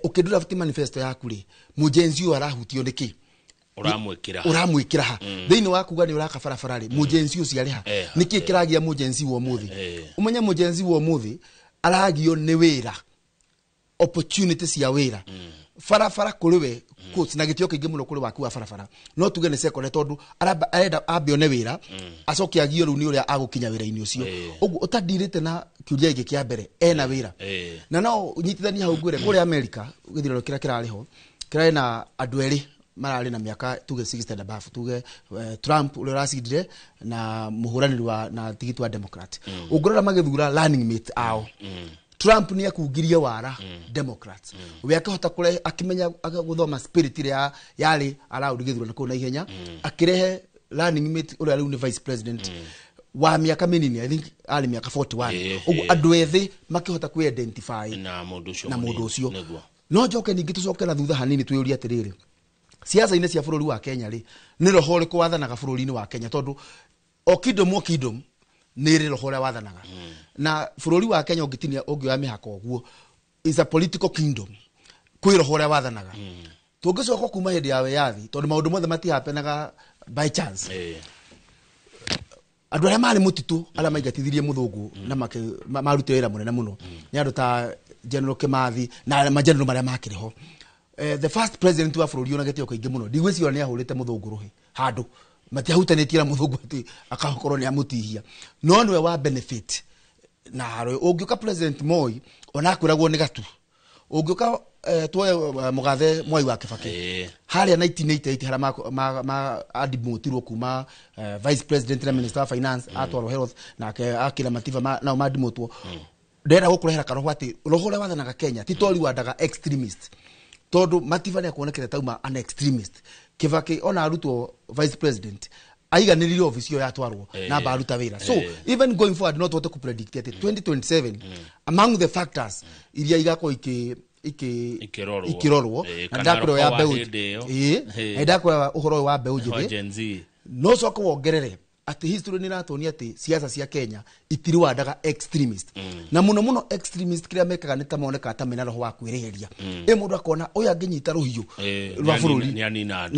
ũkĩndura manifesto yaku rĩ, mũ Gen Z ũyũ arahutio nĩ kĩ? Ũramwĩkĩra ha? Thĩinĩ wa kuga nĩ ũraka barabara rĩ, mũ Gen Z ũcio arĩ ha? Nĩkĩ kĩragia mũ Gen Z wa ũmũthĩ? Ũmenye mũ Gen Z wa ũmũthĩ aragio nĩ wĩra, opportunity cia wĩra. Barabara kũrĩ we quotes na gĩtĩo kĩingĩ mũno kũrĩ waku wa barabara, no tuge nĩ secondary tondũ arenda ambe one wĩra acoke agio rĩu nĩ ũrĩa agũkinya wĩra-inĩ ũcio. Ũguo ũtandirĩte na kĩũria gĩkĩ kĩa mbere, ena wĩra. Na no nyitithanie hau ngwĩre kũrĩa America gĩthurano kĩrĩa kĩrarĩ ho kĩrarĩ na andũ erĩ mararĩ na mĩaka tuge 60 and above, tuge Trump ũrĩa ũracindire na mũhũranĩri wa na tigiti wa Democrat. Ũngĩrora magĩthura running mate ao, Trump nĩ akungirie wara Democrats, we akĩhota kũrehe akĩmenya gũthoma spirit ĩrĩa yarĩ around gĩthurano kũu na ihenya, akĩrehe running mate ũrĩa rĩu nĩ vice president wa mĩaka mĩnini, I think arĩ mĩaka 41. Ũguo andũ ethĩ makĩhota kwĩ identify na mũndũ ũcio. Na mũndũ ũcio. No njoke ningĩ tũcoke na thutha hanini twĩyũrie atĩrĩrĩ, siasa-inĩ cia bũrũri wa Kenya rĩ, nĩ roho ũrĩkũ wathanaga bũrũri-inĩ wa Kenya? Tondũ o kingdom nĩ ĩrĩ roho ũrĩa wathanaga. Na bũrũri wa Kenya ũngĩtinia ũngĩoya mĩhaka ũguo is a political kingdom, kwĩ roho ũrĩa wathanaga. Tũngĩcoka kuma hĩndĩ ya wĩyathi, tondũ maũndũ mothe matihapenaga by chance, andũ arĩa marĩ mũtitũ arĩa maingatithirie mũthũngũ na marutire wĩra mũnene mũno nĩ andũ ta General Kimathi na mageneral marĩa makĩrĩ ho. The first president wa bũrũri ona gĩtĩo kĩingĩ mũno ndigwĩciria nĩ ahũrĩte mũthũngũ rũhĩ handũ, matiahutanĩtie na mũthũngũ atĩ akakorwo nĩ amũtihia, no nĩwe wa benefit na harĩ ũngĩũka President Moi ona akwĩragwo nĩ gatu, ũngĩũka tuoye mũgathe Mwai wa Kibaki harĩa 1988 harĩa ma adimotirwo kuma vice president na minister of finance atwarwo health nake akira Mativa nao madimotwo. Ndĩrenda gũkũrehera karoho atĩ roho ũrĩa wathanaga Kenya ti tori wandaga extremist, tondũ Mativa nĩ akuonekete tauma an extremist. Kibaki ona arutwo vice president aiganĩrire office ĩyo yatwarwo na baruta wĩra. So even going forward no tũhote kũ predict atĩ 2027 among the factors iria igakorwo ikĩrorwo na ndakwĩra ya mbeũ na ndakwĩra ũhoro wa mbeũ njĩthĩ, no coke wongerere atĩ history nĩ ĩratuonia atĩ siasa cia Kenya itiriwandaga extremist. Na mũno mũno extremist kĩrĩa mekaga nĩ ta monekaga ta mena roho wa kwĩrĩhĩria. Ĩ mũndũ akona ũyũ angĩnyita rũhiũ rwa bũrũri nĩ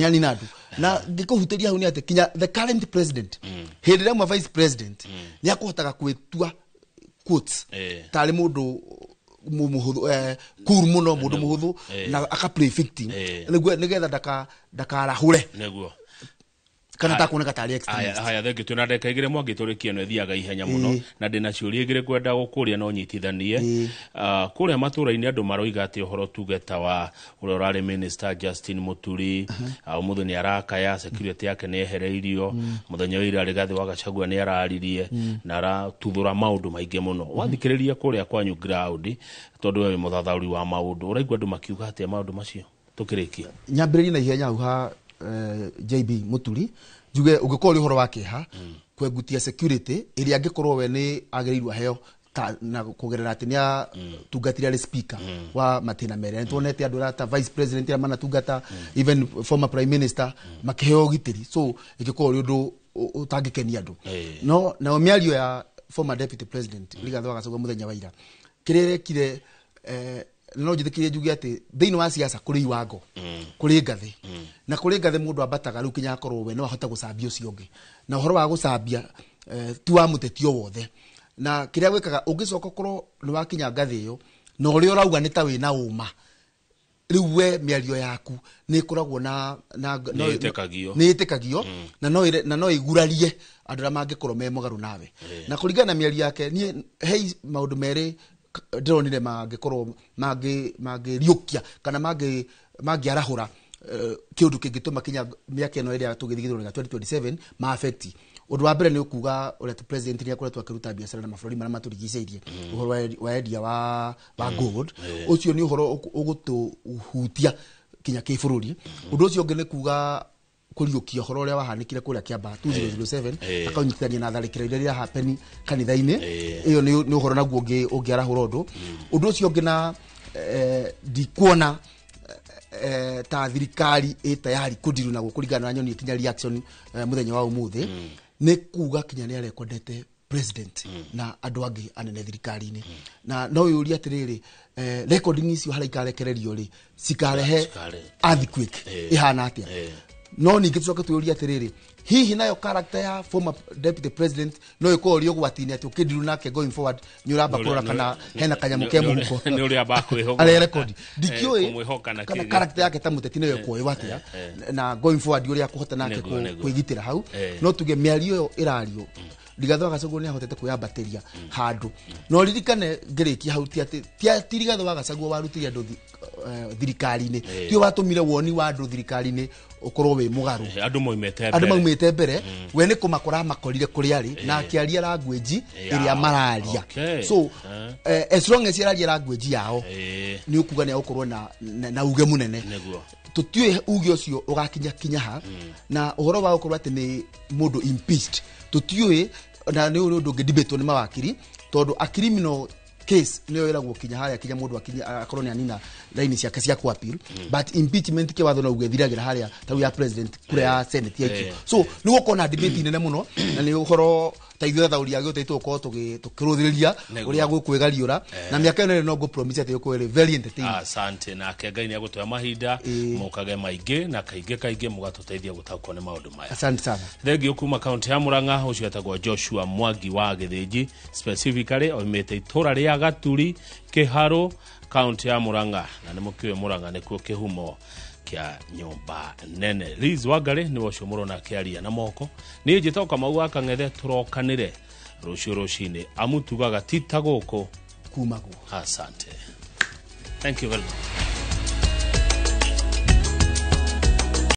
anina andũ. Na ngĩkũhutĩria hau nĩ atĩ kinya the current president hĩndĩ ĩrĩa auma vice president nĩ akũhotaga gwĩtua quotes tarĩ mũndũ mũhũthũ, cool mũno, mũndũ mũhũthũ, na aka play victim nĩgetha ndakarahũre nĩguo kana takuoneka tarĩ extremist. Haya, thengi twina ndagĩka igĩrĩ mwangi tũrĩkie ĩno ĩthiaga ihenya mũno, na ndĩna ciũria igĩrĩ kwenda gũkũria no nyitithanie. Kũrĩa matũra-inĩ andũ maroiga atĩ ũhoro tuge ta wa ũrĩa ũrarĩ minister Justin Muturi, ũmũthĩ nĩ arakaya security yake nĩ ehereirio, mũthenya wa ira Rigathĩ wa Gachagua nĩ araririe na aratuthũra maũndũ maingĩ mũno. Wathikĩrĩria kũrĩa kwanyu ground, tondũ we wĩ mũthathaũri wa maũndũ, ũraigua andũ makiuga atĩa maũndũ macio tũkĩrĩkia? Nyambĩrĩrie na ihenya hau ha JB Muturi, njuge ũngĩkorwo ũrĩ ũhoro wa kĩeha kwengutia security ĩrĩa angĩkorwo we nĩ agĩrĩirwo aheo na kũgerera atĩ nĩ atungatire arĩ speaker wa matĩna merĩ. Nĩ tuonete andũ arĩa ta vice president arĩa manatungata, even former prime minister makĩheo ũgitĩri, so ĩngĩkorwo ũrĩ ũndũ ũtangĩkenia andũ. No nayo mĩario ya former deputy president Rigathĩ wa Gachagua mũthenya wa ira kĩrĩa erekire No njĩtĩkĩrie njuge atĩ thĩinĩ wa siasa kũrĩ iwango, kũrĩ ngathĩ, na kũrĩ ngathĩ mũndũ ambataga rĩu kinya akorwo we no ahote gũcambia ũcio ũngĩ. Na ũhoro wa gũcambia ti wa mũteti o wothe, na kĩrĩa gwĩkaga ũngĩcoka ũkorwo nĩ wakinya ngathĩ ĩyo na ũrĩa ũrauga nĩ ta wĩna ũma, rĩu we mĩario yaku nĩ ĩkoragwo na Nĩ ĩtĩkagio. Nĩ ĩtĩkagio na no ĩgurarie andũ arĩa mangĩkorwo me mũgarũ nawe. Na kũringana na mĩario yake, niĩ hei maũndũ merĩ ndĩronire mangĩkorwo mangĩriũkia kana mangĩarahũra kĩũndũ kĩngĩtũma kinya mĩaka ĩno ĩrĩa tũgĩthiĩ gĩthurano gĩa 2027 ma affect. Ũndũ wa mbere nĩ ũkuga ũrĩa president nĩ akoretwo akĩruta biacara na mabũrũri marĩa matũrigicĩirie, ũhoro wa endia wa gold. Ũcio nĩ ũhoro ũgũtũhutia kinya kĩbũrũri. Ũndũ ũcio ũngĩ nĩ kuga kũriũkia ũhoro ũrĩa wahanĩkire kũrĩa Kĩambaa 2007, akaunyitithania na tharĩkĩro iria irahappen kanitha-inĩ. Ĩyo nĩ ũhoro naguo ũngĩarahũra ũndũ. Ũndũ ũcio ũngĩ na ndikuona ta thirikari ĩ tayari kũndiru naguo kũringana na nyoni kinya reaction mũthenya wa ũmũthĩ, nĩ kuga kinya nĩ arekondete president na andũ angĩ anene thirikari-inĩ. Na no yũrie atĩrĩrĩ, recording icio harĩa ikarekererio rĩ, cikarehe earthquake ĩhana atĩa? No ningĩ tũcoke twĩyũrie atĩrĩrĩ, hihi nayo character ya former deputy president no ĩkorwo ĩrĩ ũgwati-inĩ atĩ ũkĩndiru nake going forward nĩ ũramba kũrora kana hena kanyamũ ke mũhuko Nĩ ũrĩa bakwĩhoka. Arerekondi ndikĩũĩ Kũmwĩhoka na kana kĩ- character yake ta mũteti nĩyo ĩkuoywo atĩa na going forward ũrĩa akũhota nake kwĩgitĩra hau. No tuge mĩario ĩyo ĩrario, Rigathĩ wa Gachagua nĩ ahotete kwĩyambatĩria handũ. No ririkane ngĩrĩkia hau, ti atĩ ti Rigathĩ wa Gachagua warutire andũ thirikari-inĩ, tio watũmire woni wa andũ thirikari-inĩ ũkorwo wĩ mũgarũ. Andũ moimĩte Andũ mbere. maumĩte mbere, we nĩ kũmakora makorire kũrĩa arĩ na akĩaria language ĩrĩa mararia. So as long as araria language yao, nĩ ũkuga nĩ agũkorwo na uge mũnene. Tũtiũĩ uge ũcio ũgakinya kinya ha. Na ũhoro wa gũkorwo atĩ nĩ mũndũ impeached, tũtiũĩ, na nĩ ũndũ ũngĩ debatewo nĩ mawakiri, tondũ a criminal case nĩyo ĩragwo kinya harĩa kinya mũndũ akinye akorwo nĩ anina raini ciake cia ku appeal, but impeachment kĩwatho no uge ĩthiragĩra harĩa ta rĩu ya president kura ya senate yaikio. So nĩ gũkorwo na debate nene mũno, na nĩ ũhoro ta ithuĩ athauri a gĩũteti tũgũkorwo tũkĩrũthĩrĩria ũrĩa gũkwĩgariũra na mĩaka ĩno ĩrĩ no ngũ promise atĩ ĩgũkorwo ĩrĩ very entertaining. Asante. Nake Ngai nĩ agũtũhe mahinda mũkage maingĩ na kaingĩ kaingĩ mũgatũteithia gũtaũkwo nĩ maũndũ maya. Asante sana. Thengio kuma kaunti ya Murang'a. Ũcio etagwo Joshua Mwangi wa Gĩthĩnji, specifically oimĩte itũra rĩa Gaturi Kĩharũ, kaunti ya Murang'a, na nĩ mũkĩũĩ Murang'a nĩkuo kĩhumo kĩa nyũmba nene. Liz Wangari nĩwe ũcio mũrona akĩaria na moko. Niĩ njĩtagwo Kamau wa Kang'ethe, tũrokanĩre rũciũ rũcinĩ, amu tugaga ti ta gũkũ kumagwo. Asante, thank you very much.